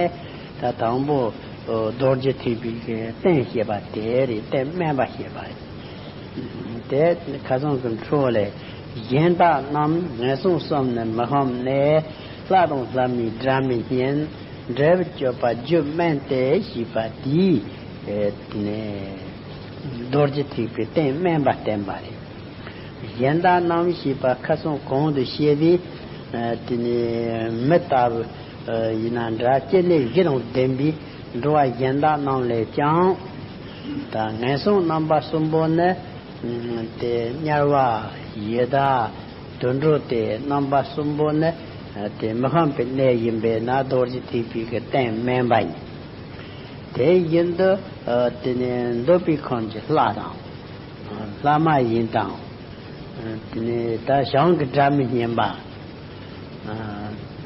ད་དང་པོ་ རྡོ་རྗེ་ཐེག་པའི་གི་རྟེན་བཤད་པ་དེ་རེད། རྟེན་དམན་པ་བཤད་པ་རེད། དེ་ཁ་སང་གི་འཕྲོ་ལས། གཞན་དག་རྣམས་ངན་སོང་གསུམ་ནི་མི་ཕམ་ནས། ལྷ་དང་ལྷ་མིན་སྒྲ་མི་སྙན། འབྲས་བུ་སྤྱོད་པ་རྒྱུ་དམན་ཏེ་ཞེས་པ་དེས། ཨེ་ནས་རྡོ་རྗེ་ཐེག་པའི་རྟེན་དམན་པ་བསྟན་པ་རེད། གཞན་དག་རྣམས་ཞེས་པ་ཁ་སང་གོང་དུ་བཤད་པའི། ཨ་དེ་ནས་མི་ལྟ་བུ་ཨ་ཡིན་ན་འདྲ། སྐྱེ་གནས་བཞི་དང་ལྡན་པའི་འགྲོ་བ་གཞན་དག་རྣམས་ལས་ཀྱང་། ད་ངན་སོང་རྣམ་པ་གསུམ་པོ་ནི། ཨ་དེ་དམྱལ་བ་ཡི་དྭགས་དུད་འགྲོ་སྟེ། རྣམ་པ་གསུམ་པོ་ནི་ཨ་དེ་མི་ཕམ་པའི་གནས་ཡིན་པས་ན། རྡོ་རྗེ་ཐེག་པའི་གི་རྟེན་དམན་པ་ཡིན། དེ་བཞིན་དུ་ཨ་དེ་ནས་འདོད་པའི་ཁམས་ཀྱི་ལྷ་དང་། ལྷ་མ་ཡིན་དང་། དེ་ནས་ད་གཞན་གྱི་སྒྲ་མི་སྙན་པ།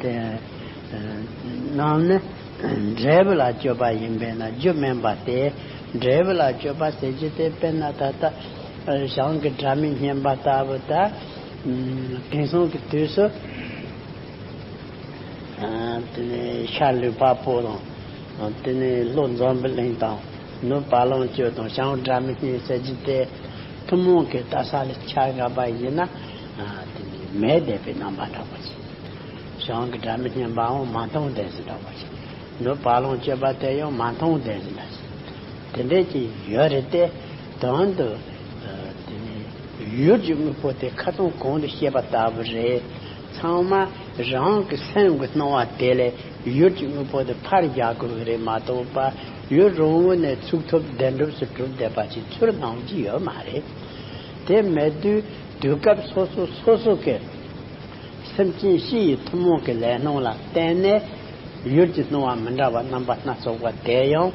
དེ་རྣམས་ནི་འབྲས་བུ་ལ་སྤྱོད་པ་ཡིན་པས་ན་རྒྱུ་དམན་པ་སྟེ། འབྲས་བུ་ལ་སྤྱོད་པ་ཟེར་རྒྱུ་དེ། དཔེར་ན་ད་ལྟ་གཞན་གྱི་སྒྲ་མི་སྙན་པ་ལྟ་བུ་ད། དེང་སང་གི་དུས་སུ། དེ་ནས་ཤར་ལུས་འཕགས་པོ་དང་། དེ་ནས་ལྷོ་འཛམ་བུ་གླིང་དང་། ནུབ་བ་ལང་སྤྱོད་དང་། བྱང་སྒྲ་མི་སྙན་ཟེར་རྒྱུ་དེ། ཐུན་མོང་གི་ལྟ་ས་ལ་ཆ་བཞག་པ་ཡིན་ན། དེ་ནས་མེད་བསྡད་པའི་རྣམ་པ་འདྲ་པོ་ཅིག་བྱང་གི་སྒྲ་མི་སྙན་པའང་མ་མཐོང་བསྡད་ཟིན་འདྲ་པོ་ཅིག་ནུབ་བ་ལང་སྤྱོད་པ་དེ་ཡང་མ་མཐོང་བསྡད་ཟིན་འདྲ་ཅིག་དེ་འདྲས་ཅིག་ཡོད་རེད་དེ། དོན་དུ། དེ་ནས་ཡུལ་གྱི་དངོས་པོ་དེ་ཁ་སང་གོང་དུ་བཤད་པ་ལྟ་བུ་རེད། ཚང་མ་རང་གི་སེམས་ཀྱི་སྣང་བ་དེ་ལས་ཡུལ་གྱི་དངོས་པོ་དེ་ཕར་བཞག་དགོས་ཀྱི་རེད་མ་གཏོགས་པ། ཡུལ་རང་ངོས་ནས་ཚུགས་ཐུབ་བདེན་གྲུབ་སུ་གྲུབ་བསྡད་པ་ཅིག་ཚུར་སྣང་རྒྱུ་ཡོད་མ་རེད། དེ་མེད་དུས་དུས་སྐབས་སོ་སོ་སོ་སོ་གི་སེམས་ཅན་སྤྱི་ཡི་ཐུན་མོང་གི་ལས་སྣང་ལ་བརྟེན་ནས་ཡུལ་གྱི་སྣང་བ་མི་འདྲ་བ་རྣམ་པ་སྣ་ཚོགས་པ་དེ་ཡང་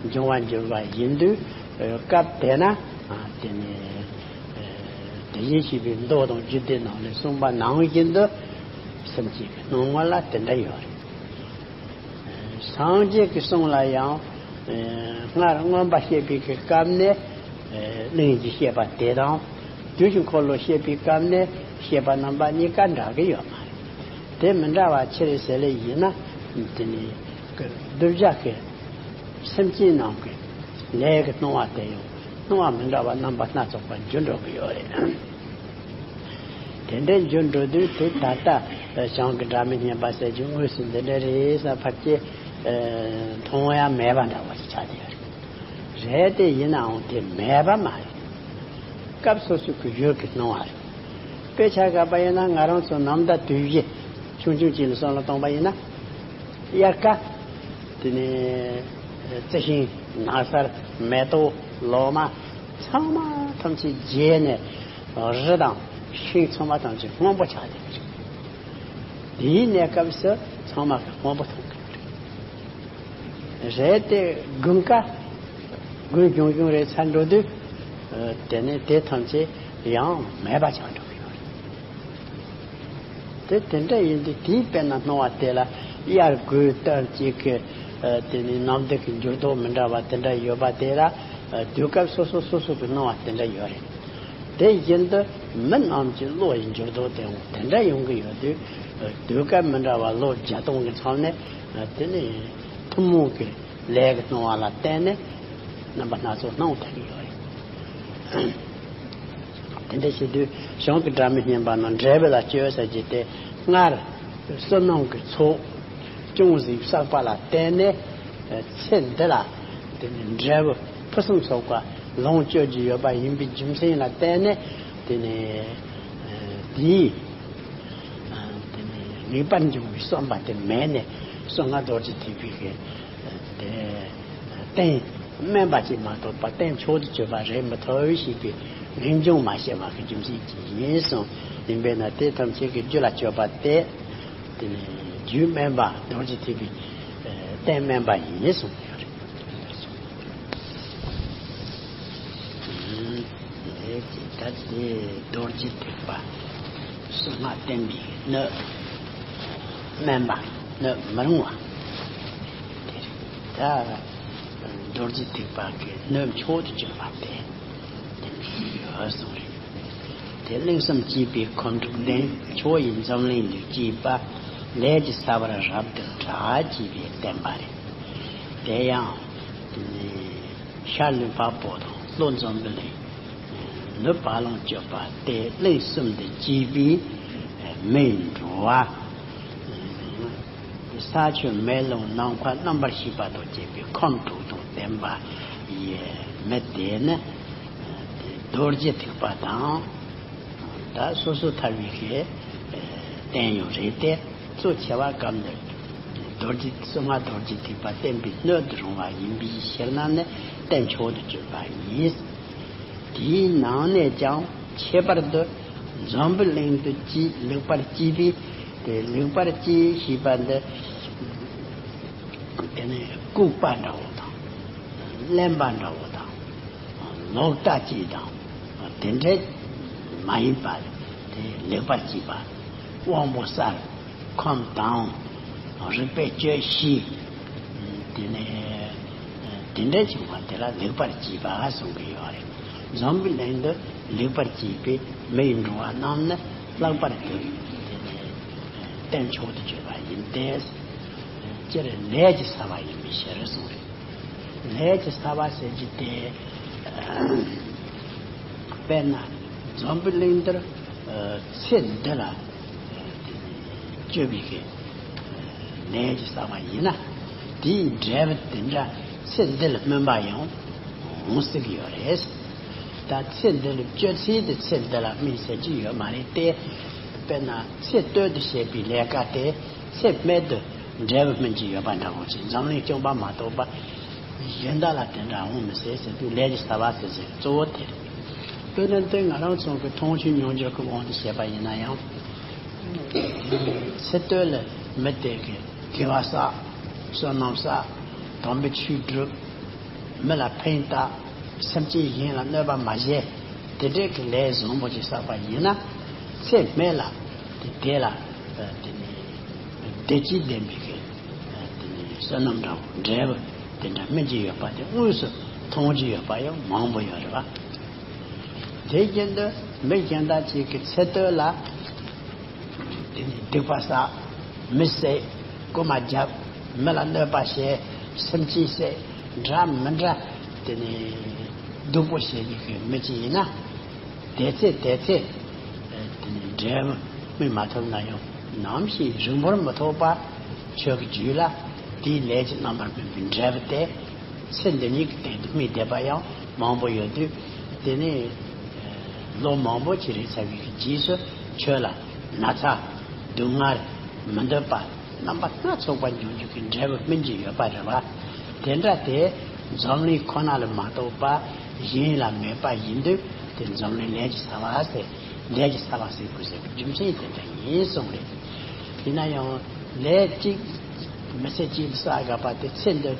འབྱུང་བར་འགྱུར་བ་ཡིན་དུས། སྐབས་དེ་ན་དེ་ནས་དེ་བཞིན་གཤེགས་པའི་མདོ་དང་རྒྱུད་སྡེ་ནང་ལས་གསུངས་པ་ནང་བཞིན་དུ་སེམས་ཅན་གྱི་སྣང་ངོ་ལ་དེ་འདྲ་ཡོད་རེད། སངས་རྒྱས་ཀྱི་གསུང་ལ་ཡང་སྔར་མངོན་པ་བཤད་པའི་གི་སྐབས་ནས་གླེང་གཞི་བཤད་པ་དེ་དང་། དུས་ཀྱི་འཁོར་ལོ་བཤད་པའི་སྐབས་ནས་བཤད་པ་རྣམ་པ་གཉིས་ཀ་འདྲ་གི་ཡོད་མ་རེད། དེ་མི་འདྲ་བ་ཆི་རེད་ཟེར་ལེ་ཡིན་ན། དེ་ནི་གདུལ་བྱ་གི་སེམས་ཅན་རྣམས་ཀྱི་ལས་ཀྱི་སྣང་བ་དེ་ཡང་སྣང་བ་མི་འདྲ་བ་རྣམ་པ་སྣ་ཚོགས་པ་འགྱུར་འགྲོ་གི་ཡོད་རེད། དེ་འདྲའི་འགྱུར་འགྲོ་དུས་དེ་ད་ལྟ་བྱང་གི་སྒྲ་མི་སྙན་པ་ཟེར་རྒྱུ་དངོས་སུ་འདི་འདྲ་རེད་ཟེར་ཕལ་ཆེར་མཐོང་ཡ་མེད་པ་འདྲ་བ་ཞིག་ཆགས་བསྡད་ཡོད་རེད། རེད་དེ་ཡིན་ནའང་དེ་མེད་པ་མ་རེད། སྐབས་སོ་སོ་གི་ཡུལ་གྱི་སྣང་བ་རེད། དཔེ་ཆ་བཞག་པ་ཡིན་ན་ང་རང་ཚོ་ནམ་ཟླ་དུས་བཞི་ཆུང་ཆུང་ཅིག་ལ་བསམ་བློ་གཏོང་པ་ཡིན་ན། དབྱར་ཁ། དེ་ནས་རྩི་ཤིང་ནགས་ཚལ་མེ་ཏོག་ལོ་མ་ཚང་མ་ཐམས་ཅད་རྒྱས་ནས་རི་དང་ཤིང་ཚང་མ་ཐམས་ཅད་སྔོན་པོ་ཆགས་བསྡད་པ་རེད། དེའི་གནས་སྐབས་སུ་ཚང་མ་གི་སྔོན་པོ་མཐོང་གི་རེད། དེ་དགུན་ཁ་དགུན་ཆུང་ཆུང་རེད་ཚར་འགྲོ་དུས། དེ་ནས་དེ་ཐམས་ཅད་ཡང་མེད་པ་ཆགས་འགྲོ་གི་ཡོད་རེད། དེ་དེ་འདྲ་ཡིན་དུས་དེའི་དཔེར་ན་སྣང་བ་དེ་ལ་དབྱར་དགུན་སྟོན་གཅིག་གི་དེ་ནི་ནམ་ཟླ་གི་འགྱུར་ལྡོག་མི་འདྲ་བ་དེ་འདྲ་ཡོད་པ་དེ་ལ་དུས་སྐབས་སོ་སོ་སོ་སོ་གི་སྣང་བ་དེ་འདྲ་ཡོད་རེད། དེ་བཞིན་དུ་མི་རྣམས་ཀྱི་བློ་ཡི་འགྱུར་ལྡོག་དེའང་དེ་འདྲ་ཡོང་གི་ཡོད་དུས། དུས་སྐབས་མི་འདྲ་བ་ལོ་བརྒྱ་སྟོང་གི་མཚམས་ནས་དེ་ནི་ཐུན་མོང་གི་ལས་ཀྱི་སྣང་བ་ལ་བརྟེན་ནས་རྣམ་པ་སྣ་ཚོགས་སྣང་ཐུབ་ཀྱི་ཡོད་རེད། དེ་འདྲ་བྱེད་དུས་གཞན་གྱི་སྒྲ་མི་སྙན་པ་རྣམས་འབྲས་བུ་ལ་སྤྱོད་ཟེར་རྒྱུ་དེ། སྔར་བསོད་ནམས་ཀྱི་ཚོགས་ཅུང་ཟད་བསགས་པ་ལ་བརྟེན་ནས་ཚེ་འདི་ལ་དེ་ནི་འབྲས་བུ་ཕུན་སུམ་ཚོགས་པ་ལོངས་སྤྱོད་ཀྱི་ཡོད་པ་ཡིན་པའི་རྒྱུ་མཚན་ལ་བརྟེན་ནས། དེ་ནི་དེའི་དེ་ནི་ངེས་པར་འབྱུང་བའི་བསམ་པ་དེ་མེད་ནས་གསང་སྔགས་རྡོ་རྗེ་ཐེག་པའི་གི་དེ་རྟེན་དམན་པ་ཅིག་མ་གཏོགས་པ་རྟེན་མཆོག་ཏུ་གྱུར་པ་རེད་མི་ཐུབ་ཞེས་པའི་ངེས་འབྱུང་མ་བཤད་པ་གི་རྒྱུ་མཚན་གྱིས་ཡིན་གསུངས། ཡིན་པས་ན་དེ་ཐམས་ཅད་ཀྱི་རྒྱུ་ལ་སྤྱོད་པ་སྟེ། དེ་ནི་རྒྱུ་དམན་པ་རྡོ་རྗེ་ཐེག་པའི་རྟེན་དམན་པ་ཡིན་གསུངས་ཡོད་རེད། ལས་ཀྱི་ད་ལྟའི་རྡོ་རྗེ་ཐེག་པ་གསང་སྔགས་བསྟན་པའི་སྣོད་དམན་པ། སྣོད་མི་རུང་བ་དེ་རེད། ད་རྡོ་རྗེ་ཐེག་པ་གི་སྣོད་མཆོག་ཏུ་གྱུར་པ་དེ་དེ་འདྲ་ཡོད་གསུངས་རེད། དེ་གླིང་བསམ་གཅིག་པའི་ཁོང་ཁྲོ་ལྡན། ཁྱོད་ཡི་འཛམ་གླིང་ལུས་སྐྱེས་པ། ལས་ཀྱི་ས་བར་རབ་ཏུ་བྲལ་ཅེས་པའི་བསྟན་པ་རེད། དེ་ཡང་ ཤར་ལུས་འཕགས་པོ་དང་ལྷོ་འཛམ་བུ་གླིང་། ནུབ་བ་ལང་སྤྱོད་པ་སྟེ་གླིང་གསུམ་དུ་སྐྱེས་པའི་མིའི་འགྲོ་བ། ས་ཆུ་མེ་རླུང་ནམ་མཁའ་རྣམ་པར་ཤེས་པ་དང་བཅས་པའི་ཁམས་དྲུག་དང་ལྡན་པ་ཡི་མི་དེ་ནི། རྡོ་རྗེ་ཐེག་པ་དང་། ད་སོ་སོ་ཐར་བའི་གི་རྟེན་ཡང་རེད་དེ། གཙོ་ཆེ་བ་སྐབས་འདིར་རྡོ་རྗེ་གསང་སྔགས་རྡོ་རྗེ་ཐེག་པ་བསྟན་པའི་སྣོད་དུ་རུང་བ་ཡིན་པའི་ཕྱིར་ན་ནི་རྟེན་མཆོག་ཏུ་གྱུར་པ་ཡིན། དེའི་ནང་ནས་ཀྱང་ཁྱད་པར་དུ་འཛམ་བུ་གླིང་དུ་སྐྱེས་ལེགས་པར་སྐྱེས་པའི་དེ་ལེགས་པར་སྐྱེས་ཞེས་པ་འདི། དེ་ནི་ལྐུགས་པ་འདྲ་བོ་དང་། གླེན་པ་འདྲ་བོ་དང་། ལོག་ལྟ་ཅིག་དང་། དེ་འདྲ་མ་ཡིན་པ། དེ་ལེགས་པར་སྐྱེས་པ། དབང་པོ་གསལ། ཁམས་དྭངས། རིག་པའི་སྤྱོད་ཤེས། དེ་ནས་དེ་འདྲ་བྱུང་བ་དེ་ལ་ལེགས་པར་སྐྱེས་པ་གསུང་གི་ཡོད་རེད། འཛམ་བུ་གླིང་དུ་ལེགས་པར་སྐྱེས་པའི་མིའི་འགྲོ་བ་རྣམས་ནི་ལྷག་པར་དུ་དེ་ནས་རྟེན་མཆོག་ཏུ་གྱུར་པ་ཡིན་ཏེ། སྤྱིར་ལས་ཀྱི་ས་བ་ཡིན་པའི་ཕྱིར་གསུངས་རེད། ལས་ཀྱི་ས་བ་ཟེར་རྒྱུ་དེ། དཔེར་ན་འཛམ་བུ་གླིང་འདིར་ཚེ་འདི་ལ་སྤྱོད་པའི་གི་ལས་ཀྱི་ས་བ་ཡིན་ན། དེའི་འབྲས་བུ་དེ་འདྲ་ཚེ་འདི་ལ་སྨིན་པ་ཡང་འོང་སྲིད་ཀྱི་ཡོད་རེད། ད་ཚེ་འདི་ལ་སྤྱོད་ཚེ་དེ་ཚེ་འདི་ལ་སྨིན་ཟེར་གྱི་ཡོད་མ་རེད་དེ། དཔེར་ན་ཚེ་སྟོད་དུ་བྱས་པའི་ལས་ཀ་དེ་ཚེ་སྨད་དུ་འབྲས་བུ་སྨིན་གྱི་ཡོད་པ་འདྲ་བོ་ཅིག་འཛམ་གླིང་སྐྱོང་པ་མ་གཏོགས་པ་གཞན་དག་ལ་དེ་འདྲ་འོང་མི་སྲིད་ཟེར་དུས་ལས་ཀྱི་ས་བ་ཟེར་ཟེར་གཙོ་བོ་དེ་རེད། དཔེར་ན་དེ་ང་རང་ཚོ་གི་མཐོང་ཆོས་མྱོང་འགྱུར་གྱི་དབང་དུ་བྱས་པ་ཡིན་ན་ཡང་། ཚེ་སྟོད་ལ་མི་དེ་གི་དགེ་བ་བསགས། བསོད་ནམས་བསགས། དམ་པའི་ཆོས་བསྒྲུབས། མི་ལ་ཕན་བཏགས། སེམས་ཅན་གཞན་ལ་གནོད་པ་མ་བྱས། དེ་འདྲའི་གི་ལས་བཟང་པོ་ཞིག་བསགས་པ་ཡིན་ན། ཚེ་སྨད་ལ་དེ་དེ་ལ་དེ་ནི་བདེ་སྐྱིད་ལྡན་པའི་གི་དེ་ནི་བསོད་ནམས་འདྲ་བོ་འབྲས་བུ་དེ་འདྲ་སྨིན་གྱི་ཡོད་པ་དེ་དངོས་སུ་མཐོང་རྒྱུ་ཡོད་པ་ཡང་མང་པོ་ཡོད་རེད་བ། དེ་བཞིན་དུ་མི་གཞན་དག་ཅིག་གི་ཚེ་སྟོད་ལ། དེ་ནི་སྡིག་པ་བསགས། མི་བསད། རྐུ་མ་བརྒྱབ། མི་ལ་གནོད་པ་བྱས། སེམས་ཅན་བསད། འདྲ་མི་འདྲ་དེ་ནི་སྡུག་པོ་བྱེད་ཀྱི་མི་ཅིག་ཡིན་ན། དེ་ཚེ་དེ་ཚེ་དེ་ནི་འབྲས་བུ་སྨིན་མ་ཐུབ་ན་ཡང་ནམ་ཞིག་རིང་པོར་མི་ཐོགས་པ། ཆོས་ཀྱི་རྒྱུད་ལ་དེའི་ལས་ཀྱི་རྣམ་པར་སྨིན་པའི་འབྲས་བུ་དེ། ཚེ་འདི་ཉིད་ཀྱི་སྟེང་དུ་སྨིན་བསྡད་པ་ཡང་མང་པོ་ཡོད་དུས། དེ་ནི་ལོ་མང་པོ་ཅིག་རེད་ཚར་བའི་རྗེས་སུ་ཆོས་ལ་ན་ཚ། སྡུག་བསྔལ། མི་འདོད་པ། རྣམ་པ་སྣ་ཚོགས་པ་འབྱུང་རྒྱུ་གི་འབྲས་བུ་སྨིན་གྱི་ཡོད་པ་རེད་བ། དེ་འདྲ་དེ་འཛམ་གླིང་ཁོ་ན་ལ་མ་གཏོགས་པ་གཞན་ལ་མེད་པ་ཡིན་དུས། དེ་འཛམ་གླིང་ལས་ཀྱི་ས་བ་ཟེར། ལས་ཀྱི་ས་བ་ཟེར་དགོས་ཟེར་བའི་རྒྱུ་མཚན་དེ་འདྲ་ཡིན་གསུངས་རེད། ཡིན་ན་ཡང་ལས་གཅིག་མི་ཚེ་གཅིག་བསགས་དགོས་པ་དེ་ཚེ་འདི་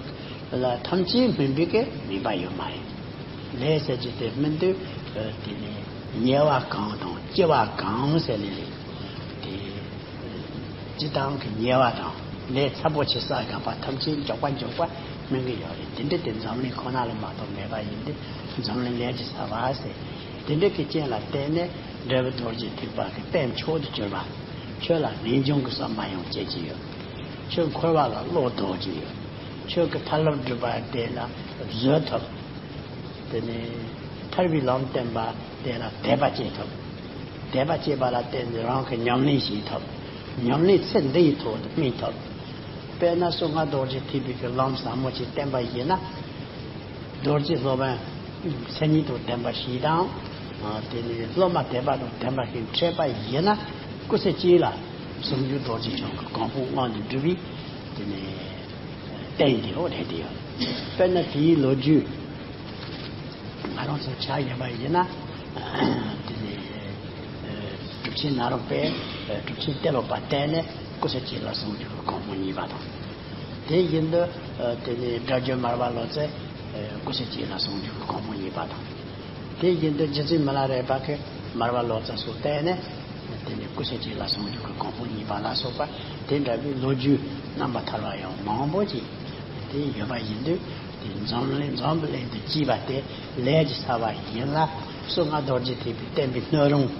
ལ་ཐམས་ཅད་སྨིན་པའི་གི་མིན་པ་ཡོད་མ་རེད། ལས་ཟེར་རྒྱུ་དེ་སྨིན་དུས་དེ་ནི་ཉེ་བ་གང་དང་སྐྱེ་བ་གང་ཟེར་ནས་རེད། དེ་སྤྱི་བཏང་གི་ཉེ་བ་དང་ལས་ཚབས་པོ་ཆེ་བསགས་དགོས་པ་ཐམས་ཅད་མགྱོགས་པ་མགྱོགས་པ་སྨིན་གི་ཡོད་རེད། དེ་འདྲ་དེ་འཛམ་གླིང་ཁོ་ན་ལ་མ་གཏོགས་མེད་པ་ཡིན་ཏེ། འཛམ་གླིང་ལས་ཀྱི་ས་བ་ཟེར། དེ་འདྲ་གི་རྐྱེན་ལ་བརྟེན་ནས་འབྲས་བུ་རྡོ་རྗེ་ཐེག་པ་གི་རྟེན་མཆོག་ཏུ་གྱུར་པ། ཆོས་ལ་ངེས་འབྱུང་གི་བསམ་པ་ཡང་སྐྱེ་གི་ཡོད། ཆོས་འཁོར་བ་ལ་བློ་ལྡོག་གི་ཡོད། ཆོས་ཀྱི་ཐར་ལམ་སྒྲུབ་པ་དེ་ལ་བཟོད་ཐུབ། དེ་ནས་ཐར་བའི་ལམ་བསྟན་པ་དེ་ལ་དད་པ་སྐྱེ་ཐུབ། དད་པ་སྐྱེས་པ་ལ་བརྟེན་ནས་རང་གི་ཉམས་ལེན་བྱེད་ཐུབ། ཉམས་ལེན་ཚེ་འདི་ཡི་ཐོག་ཏུ་སྨིན་ཐུབ། དཔེར་ན་གསང་སྔགས་རྡོ་རྗེ་ཐེག་པའི་གི་ལམ་ཟབ་མོ་ཅིག་བསྟན་པ་ཡིན་ན། རྡོ་རྗེ་སློབ་དཔོན་མཚན་ཉིད་དང་ལྡན་པ་ཞིག་དང་། དེ་ནས་སློབ་མ་དད་པ་དང་ལྡན་པ་ཞིག་འཕྲད་པ་ཡིན་ན། སྐུ་ཚེ་གཅིག་ལ་ཟུང་འཇུག་རྡོ་རྗེ་འཆང་གི་གོ་འཕང་མངོན་དུ་འགྲུབ་པའི་དེ་ནས་རྟེན་དེ་འོ་རེད་དེ་ཡོད། དཔེར་ན་དེའི་ལོ་རྒྱུས་ང་རང་ཚོ་ཆ་བཞག་པ་ཡིན་ན། དེ་ནས་གྲུབ་ཆེན་ནཱ་རོ་པས་གྲུབ་ཆེན་ཏེ་ལོ་པ་བསྟེན་ནས་སྐུ་ཚེ་གཅིག་ལ་ཟུང་འཇུག་གི་གོ་འཕང་བརྙེས་པ་དང་། དེ་བཞིན་དུ་དེ་ནས་སྒྲ་བརྒྱུད་མར་པ་ལོ་ཙཱས་སྐུ་ཚེ་གཅིག་ལ་ཟུང་འཇུག་གི་གོ་འཕང་བརྙེས་པ་དང་། དེ་བཞིན་དུ་རྗེ་བཙུན་མི་ལ་རས་པ་གིས་མར་པ་ལོ་ཙཱ་སོགས་བསྟེན་ནས། དེ་ནས་སྐུ་ཚེ་གཅིག་ལ་ཟུང་འཇུག་གི་གོ་འཕང་བརྙེས་པ་ལ་སོགས་པ་དེ་འདྲ་བའི་ལོ་རྒྱུས་རྣམ་པ་ཐར་པ་ཡང་མང་པོ་ཅིག་དེ་ཡོད་པ་ཡིན་དུས། དེ་འཛམ་གླིང་འཛམ་བུ་གླིང་དུ་སྐྱེས་པ་དེ་ལས་ཀྱི་ས་བ་ཡིན་ལ། གསང་སྔགས་རྡོ་རྗེ་ཐེག་པའི་བསྟན་པའི་སྣོད་རུང་།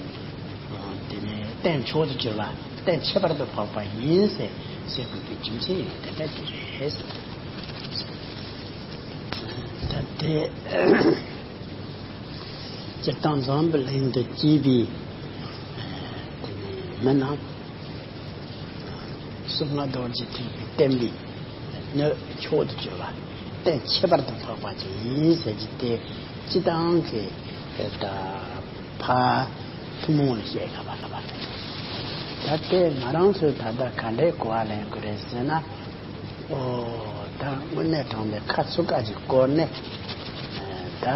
དེ་ནས་རྟེན་མཆོག་ཏུ་གྱུར་པ་རྟེན་ཁྱད་པར་དུ་འཕགས་པ་ཡིན་ཟེར་ཟེར་དགོས་པའི་རྒྱུ་མཚན་ཡང་དེ་འདྲ་ཅིག་རེད། ད་དེ་སྤྱིར་བཏང་འཛམ་བུ་གླིང་དུ་སྐྱེས་པའི་དེ་ནས་མི་རྣམས་གསང་སྔགས་རྡོ་རྗེ་ཐེག་པའི་བསྟན་པའི་སྣོད་མཆོག་ཏུ་གྱུར་པ། རྟེན་ཁྱད་པར་དུ་འཕགས་པ་ཅིག་ཡིན་ཟེར་གྱི་དེ་སྤྱི་བཏང་གི་ད་ཕ་ཐུན་མོང་ལ་བཤད་དགོས་པ་ལ་བ། ད་དེ་ང་རང་ཚོས་ད་ལྟ་ག་འདྲའི་གོ་བ་ལེན་དགོས་རེད་ཟེར་ན། ཨོ། ད་དངོས་གནས་དྲང་པའི་ཁ་ཚུགས་ཀ་ཅིག་བསྐོར་ནས། ད་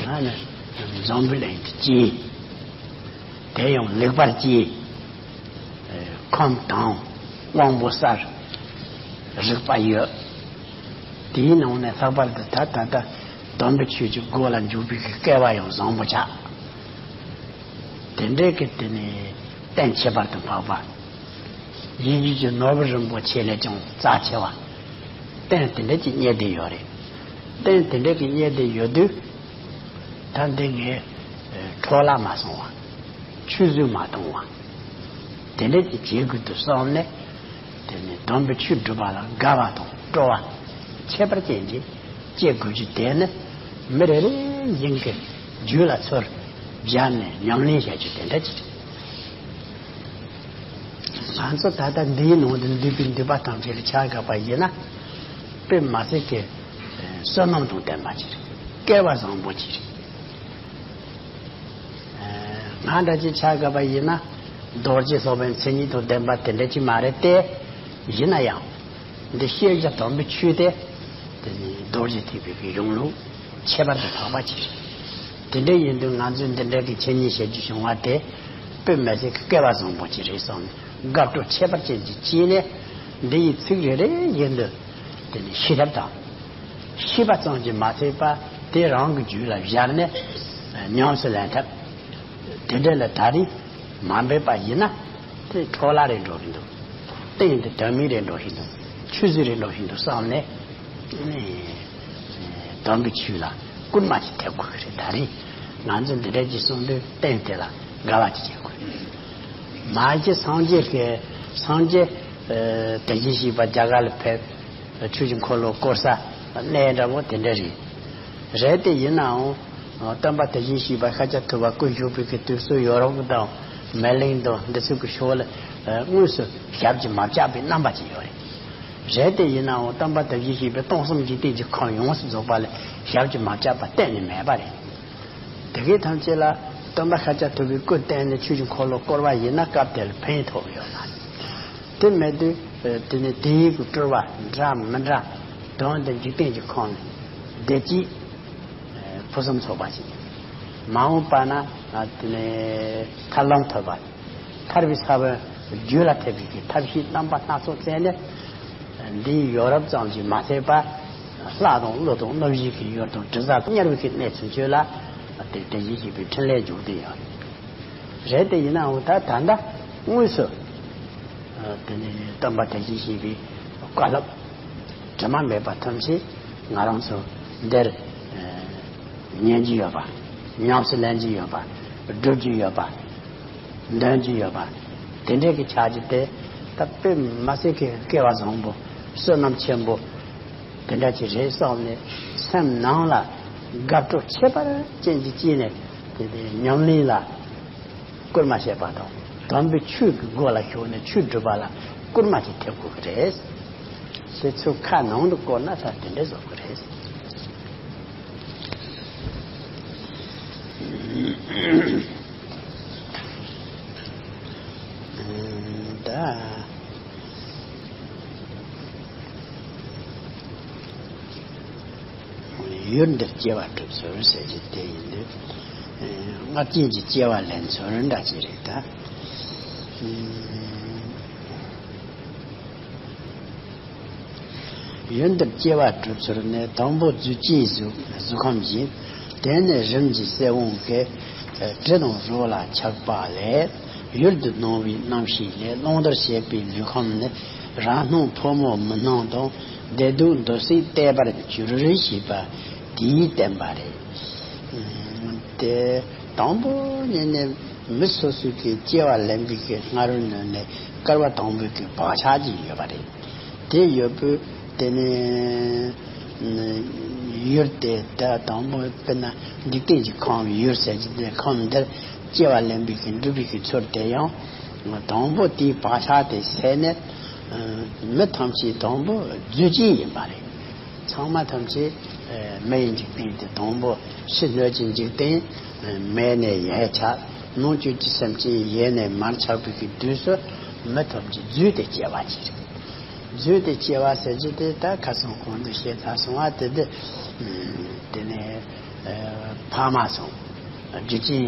ང་ནི་འཛམ་བུ་གླིང་དུ་སྐྱེས། དེ་ཡང་ལེགས་པར་སྐྱེས། ཁམས་དྭངས། དབང་པོ་གསལ། རིག་པ་ཡོད། དེའི་ནང་ནས་ལྷག་པར་དུ་ད་ད་ལྟ་དམ་པའི་ཆོས་ཀྱི་སྒོ་ལ་འཇུག་པའི་སྐལ་བ་ཡང་བཟང་པོ་ཆགས། དེ་འདྲའི་གི་དེ་ནི་རྟེན་ཁྱད་པར་དུ་འཕགས་པ། ཡིད་བཞིན་གྱི་ནོར་བུ་རིན་པོ་ཆེ་ལས་ཀྱང་རྩ་ཆེ་བ། རྟེན་དེ་འདྲ་ཅིག་རྙེད་བསྡད་ཡོད་རེད། རྟེན་དེ་འདྲ་གི་རྙེད་བསྡད་ཡོད་དུས། ད་འདི་ངས་འཕྲོ་བརླག་མ་སོང་བ། ཆུད་ཟོས་མ་བཏང་བ། དེ་འདྲ་ཅིག་བྱེད་དགོས་འདུག་བསམ་ནས། དེ་ནས་དམ་པའི་ཆོས་སྒྲུབ་པ་ལ་དགའ་བ་དང་སྤྲོ་བ་ཁྱད་པར་ཅན་གྱིས་སྐྱེ་དགོས་རྒྱུ་དེ་ནི་མི་རེ་རེ་བཞིན་གྱི་རྒྱུད་ལ་ཚུར་སྦྱར་ནས་ཉམས་ལེན་བྱ་རྒྱུ་དེ་འདྲ་ཅིག་རེད། ང་ཚོ་ད་ལྟ་འདིའི་ནང་དུ་འདུས་པའི་འདུས་པ་ཐམས་ཅད་ལ་ཆ་བཞག་པ་ཡིན་ན། དཔེ་མ་སྲིད་ཀྱི་བསོད་ནམས་དང་ལྡན་པ་ཅིག་རེད། སྐལ་བ་བཟང་པོ་ཅིག་རེད། ང་འདྲ་ཅིག་ཆ་བཞག་པ་ཡིན་ན། རྡོ་རྗེ་སོགས་པའི་མཚན་ཉིད་དང་ལྡན་པ་དེ་འདྲ་ཅིག་མ་རེད་དེ། ཡིན་ན་ཡང་། འདི་ཤེས་བྱ་དམ་པའི་ཆོས་དེ། དེ་ནི་རྡོ་རྗེ་ཐེག་པའི་གི་གཞུང་ལུགས་ཁྱད་པར་དུ་འཕགས་པ་ཅིག་རེད། དེ་འདྲ་ཡིན་དུས་ང་ཚོས་འདི་འདྲ་གི་འཆད་ཉན་བྱེད་རྒྱུ་བྱུང་བ་དེ། དཔེ་མ་སྲིད་ཀྱི་སྐལ་བ་བཟང་པོ་ཅིག་རེད་བསམ་ནས་དགའ་སྤྲོ་ཁྱད་པར་ཅན་གྱི་སྐྱེས་ནས། འདི་ཡི་ཚིག་རེ་རེ་བཞིན་དུ། དེ་ནི་ཤེས་ཐབས་དང་། ཤེས་པ་ཙམ་གྱིས་མ་ཚད་པ། དེ་རང་གི་རྒྱུད་ལ་སྦྱར་ནས་ཉམས་སུ་ལེན་ཐབས། དེ་འདྲ་ལ་ད་རེས་མ་འབད་པ་ཡིན་ན། དེ་འཕྲོ་བརླག་རེ་འགྲོ་གི་འདུག་རྟེན་དེ་དོན་མེད་རེ་འགྲོ་གི་འདུག་ཆུད་ཟོས་རེ་འགྲོ་གི་འདུག་བསམ་ནས། དམ་པའི་ཆོས་ལ་སྐུལ་མ་ཞིག་ཐེབས་དགོས་ཀྱི་རེད། ད་རེས་ང་ཚོ་འདི་འདྲ་ཅིག་གསུངས་དུས་རྟེན་དེ་ལ་དགའ་བ་ཅིག་བྱེད་དགོས། མ་གཞི་སངས་རྒྱས་ཀྱི་སངས་རྒྱས་དེ་བཞིན་གཤེགས་པ་རྒྱ་གར་ལ་ཕེབས། ཆོས་ཀྱི་འཁོར་ལོ་བསྐོར་ས་གནས་འདྲ་བོ་དེ་འདྲ་རེད། རེད་དེ་ཡིན་ནའང་། སྟོན་པ་དེ་བཞིན་གཤེགས་པ་ཤཱཀྱ་ཐུབ་པ་སྐུ་བཞུགས་པའི་གི་དུས་སུ་ཡོ་རོབ་དང་མེ་གླིང་དང་འདི་ཚོ་གི་ཕྱོགས་ལ་དངོས་སུ་ཞབས་ཀྱིས་མ་བཅགས་པའི་རྣམ་པ་ཅིག་ཡོད་རེད། རེད་དེ་ཡིན་ནའང་སྟོན་པ་དེ་བཞིན་གཤེགས་པའི་སྟོང་གསུམ་འཇིག་རྟེན་གྱི་ཁམས་ཡོངས་སུ་རྫོགས་པ་ལ་ཞབས་ཀྱིས་མ་བཅགས་པ་གཏན་ནས་མེད་པ་རེད། དེ་གའི་ཐམས་ཅད་ལ་སྟོན་པ་ཤཱཀྱ་ཐུབ་པའི་སྐུ་བསྟན་ནས་ཆོས་ཀྱི་འཁོར་ལོ་བསྐོར་བ་ཡིན་ན་སྐབས་དེར་ཕན་ཐོགས་ཡོད་ན། དེ་མེད་དུས་དེ་ནི་དེའི་གི་སྤྲུལ་བ་འདྲ་མི་འདྲ་དོན་དེ་འཇིག་རྟེན་གྱི་ཁམས་ནས་བདེ་སྐྱིད་ཕུན་སུམ་ཚོགས་པ་ཞིག་མ་འོངས་པ་ན་དེ་ནས་ཐར་ལམ་ཐོབ་པ། ཐར་པའི་ས་བོན་རྒྱུད་ལ་ཐེབས་པའི་གི་ཐབས་ཤེས་རྣམ་པ་སྣ་ཚོགས་བཙལ་ནས། འདིའི་ཡོ་རོབ་ཙམ་གྱིས་མ་ཚད་པ། ལྷ་དང་ཀླུ་དང་གནོད་སྦྱིན་གྱི་ཡུལ་དང་དྲི་ཟ་དམྱལ་བའི་གི་གནས་ཚུན་ཆོད་ལ། དེ་དེ་བཞིན་གཤེགས་པའི་འཕྲིན་ལས་འཇུག་བསྡད་ཡོད། རེད་དེ་ཡིན་ནའང་ད་ད་ལྟ་དངོས་སུ། དེ་ནི་སྟོན་པ་དེ་བཞིན་གཤེགས་པའི་བཀའ་སློབ་དྲི་མ་མེད་པ་ཐམས་ཅད་ང་རང་ཚོ་འདིར་ཉན་གྱི་ཡོད་པ། ཉམས་སུ་ལེན་གྱི་ཡོད་པ། སྒྲུབ་ཀྱི་ཡོད་པ། འདོན་གྱི་ཡོད་པ། དེ་འདྲའི་གི་ཆ་རྒྱུ་དེ་ད་དཔེ་མ་སྲིད་ཀྱི་སྐལ་བ་བཟང་པོ། བསོད་ནམས་ཆེན་པོ། དེ་འདྲ་ཅིག་རེད་བསམ་ནས་སེམས་ནང་ལ་དགའ་སྤྲོ་ཁྱད་པར་ཅན་གྱི་སྐྱེས་ནས། དེ་དེ་ཉམས་ལེན་ལ་སྐུལ་མ་བྱེད་པ་དང་། དམ་པའི་ཆོས་ཀྱི་སྒོ་ལ་ཞུགས་ནས་ཆོས་སྒྲུབ་པ་ལ་སྐུལ་མ་ཅིག་ཐེབས་དགོས་ཀྱི་རེད། ཞེས་ཚུལ་ཁ་ནང་དུ་བསྐོར་ན་ད་དེ་འདྲ་བཟོ་དགོས་རེད། ད། ཡུལ་འདིར་སྐྱེ་བ་སྒྲུབ་ཚུལ་ཟེར་གྱི་དེ་ཡིན་དུས། སྔར་རྐྱེན་གྱི་སྐྱེ་བ་ལེན་ཚུལ་འདྲ་ཅིག་རེད་ད། ཡུལ་འདིར་སྐྱེ་བ་སྒྲུབ་ཚུལ་ནི། དང་པོ་རྫུས་སྐྱེས་གཟུགས་གཟུགས་ཁམས་བཞིན། དེ་ནས་རིམ་གྱིས་གསལ་འོང་གི། དྲི་དང་རོ་ལ་ཆགས་པ་ལས། ཡུལ་དུ་སྣང་བའི་རྣམ་ཤེས་ལས། བླང་དོར་བྱེད་པའི་ལུས་ཁམས་ནི། རང་སྣང་ཕོ་མོ་མི་སྣང་དང་། བདེ་སྡུག་འདུ་བྱེད་བརྟས་པར་འགྱུར་ཞེས་པ་དེས་བསྟན་པ་རེད། དེ་དང་པོ་ཉིད་ནས་མི་སོ་སོའི་གི་སྐྱེ་བ་ལེན་པའི་གི་སྔ་རོལ་ནང་ནས་སྐལ་བ་དང་པོའི་གི་བག་ཆགས་ཅིག་ཡོད་པ་རེད། དེ་ཡོད་པོས་དེ་ནས་ ཡུལ་དེ་ད་དང་པོ་དཔེར་ན་འཇིག་རྟེན་གྱི་ཁམས་ཡུལ་ཟེར་གྱི་དེ་ཁམས་འདིར་སྐྱེ་བ་ལེན་པའི་གི་འགྲུབ་པའི་གི་ཚུལ་དེ་ཡང་དང་པོ་དེའི་བག་ཆགས་དེ་ཟད་ནས་མི་ཐམས་ཅད་དང་པོ་རྫུས་ཅན་ཡིན་པ་རེད། ཚང་མ་ཐམས་ཅད་མི་ཡི་འཇིག་རྟེན་དེ་དང་པོ་ཕྱི་སྣོད་ཀྱི་འཇིག་རྟེན་མེ་ནས་ཡལ་ཆགས། ནང་བཅུད་ཀྱི་སེམས་ཅན་ཡལ་ནས་མར་ཆགས་པའི་གི་དུས་སུ་མི་ཐམས་ཅད་རྫུས་ཏེ་སྐྱེ་བ་ཅིག་རེད། རྫུས་ཏེ་སྐྱེ་བ་ཟེར་རྒྱུ་དེ་ད་ཁ་སང་གོང་དུ་བཤད་ཚར་སོང་བ་དེ་དེ། དེ་ནས་ཕ་མ་སོང་རྒྱུ་རྐྱེན་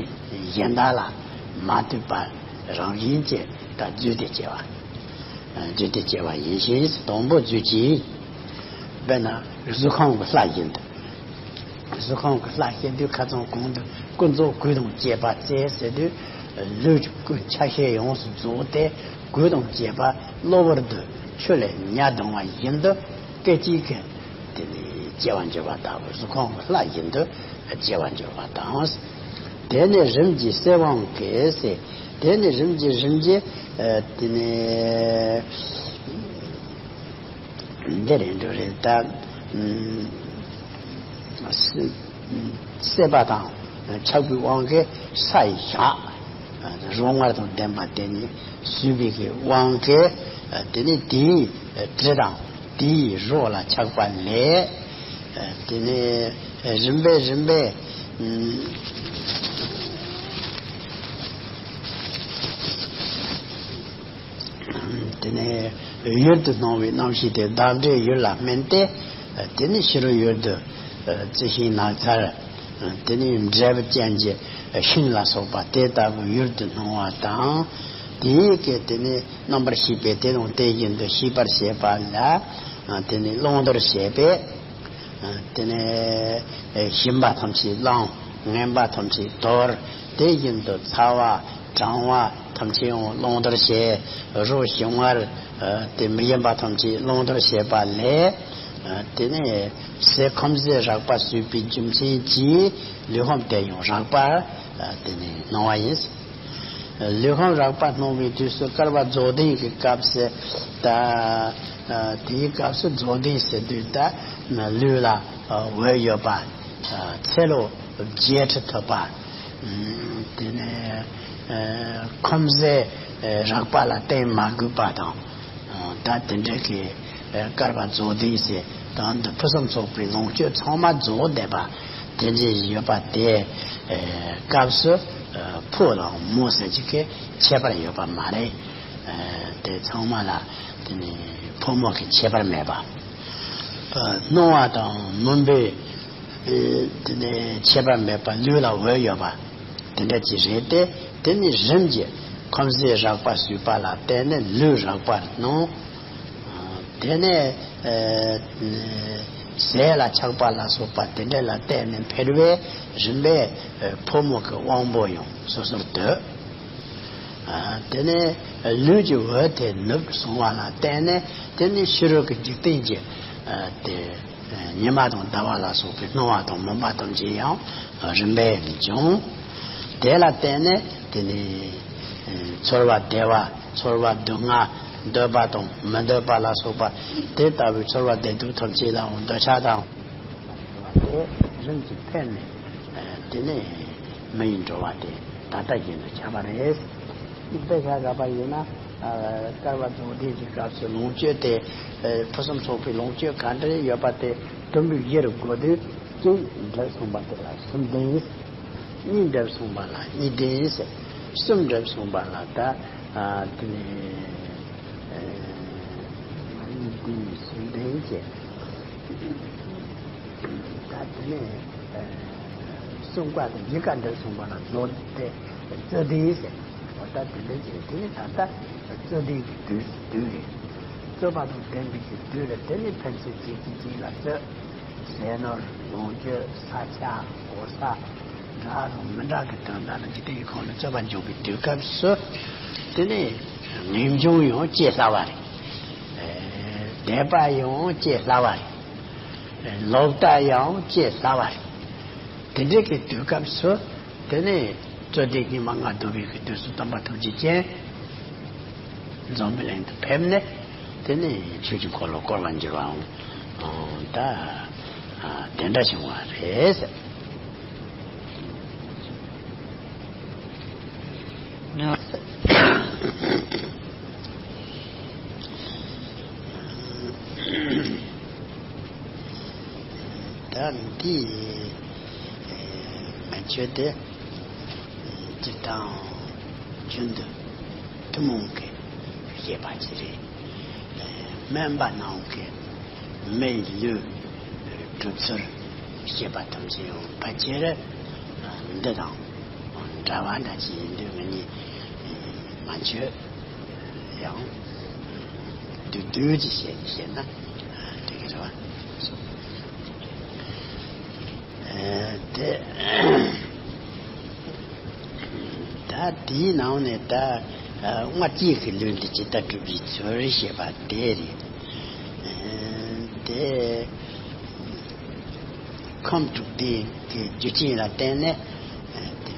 གཞན་དག་ལ་མ་ལྟོས་པར་རང་བཞིན་གྱིས་ད་རྫུས་ཏེ་སྐྱེ་བ། རྫུས་ཏེ་སྐྱེ་བ་ཡིན་ཞིང་དང་པོ་རྫུས་ཅན། དཔེར་ན་གཟུགས་ཁམས་ཀྱི་ལྷ་བཞིན་དུ། གཟུགས་ཁམས་ཀྱི་ལྷ་བཞིན་དུ་ཁ་སང་གོང་དུ་ཀུན་རྫོབ་གོས་དང་བཅས་པ་བཙས་ཟེར་དུས། ལུས་ཀྱི་ཀུན་ཆ་ཤས་ཡོངས་སུ་རྫོགས་ཏེ་གོས་དང་བཅས་པ་གློ་བུར་དུ་ཆུ་ལས་ཉ་ལྡང་བ་བཞིན་དུ་སྐད་ཅིག་གིས་དེ་ནི་སྐྱེ་བར་འགྱུར་བ་ལྟ་བུ། གཟུགས་ཁམས་ཀྱི་ལྷ་བཞིན་དུ་སྐྱེ་བར་འགྱུར་བ་དང་། དེ་ནས་རིམ་གྱིས་སྲིད་དབང་གིས་ཟེར། དེ་ནས་རིམ་གྱིས་རིམ་གྱིས་དེ་ནས། འདི་རེད་འདུག་རེད་ད། སྲེད་པ་དང་ཆགས་པའི་དབང་གིས་ས་ཡི་ཞག་རོ་མངར་དང་ལྡན་པ་དེ་ནི་ཟོས་པའི་གི་དབང་གིས་དེ་ནི་དེའི་དྲི་དང་དེའི་རོ་ལ་ཆགས་པ་ལས། དེ་ནི་རིམ་པས་རིམ་པས། དེ་ནས་ཡུལ་དུ་སྣང་བའི་རྣམ་ཤེས་དེ་བདག་འབྲས་ཡུལ་ལ་སྨིན་ཏེ། དེ་ནས་ཕྱི་རོལ་ཡུལ་དུ་རྩི་ཤིང་ནགས་ཚལ། དེ་ནས་འབྲས་བུ་ཅན་གྱི་ཤིང་ལ་སོགས་པ་དེ་ལྟ་བུའི་ཡུལ་དུ་སྣང་བ་དང་། དེའི་སྐད་དེ་ནས་རྣམ་པར་ཤེས་པས་དེ་དང་དེ་བཞིན་དུ་ཤེས་པར་བྱེད་པ་ལ་དེ་ནས་བླང་དོར་བྱེད་པས། དེ་ནས་ཞིམ་པ་ཐམས་ཅད་བླང་། ངན་པ་ཐམས་ཅད་དོར། དེ་བཞིན་དུ་ཚ་བ་གྲང་བ་ཐམས་ཅད་ཡང་བླང་དོར་བྱེད། རོ་ཞིམ་མངར་དེ་མི་ཞིམ་པ་ཐམས་ཅད་བླང་དོར་བྱེད་པ་ལས། དེ་ནས་ཟས་ཁམ་ཟས་རགས་པ་ཟོས་པའི་རྒྱུ་མཚན་གྱིས་ལུས་ཁམས་དེ་ཡང་རགས་པར་དེ་ནས་སྣང་བ་ཡིན། ལུས་ཁམས་རགས་པ་སྣང་བའི་དུས་སུ་བསྐལ་པ་རྫོགས་ལྡན་གྱི་སྐབས་སུ་ད། དེའི་སྐབས་སུ་རྫོགས་ལྡན་ཟེར་དུས་ད་ལུས་ལ་འོད་ཡོད་པ། ཚེ་ལོ་བརྒྱད་ཁྲི་ཐུབ་པ། དེ་ནས་ཁམ་ཟས་རགས་པ་ལ་བརྟེན་མ་དགོས་པ་དང་། ད་དེ་འདྲ་གི་བསྐལ་པ་རྫོགས་ལྡན་ཟེར་ད་འདི་ཕུན་སུམ་ཚོགས་པའི་ལོངས་སྤྱོད་ཚང་མ་རྫོགས་བསྡད་པ་དེ་འདྲ་ཡོད་པ་དེ་སྐབས་སུ་ཕོ་དང་མོ་ཟེར་གྱི་གི་ཁྱད་པར་ཡོད་པ་མ་རེད། དེ་ཚང་མ་ལ་དེ་ནི་ཕོ་མོ་གི་ཁྱད་པར་མེད་པ། སྣང་བ་དང་མུན་པའི་དེ་ནི་ཁྱད་པར་མེད་པ་ལུས་ལ་འོད་ཡོད་པ། དེ་འདྲ་ཅིག་རེད་དེ། དེ་ནི་རིམ་གྱིས་ཁམ་ཟས་རགས་པ་ཟོས་པ་ལ་བརྟེན་ནས་ལུས་རགས་པར་སྣང་། དེ་ནས་ཟས་ལ་ཆགས་པ་ལ་སོགས་པ་དེ་འདྲ་ལ་བརྟེན་ནས་འཕེལ་བས་རིམ་པས་ཕོ་མོ་གི་དབང་པོ་ཡང་སོ་སོར་འདོད། དེ་ནས་ལུས་ཀྱི་འོད་དེ་ནུབ་སོང་བ་ལ་བརྟེན་ནས་དེ་ནི་ཕྱི་རོལ་གྱི་འཇིག་རྟེན་གྱི་དེ། ཉི་མ་དང་ཟླ་བ་ལ་སོགས་པའི་སྣང་བ་དང་མུན་པ་ཐམས་ཅད་ཡང་རིམ་པས་འབྱུང་། དེ་ལ་བརྟེན་ནས་དེ་ནི་ཚོར་བ་བདེ་བ་ཚོར་བ་སྡུག་བསྔལ་འདོད་པ་དང་མི་འདོད་པ་ལ་སོགས་པ་དེ་ལྟ་བུའི་ཚོར་བ་བདེ་སྡུག་ཐམས་ཅད་ལའང་འདོད་ཆགས་དང་། དེ་རིམ་གྱིས་འཕེལ་ནས་དེ་ནི་མི་ཡི་འགྲོ་བ་དེ་ད་ལྟ་བཞིན་དུ་ཁྱབ་པ་རེད། དཔེ་ཆ་བཞག་པ་ཡིན་ན། བསྐལ་པ་རྫོགས་ལྡན་གྱི་སྐབས་སུ་ལོངས་སྤྱོད་དེ། ཕུན་སུམ་ཚོགས་པའི་ལོངས་སྤྱོད་ག་འདྲ་ཡོད་པ་དེ་དུམ་བུ་བཞིར་བགོས་དུས་གཅིག་འགྲིབ་སོང་བ་དེ་ལ་གསུམ་ལྡན། གཉིས་འགྲིབ་སོང་བ་ལ་གཉིས་ལྡན། གསུམ་འགྲིབ་སོང་བ་ལ་ད་དེ་ནས་གཉིས་ལྡན་གསུམ་ལྡན་བྱས། ད་དེ་ནས་གསུམ་ཀ་དང་བཞི་ཀ་འགྲིབ་སོང་བ་ལ་རྫོགས་ཏེ་རྩོད་ལྡན་ཟེར། འོ་ད་དེ་འདྲ་བྱས་དེ་ནི་ད་ལྟ་རྩོད་ལྡན་གྱི་དུས་དུས་རེད། རྩོད་པ་དང་ལྡན་པའི་གི་དུས་ལ་དེ་ནི་ཕན་ཚུན་གཅིག་གིས་གཅིག་ལ་རྩོད། ཟས་ནོར་ལོངས་སྤྱོད་ས་ཆ་གོ་ས་འདྲ་དང་མི་འདྲ་གི་དོན་དག་ལ་འཇིག་རྟེན་གྱི་ཁམས་ལ་རྩོད་པ་འཇོག་པའི་དུས་སྐབས་སུ་དེ་ནི་ངེས་འབྱུང་ཡང་སྐྱེ་སླ་བ་རེད། དད་པ་ཡང་སྐྱེ་སླ་བ་རེད། ལོག་ལྟ་ཡང་སྐྱེ་སླ་བ་རེད། དེ་འདྲའི་གི་དུས་སྐབས་སུ་དེ་ནས་རྩོད་ལྡན་སྙིགས་མ་ལྔ་བསྡུ་བའི་གི་དུས་སུ་སྟོན་པ་ཐུགས་རྗེ་ཅན་འཛམ་བུའི་གླིང་དུ་ཕེབས་ནས་དེ་ནས་ཆོས་ཀྱི་འཁོར་ལོ་བསྐོར་བར་འགྱུར་བའང་ད་ དེ་འདྲ་བྱུང་བ་རེད། ད་འདི་ང་ཚོས་དེ་སྤྱིར་བཏང་རྒྱུན་དུ་ཐུན་མོང་གི་བཤད་པ་ཅིག་རེད། སྨན་པ་རྣམས་ཀྱིས་མི་ལུས་གྲུབ་ཚུལ་བཤད་པ་ཐམས་ཅད་ཡང་ཕལ་ཆེར་འདི་དང་འདྲ་བ་འདྲ་ཅིག་ཡིན་དུས། ང་གཉིས་མ་བརྗོད། ཡང་བསྡུས་བསྡུས་ཀྱིས་བཤད་བཤད་ན་འགྲིག་གི་རེད་བ། ཨ། དེ། ད་དེའི་ནང་ནས་ད་ཨ་སྔར་སྐྱེས་ཀྱི་ལུས་འདི་ཇི་ལྟར་གྲུབ་པའི་ཚུལ་ཞེས་པ་དེ་རེད། ཨ། དེ། ཁམས་དྲུག་དེ་གི་རྒྱུ་རྐྱེན་ལ་བརྟེན་ནས་ཨ་དེ་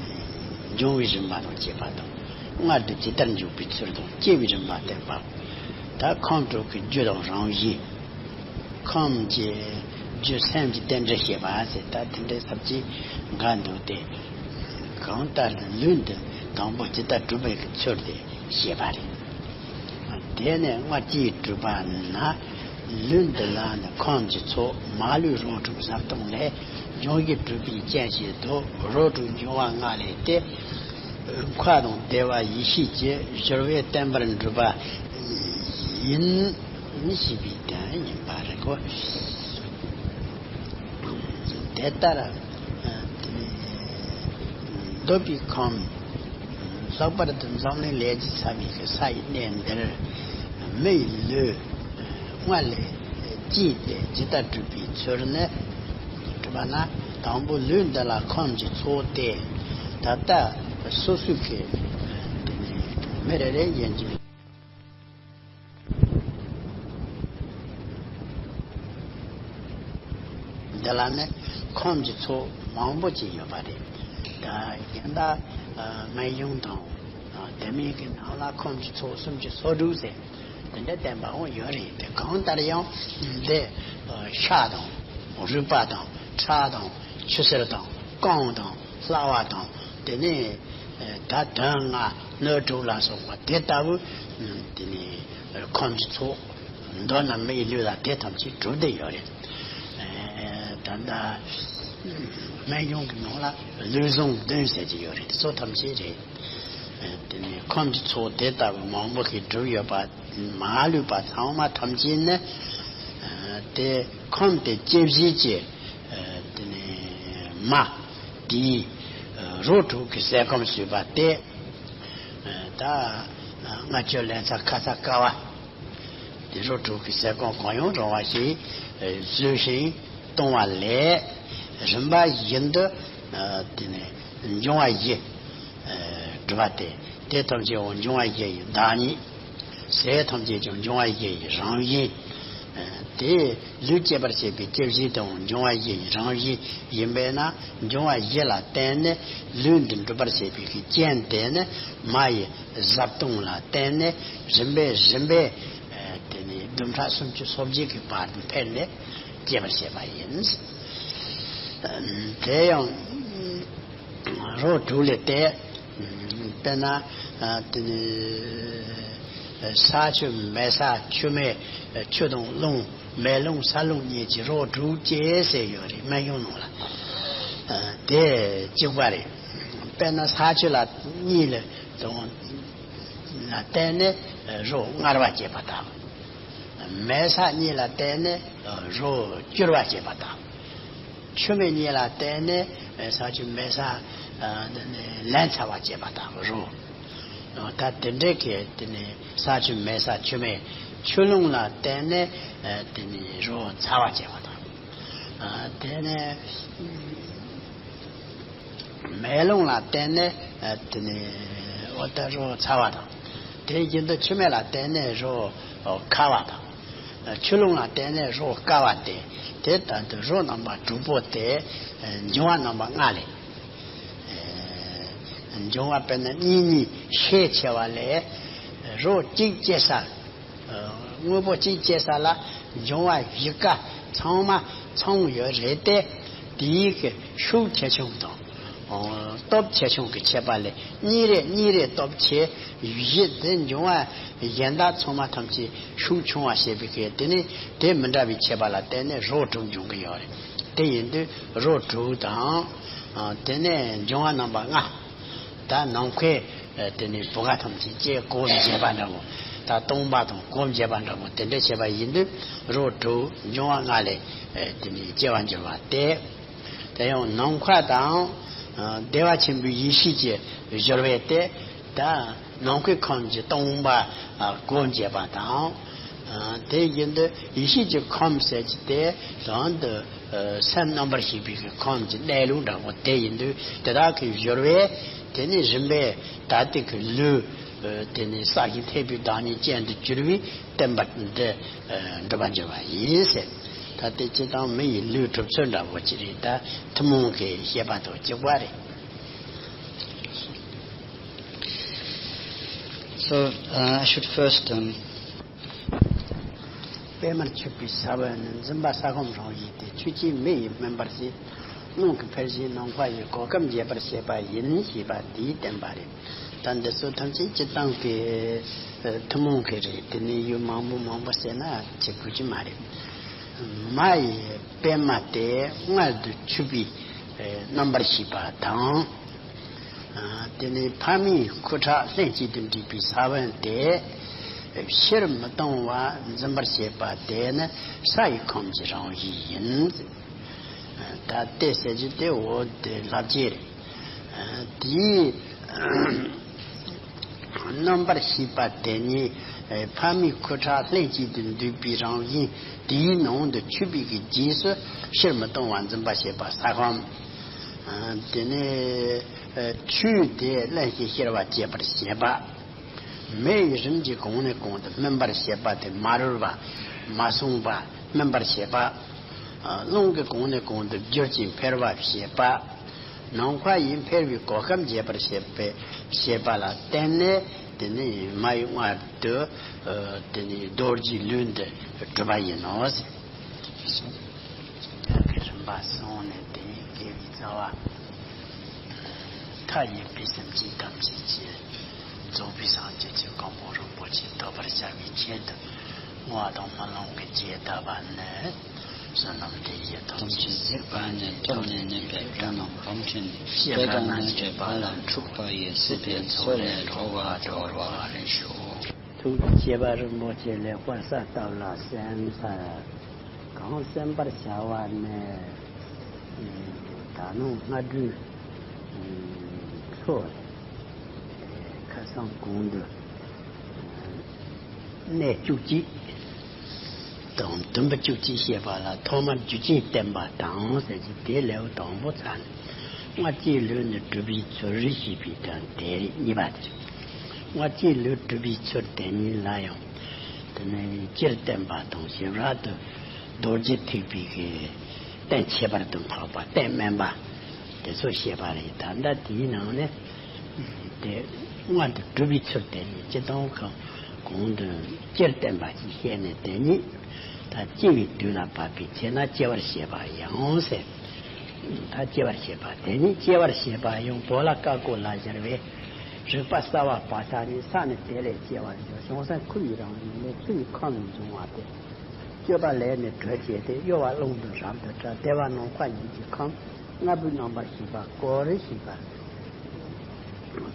འབྱུང་བའི་རིམ་པ་དང་བཅས་པ་དང་། སྔར་དུ་ཇི་ལྟར་འཇུག་པའི་ཚུལ་དང་སྐྱེ་བའི་རིམ་པ་བསྟན་པ། ད་ཁམས་དྲུག་གི་རྒྱུ་དང་རང་བཞིན། ཁམས་ཀྱི་རྒྱུ་སེམས་ཀྱི་རྟེན་འབྲེལ་བཤད་པ་ཟེར། ད་དེ་འདྲའི་ཚབ་ཀྱིས་འགའ་འདུག་སྟེ། གང་ལྟར་ལུས་འདི་དང་པོ་ཇི་ལྟར་གྲུབ་པའི་གི་ཚུལ་དེ་བཤད་པ་རེད། དེ་ནས་སྔར་སྐྱེས་གྲུབ་པ་ན། ལུས་འདི་ལ་ནི་ཁམས་ཀྱི་ཚོགས་མ་ལུས་རོ་དྲུག་བཟའ་བཏུང་ལས། འབྱུང་བཞི་གྲུབ་པའི་རྐྱེན་བྱེད་དོ། རོ་དྲུག་འབྱུང་བ་ལྔ་ལས་ཏེ། འཁོར་དང་བདེ་བ་ཡེ་ཤེས་ཀྱི་སྦྱོར་བས་བརྟན་པར་འགྲུབ་པ་ཡིན་ཞེས་པའི་དོན་ཡིན་པ་རེད་གོ། དེ་ལྟར་འདོད་པའི་ཁམས། ལྷག་པར་དུ་འཛམ་གླིང་ལས་ཀྱི་ཚ་བའི་ས་ཡི་གནས་འདིར་མི་ཡི་ལུས་སྔར་ལས་སྐྱེས་ཏེ་ཇི་ལྟར་གྲུབ་པའི་ཚུལ་ནི། གྲུབ་པ་ན། དང་པོ་ལུས་འདི་ལ་ཁམས་ཀྱི་ཚོགས་ཏེ། ད་ལྟ་སོ་སོའི་གི་མི་རེ་རེ་ཡིན་གྱི། འདི་ལ་ནི་ཁམས་ཀྱི་ཚོགས་མང་པོ་ཅིག་ཡོད་པ་རེད། ད་གཞན་དག་སྨན་གཞུང་དང་དེ་མིན་གྱི་ནང་ལ་ཁམས་ཀྱི་ཚོགས་སུམ་ཅུ་སོ་དྲུག་ཟེར་དེ་འདྲ་བསྟན་པའང་ཡོད་རེད། དེ་གང་ལྟར་ཡང་འདི་ཤ་དང་རུས་པ་དང་ཁྲག་དང་ཆུ་སེར་དང་རྐང་དང་ལྷ་བ་དང་། དེ་ནས་ད་དོན་ལྔ་སྣོད་དྲུག་ལ་སོགས་པ་དེ་ལྟ་བུ། དེ་ནས་ཁམས་ཀྱི་ཚོགས། མདོར་ན་མིའི་ལུས་ལ་དེ་ཐམས་ཅད་གྲུབ་བསྡད་ཡོད་རེད། ད་ལྟ་སྨན་གཞུང་གི་ནང་ལ་ལུས་ཟུངས་བདུན་ཟེར་གྱི་ཡོད་རེད། དེ་ཚོ་ཐམས་ཅད་རེད། དེ་ནས་ཁམས་ཀྱི་ཚོགས་དེ་ལྟ་བུ་མང་པོ་ཞིག་གྲུབ་ཡོད་པ། མ་ལུས་པ་ཚང་མ་ཐམས་ཅད་ནི་དེ་ཁམས་དེ་སྐྱེད་བྱེད་ཀྱི་དེ་ནས་མ་དེའི་རོ་དྲུག་གི་ཟས་སྐོམ་ཟོས་པ་སྟེ། ད་ལྔ་བཅུ་ལན་ཚྭ་ཁ་ཚ་ཀ་བ། དེ་རོ་དྲུག་གི་ཟས་སྐོམ་གང་ཡང་རུང་བ་ཞིག་བཟོས་ཤིང་བཏུང་བ་ལས། རིམ་པ་བཞིན་དུ་དེ་ནས་འབྱུང་བ་བཞི་གྲུབ་པ་སྟེ། དེ་ཐམས་ཅད་འབྱུང་བ་བཞི་ཡི་བདག་ཉིད། ཟས་ཐམས་ཅད་ཀྱང་འབྱུང་བ་བཞི་ཡི་རང་བཞིན། དེ་ལུས་སྐྱེད་པར་བྱེད་པའི་སྐྱེད་བྱེད་དེའང་འབྱུང་བ་བཞི་ཡི་རང་བཞིན་ཡིན་པས་ན། འབྱུང་བ་བཞི་ལ་བརྟེན་ནས་ལུས་འདི་འགྲུབ་པར་བྱེད་པའི་རྐྱེན་དེ་ནི་མ་ཡི་བཟའ་བཏུང་ལ་བརྟེན་ནས་རིམ་པས་རིམ་པས་དེ་ནས་བདུན་ཕྲག་སུམ་ཅུ་སོ་བརྒྱད་ཀྱི་བར་དུ་འཕེལ་ནས་སྐྱེད་པར་བྱེད་པ་ཡིན། དེ་ཡང་རོ་དྲུག་ལས་ཏེ། དཔེར་ན་དེ་ནས་ས་ཆུ་མེ་ས་ཆུ་མེ། ཆུ་དང་རླུང་། མེ་རླུང་ས་རླུང་གཉིས་ཀྱི་རོ་དྲུག་ཅེས་ཟེར་ཡོད་རེད། སྨན་གཞུང་ནང་ལ། དེ་གཅིག་པ་རེད། དཔེར་ན་ས་ཆུ་ལ་གཉིས་ལ་དང་ལ་བརྟེན་ནས་རོ་མངར་བ་སྐྱེད་པ་དང་། མེ་ས་གཉིས་ལ་བརྟེན་ནས་རོ་སྐྱུར་བ་སྐྱེད་པ་དང་། ཆུ་མེ་གཉིས་ལ་བརྟེན་ནས་ས་ཆུ་མེ་ས་ལན་ཚྭ་བ་སྐྱེད་པ་དང་། རོ་ད་དེ་འདྲའི་གི་དེ་ནས་ས་ཆུ་མེ་ས་ཆུ་མེ། ཆུ་རླུང་ལ་བརྟེན་ནས་དེ་ནས་རོ་ཚ་བ་སྐྱེད་པ་དང་། དེ་ནས་མེ་རླུང་ལ་བརྟེན་ནས་དེ་ནས་འོ་ད་རོ་ཚ་བ་དང་། དེ་བཞིན་དུ་ཆུ་མེ་ལ་བརྟེན་ནས་རོ་ཁ་བ་དང་། ཆུ་རླུང་ལ་བརྟེན་ནས་རོ་བསྐ་བ་སྟེ། དེ་ལྟར་དུ་རོ་རྣམ་པ་དྲུག་པོ་སྟེ། འབྱུང་བ་རྣམ་པ་ལྔ་ལས། འབྱུང་བ་དཔེར་ན་གཉིས་གཉིས་ཤས་ཆེ་བ་ལས། རོ་གཅིག་སྐྱེ་ས། དངོས་པོ་གཅིག་སྐྱེ་ས་ལ་འབྱུང་བ་བཞི་ཀ་ཚང་མ་ ཚང་ཡོད་རེད་དེ། དེའི་གི་ཤུགས་ཆེ་ཆུང་དང་། ཨོ། སྟོབས་ཆེ་ཆུང་གི་ཁྱད་པར་ལས་གཉིས་རེ་གཉིས་རེ་སྟོབས་ཆེ། གཞི་དེ་འབྱུང་བ་གཞན་དག་ཚང་མ་ཐམས་ཅད་ཤུགས་ཆུང་བ་བྱེད་པའི་གི་དེ་ནི་དེ་མི་འདྲ་བའི་ཁྱད་པར་ལ་བརྟེན་ནས་རོ་དྲུག་འབྱུང་གི་ཡོད་རེད། དེ་ཡིན་དུས་རོ་དྲུག་དང་། ཨ། དེ་ནས་འབྱུང་བ་རྣམ་པ་ལྔ། ད་ནམ་མཁའི་དེ་ནི་བུ་ག་ཐམས་ཅད་ཀྱི་གོ་འབྱེད་པ་འདྲ་བོ། ད་སྟོང་པ་དང་གོ་འབྱེད་པ་འདྲ་བོ་དེ་འདྲ་བྱས་པ་ཡིན་དུས་རོ་དྲུག་འབྱུང་བ་ལྔ་ལས་དེ་ནི་སྐྱེ་བར་འགྱུར་བ་སྟེ། དེ་ཡང་ནམ་མཁའ་དང་བདེ་བ་ཆེན་པོའི་ཡེ་ཤེས་ཀྱི་སྦྱོར་བས་ཏེ། ད་ནམ་མཁའི་ཁམས་ཀྱི་སྟོང་པ་གོ་འབྱེད་པ་དང་། དེ་བཞིན་དུ་ཡེ་ཤེས་ཀྱི་ཁམས་ཟེར་གྱི་དེ་རང་དུ་སེམས་རྣམ་པར་ཤེས་པའི་གི་ཁམས་ཀྱི་གནས་ལུགས་འདྲ་བོ་དེ་ཡིན་དུས། དེ་དག་གི་སྦྱོར་བས་དེ་ནི་རིམ་པས་ད་ལྟའི་གི་ལུས་དེ་ནི་སྲ་ཞིང་འཐས་པའི་བདག་ཉིད་ཅན་དུ་གྱུར་པའི་བརྟན་པ་འདི་འགྲུབ་པར་འགྱུར་བ་ཡིན་ཟེར། ད་དེ་སྤྱིར་བཏང་མི་ཡི་ལུས་གྲུབ་ཚུལ་འདྲ་བོ་ཅིག་རེད། ད་ཐུན་མོང་གི་བཤད་པ་དང་གཅིག་པ་རེད། So, uh, I should first, um, པདྨར་འཁྱུད་པའི་ས་བོན་ནི་འཛིན་པ་ས་སྐོམ་རང་བཞིན་ཏེ། ཆོས་ཅན་མེ་ཡིས་སྨིན་པར་བྱེད། རླུང་གིས་འཕེལ་ཞིང་ནམ་མཁའ་ཡི་གོ་སྐབས་འབྱེད་པར་བྱེད་པ་ཡིན་ཞེས་པ་འདིའི་བསྟན་པ་རེད། ད་འདི་ཚོ་ཐམས་ཅད་སྤྱིར་བཏང་གི་ཐུན་མོང་གི་རེད། དེ་ནི་ཡུལ་མང་པོ་མང་པོ་བཤད་ན་བྱེད་དགོས་ཀྱི་མ་རེད། མ་ཡི་པདྨ་སྟེ་མངལ་དུ་ཆུད་པའི་རྣམ་པར་ཤེས་པ་དང་། དེ་ནས་ཕ་མའི་ཁུ་ཁྲག་ལྷན་ཅིག་ཏུ་འདྲེས་པའི་ས་བོན་ཏེ། ཕྱིར་མི་ལྟུང་བ་འཛིན་པར་བྱེད་པ་དེ་ནི་ས་ཡི་ཁམས་ཀྱི་རང་བཞིན་ཡིན། ད་ལྟའི་ཟེར་རྒྱུ་དེ་འོ་དེ་ལྷ་བརྒྱད་རེད། དེའི་རྣམ་པར་ཤེས་པ་དེ་ཉིད་ཕ་མའི་ཁུ་ཁྲག་ལྷན་ཅིག་ཏུ་འདུས་པའི་རང་བཞིན་དེའི་ནང་དུ་ཆུད་པའི་གི་རྗེས་སུ་ཕྱིར་མི་ལྟུང་བ་འཛིན་པར་བྱེད་པ་ས་སྐོམ། དེ་ནས་ཆུ་དེ་བརླན་ཞིང་གཤེར་བ་སྐྱེད་པར་བྱེད་པ། མེ་ཡི་རིམ་གྱིས་གོང་ནས་གོང་དུ་སྨིན་པར་བྱེད་པ་དེ་མ་རུལ་བ་མ་སོང་བ་སྨིན་པར་བྱེད་པ། རླུང་གིས་གོང་ནས་གོང་དུ་བསྒྱུར་ཅིང་འཕེལ་བར་བྱེད་པ། ནམ་མཁའ་ཡི་འཕེལ་བའི་གོ་སྐབས་འབྱེད་པར་བྱེད་པའི་བྱེད་པ་ལ་བརྟེན་ནས། དེ་ནི་མ་ཡི་མངལ་དུ་དེ་ནི་རྡོ་རྗེའི་ལུས་འདི་གྲུབ་པ་ཡིན་ནོ། རྒྱལ་གྱི་རིམ་པ་གསུངས་ནས། དེ་ཡི་དགེ་བའི་རྩ་བ། མཐའ་ཡས་པའི་སེམས་ཅན་ཐམས་ཅད་ཀྱིས་རྫོགས་པའི་སངས་རྒྱས་ཀྱི་གོ་འཕང་རིན་པོ་ཆེ་ཐོབ་པར་བྱ་བའི་ཆེད་དུ། བསྔོ་བ་དང་སྨོན་ལམ་གྱི་རྒྱས་བཏབ་པ་ནི། བསོད་ནམས་འདི་ཡིས་ཐམས་ཅད་གཟིགས་པ་ཉིད། ཐོབ་ནས་ཉེས་པའི་དགྲ་རྣམས་ཕམ་བྱས་ནས། སྐྱེ་རྒ་ན་འཆིའི་རྦ་རླབས་འཁྲུགས་པ་ཡི། སྲིད་པའི་མཚོ་ལས་འགྲོ་བ་སྒྲོལ་བར་ཤོག། ཐུགས་རྗེ་ཆེ་བ་རིན་པོ་ཆེ་ལེགས་པར་གསལ་བཏབ་ལ་གསན་ཚར། གང་གསན་པར་བྱ་བ་ནི། ད་ནང་སྔ་དྲོའི་ཚོ་ཁ་སང་གོང་དུ་གནས་བཅུ་གཅིག་དང་བདུན་པ་བཅུ་གཅིག་བཤད་པ་ལ། ཐོག་མར་རྒྱུ་རྐྱེན་བསྟན་པ་དང་ཟེར་གྱི་དེ་ལེའུ་དང་པོ་ཚར་ནས། མངལ་སྐྱེས་ལུས་ནི་གྲུབ་པའི་ཚུལ་ཞེས་པའི་དོན་དེ་རེད། གཉིས་པ་དེ་རེད། མངལ་སྐྱེས་ལུས་གྲུབ་པའི་ཚུལ་དེ་ཉིད་ལ་ཡང་དེ་ནི་སྤྱིར་བསྟན་པ་དང་། བྱེ་བྲག་ཏུ་རྡོ་རྗེ་ཐེག་པའི་གི་རྟེན་ཁྱད་པར་དུ་འཕགས་པ། རྟེན་དམན་པ་དེ་ཚོ་བཤད་པ་རེད། ད་ལྟ་དེའི་ནང་ནས་དེ་མངལ་དུ་གྲུབ་པའི་ཚུལ་དེ་ནི་སྤྱིར་བཏང་གང་གོང་དུ་སྤྱིར་བསྟན་པ་ཞིག་བཤད་ནས། དེ་ཉིད་ད་སྐྱེ་བའི་དུས་ལ་བབ་པའི་ཚེ་ན་སྐྱེ་བར་བྱེད་པ་ཡང་ཟེར། ད་སྐྱེ་བར་བྱེད་པ་དེ་ཉིད། སྐྱེ་བར་བྱེད་པ་ཡང་བོད་ལ་བཀའ་བསྒོ་ལ་སྦྱར་བས། རིག་པ་གསལ་བ་བག་ཆགས་ནི། ས་ནི་དེ་ལས་སྐྱེ་བར་འགྱུར། བྱང་སེམས་ཁུ་བའི་རང་བཞིན་ནི། ཆུ་ཡི་ཁམས་ནས་འབྱུང་བ་སྟེ། སྤྱོད་པ་ལས་ནི་གྲོལ་བྱེད་དེ། གཡོ་བ་རླུང་དང་རབ་ཏུ་བྲལ། བདེ་བ་ནམ་མཁའ་ཉིད་ཀྱི་ཁམས། ལྔ་པོའི་རྣམ་པར་ཤེས་པ་སྐོར་ཞེས་པ་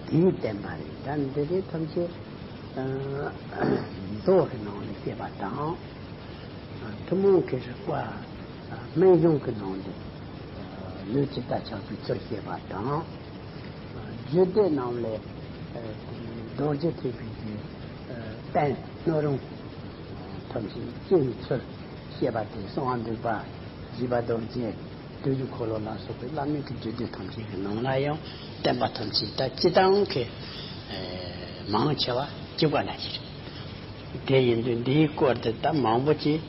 དེའི་བསྟན་པ་རེད། ད་འདི་རེད། ཐམས་ཅད་མདོ་གི་ནང་ནས་བཤད་པ་དང་། ཐུན་མོང་གི་རིག་པ་སྨན་གཞུང་གི་ནང་དུ་ལུས་ཇི་ལྟར་ཆགས་པའི་ཚུལ་བཤད་པ་དང་། རྒྱུད་སྡེ་རྣམས་ལས་རྡོ་རྗེ་ཐེག་པའི་གི་རྟེན་སྣོད་རུང་ཐམས་ཅད་སྐྱེ་བའི་ཚུལ་བཤད་པ་དེ། གསང་བ་འདུས་པ། བཞི་པ་རྡོ་རྗེ། བདུད་ཀྱི་འཁོར་ལོ་ལ་སོགས་པའི་བླ་མེད་ཀྱི་རྒྱུད་སྡེ་ཐམས་ཅད་ཀྱི་ནང་ལ་ཡང་བསྟན་པ་ཐམས་ཅད་ད་སྤྱིར་བཏང་གི་མང་ཆེ་བ་གཅིག་པ་ནང་བཞིན་རེད། དེ་ཡིན་དུས་འདིའི་སྐོར་དུ་ད་མང་པོ་ཅིག་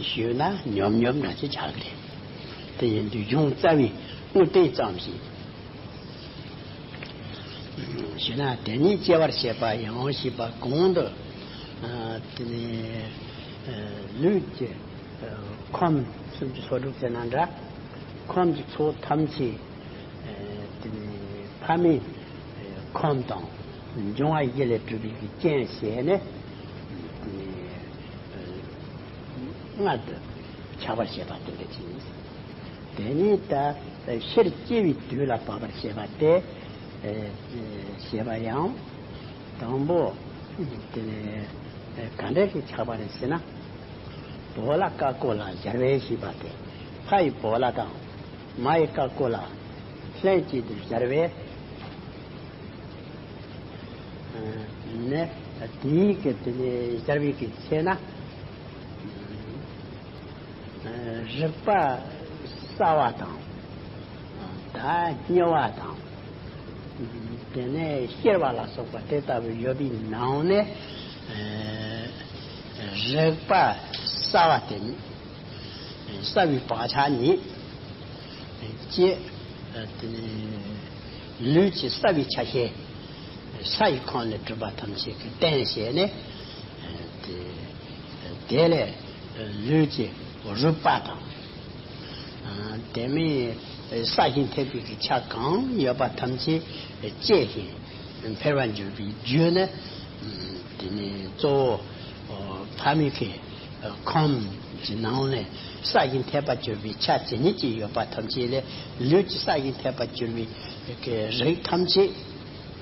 ཞུས་ན་ཉོབ་ཉོབ་འདྲ་ཅིག་ཆགས་ཀྱི་རེད། དེ་ཡིན་དུས་གཞུང་རྩ་བའི་དངོས་བསྟན་ཙམ་ཞིག་ཞུས་ན། དེ་ཉིད་སྐྱེ་བར་བྱེད་པ་ཡང་ཞེས་པ་གོང་དུ་དེ་ནས་ལུས་ཀྱི་ ཁམས་སུམ་ཅུ་སོ་དྲུག་ཟེར་ན་འདྲ། ཁམས་ཀྱི་ཚོགས་ཐམས་ཅད་དེ་ནས་ཕ་མའི་ཁམས་དང་འབྱུང་བ་བཞི་ལས་གྲུབ་པའི་གི་རྐྱེན་བྱས་ནས་མངལ་དུ་ཆགས་པར་བྱེད་པ་དེ་འདྲ་ཅིག་ཡིན། དེ་ནས་ད་ཤེར་སྐྱེ་བའི་དུས་ལ་བབ་པར་བྱེད་པ་སྟེ། ཞེས་པ་ཡང་དང་པོ་དེ་ནས་ག་འདྲ་ཞིག་ཆགས་པ་རེད་ཟེར་ན། བོ་ལ་ཀ་ཀོ་ལ་སྦྱར་བས་ཞེས་པ་སྟེ། ཕ་ཡི་བོ་ལ་དང་མ་ཡི་ཀ་ཀོ་ལ་ལྷན་ཅིག་ཏུ་སྦྱར་བས་ནས། དེའི་གི་དེ་ནས་སྦྱར་བའི་གི་ཚེ་ན། རིག་པ་གསལ་བ་དང་། ད་སྨྱོ་བ་དང་། དེ་ནས་སྐྱེར་བ་ལ་སོགས་པ་དེ་ལྟ་བུ་ཡོད་པའི་ནང་ནས། རིག་པ་གསལ་བ་དེ་ཉིད། གསལ་བའི་བག་ཆགས་ཉིད་ཀྱིས། ལུས་ཀྱི་གསལ་བའི་ཆ་ཤས་ས་ཡི་ཁམས་ལས་གྲུབ་པ་ཐམས་ཅད་ཀྱི་རྟེན་བྱས་ནས། དེ་ལས་ལུས་ཀྱི་རུས་པ་དང་། དེ་མིན་གསལ་ཞིང་འཐེབས་པའི་གི་ཆ་གང་ཡོད་པ་ཐམས་ཅད་སྐྱེ་ཞིང་འཕེལ་བར་འགྱུར་བའི་རྒྱུ་ནི། དེ་ནི་གཙོ་བོ་ཕ་མའི་གི་ཁམས་ཀྱི་ནང་ནས་གསལ་ཞིང་འཐེབ་པར་གྱུར་པའི་ཆ་ཇི་སྙེད་ཅིག་ཡོད་པ་ཐམས་ཅད་ལས། ལུས་ཀྱི་གསལ་ཞིང་འཐེབ་པར་གྱུར་པའི་གི་རིགས་ཐམས་ཅད་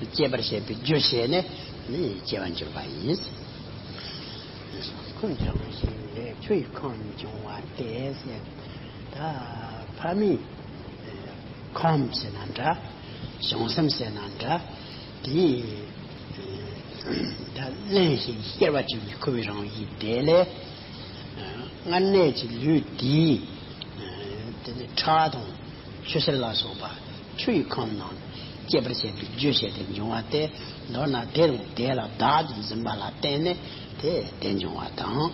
སྐྱེད་པར་བྱེད་པའི་རྒྱུ་བྱས་ནས་ནི་སྐྱེ་བར་འགྱུར་བ་ཡིན། ཀུན་བྱང་ཞིང་ལས་ཆུ་ཡི་ཁམས་འབྱུང་བ་སྟེ་ཟེར། ད་ཕ་མའི་ཁམས་ཟེར་ན་འདྲ། བྱང་སེམས་ཟེར་ན་འདྲ། དེ་ད་བརླན་ཞིང་གཤེར་བ་བྱུང་བའི་ཁུ་བའི་རང་བཞིན་དེ་ལས། སྔར་གནས་ཀྱི་ལུས་དེའི་དེ་ནི་ཁྲག་དང་ཆུ་སེར་ལ་སོགས་པ་ཆུ་ཡི་ཁམས་རྣམས་སྐྱེད་པར་བྱེད་པའི་རྒྱུ་བྱས་ཏེ་འབྱུང་བ་སྟེ། མདོར་ན་དེ་རུ་དེ་ལ་བདག་ཏུ་འཛིན་པ་ལ་བརྟེན་ནས་དེ་དེ་འབྱུང་བ་དང་།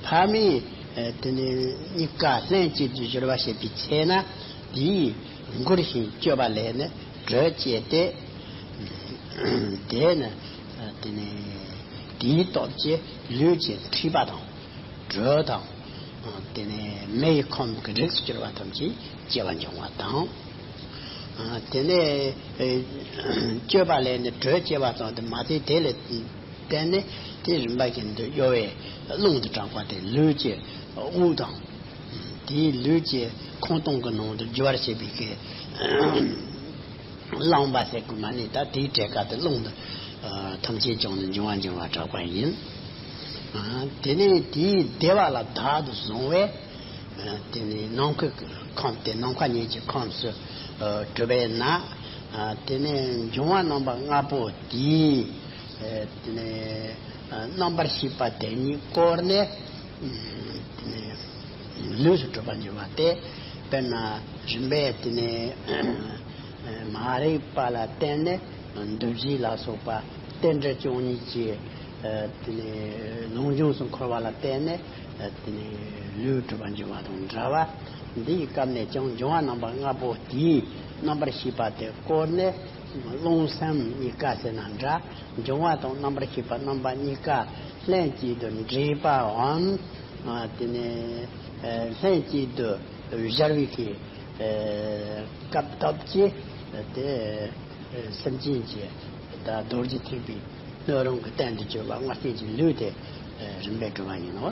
ཕ་མས་དེ་ནི་གཉིས་ཀ་ལྷན་ཅིག་ཏུ་སྦྱོར་བ་བྱེད་པའི་ཚེ་ན། དེའི་མགུར་ཞིང་སྤྱོད་པ་ལས་ནི་དྲོད་སྐྱེས་ཏེ། དེ་ནི་དེ་ནི་དེའི་སྟོབས་ཀྱིས་ལུས་ཀྱི་མཁྲིས་པ་དང་དྲོད་དང་། དེ་ནི་མེ་ཡི་ཁམས་ཀྱི་རིགས་སུ་གྱུར་པ་ཐམས་ཅད་སྐྱེ་བ་འབྱུང་བ་དང་། དེ་ནས་སྤྱོད་པ་ལས་ནི་དྲོད་སྐྱེ་བ་ཙམ་དུ་མ་ཟད། དེ་ལས་བརྟེན་ནས་དེ་རིམ་པ་བཞིན་དུ་གཡོ་བའི་རླུང་དུ་གྲགས་པ་དེ་ལུས་ཀྱི་དབུགས་དང་། དེའི་ལུས་ཀྱི་ཁོང་སྟོང་གི་ནང་དུ་རྒྱུ་བར་བྱེད་པའི་གི་རླངས་པ་ཟེར་དགོས་མ་ནི། ད་དེའི་གྲས་ཀ་དེ་རླུང་དུ་ཐམས་ཅད་ཀྱང་ནི་འབྱུང་བ་འབྱུང་བ་གྲགས་པ་ཡིན། དེ་ནས་དེའི་བདེ་བ་ལ་བདག་ཏུ་བཟུང་བས། དེ་ནས་ནམ་མཁའི་ཁམས་དེ་ནམ་མཁའ་གཉིས་ཀྱི་ཁམས་སུ་གྲུབ་པས་ན། དེ་ནས་འབྱུང་བ་རྣམ་པ་ལྔ་པོ་དེས་དེ་ནས་རྣམ་པར་ཤེས་པ་དེ་ཉིད་བསྐོར་ནས། དེ་ནས་ལུས་སུ་གྲུབ་པར་འགྱུར་བ་སྟེ། དཔེར་ན་རིམ་པས་དེ་ནས་མ་རིག་པ་ལ་བརྟེན་ནས་འདུ་བྱེད་ལ་སོགས་པ་རྟེན་འབྲེལ་བཅུ་གཉིས་ཀྱི་དེ་ནས་ལུང་སྦྱོང་སུ་འཁོར་བ་ལ་བརྟེན་ནས། དེ་ནས་ལུས་གྲུབ་པར་འགྱུར་བ་དང་འདྲ་བ། འདི་ཡི་སྐབས་ནས་ཀྱང་འབྱུང་བ་རྣམ་པ་ལྔ་པོ་དེས་རྣམ་པར་ཤེས་པ་དེ་བསྐོར་ནས། རླུང་སེམས་གཉིས་ཀ་ཟེར་ན་འདྲ། འབྱུང་བ་དང་རྣམ་པར་ཤེས་པ་རྣམ་པ་གཉིས་ཀ་ལྷན་ཅིག་ཏུ་འདྲེས་པའམ། དེ་ནས་ལྷན་ཅིག་ཏུ་སྦྱར་བའི་གི་སྐབས་སྟབས་ཀྱིས་དེ་སེམས་ཅན་གྱི་ད་རྡོ་རྗེ་ཐེག་པའི་སྣོད་རུང་གི་རྟེན་དུ་གྱུར་པ་བསྔོ་རྟེན་གྱི་ལུས་དེ་རིམ་པས་གྲུབ་པ་ཡིན་ནོ།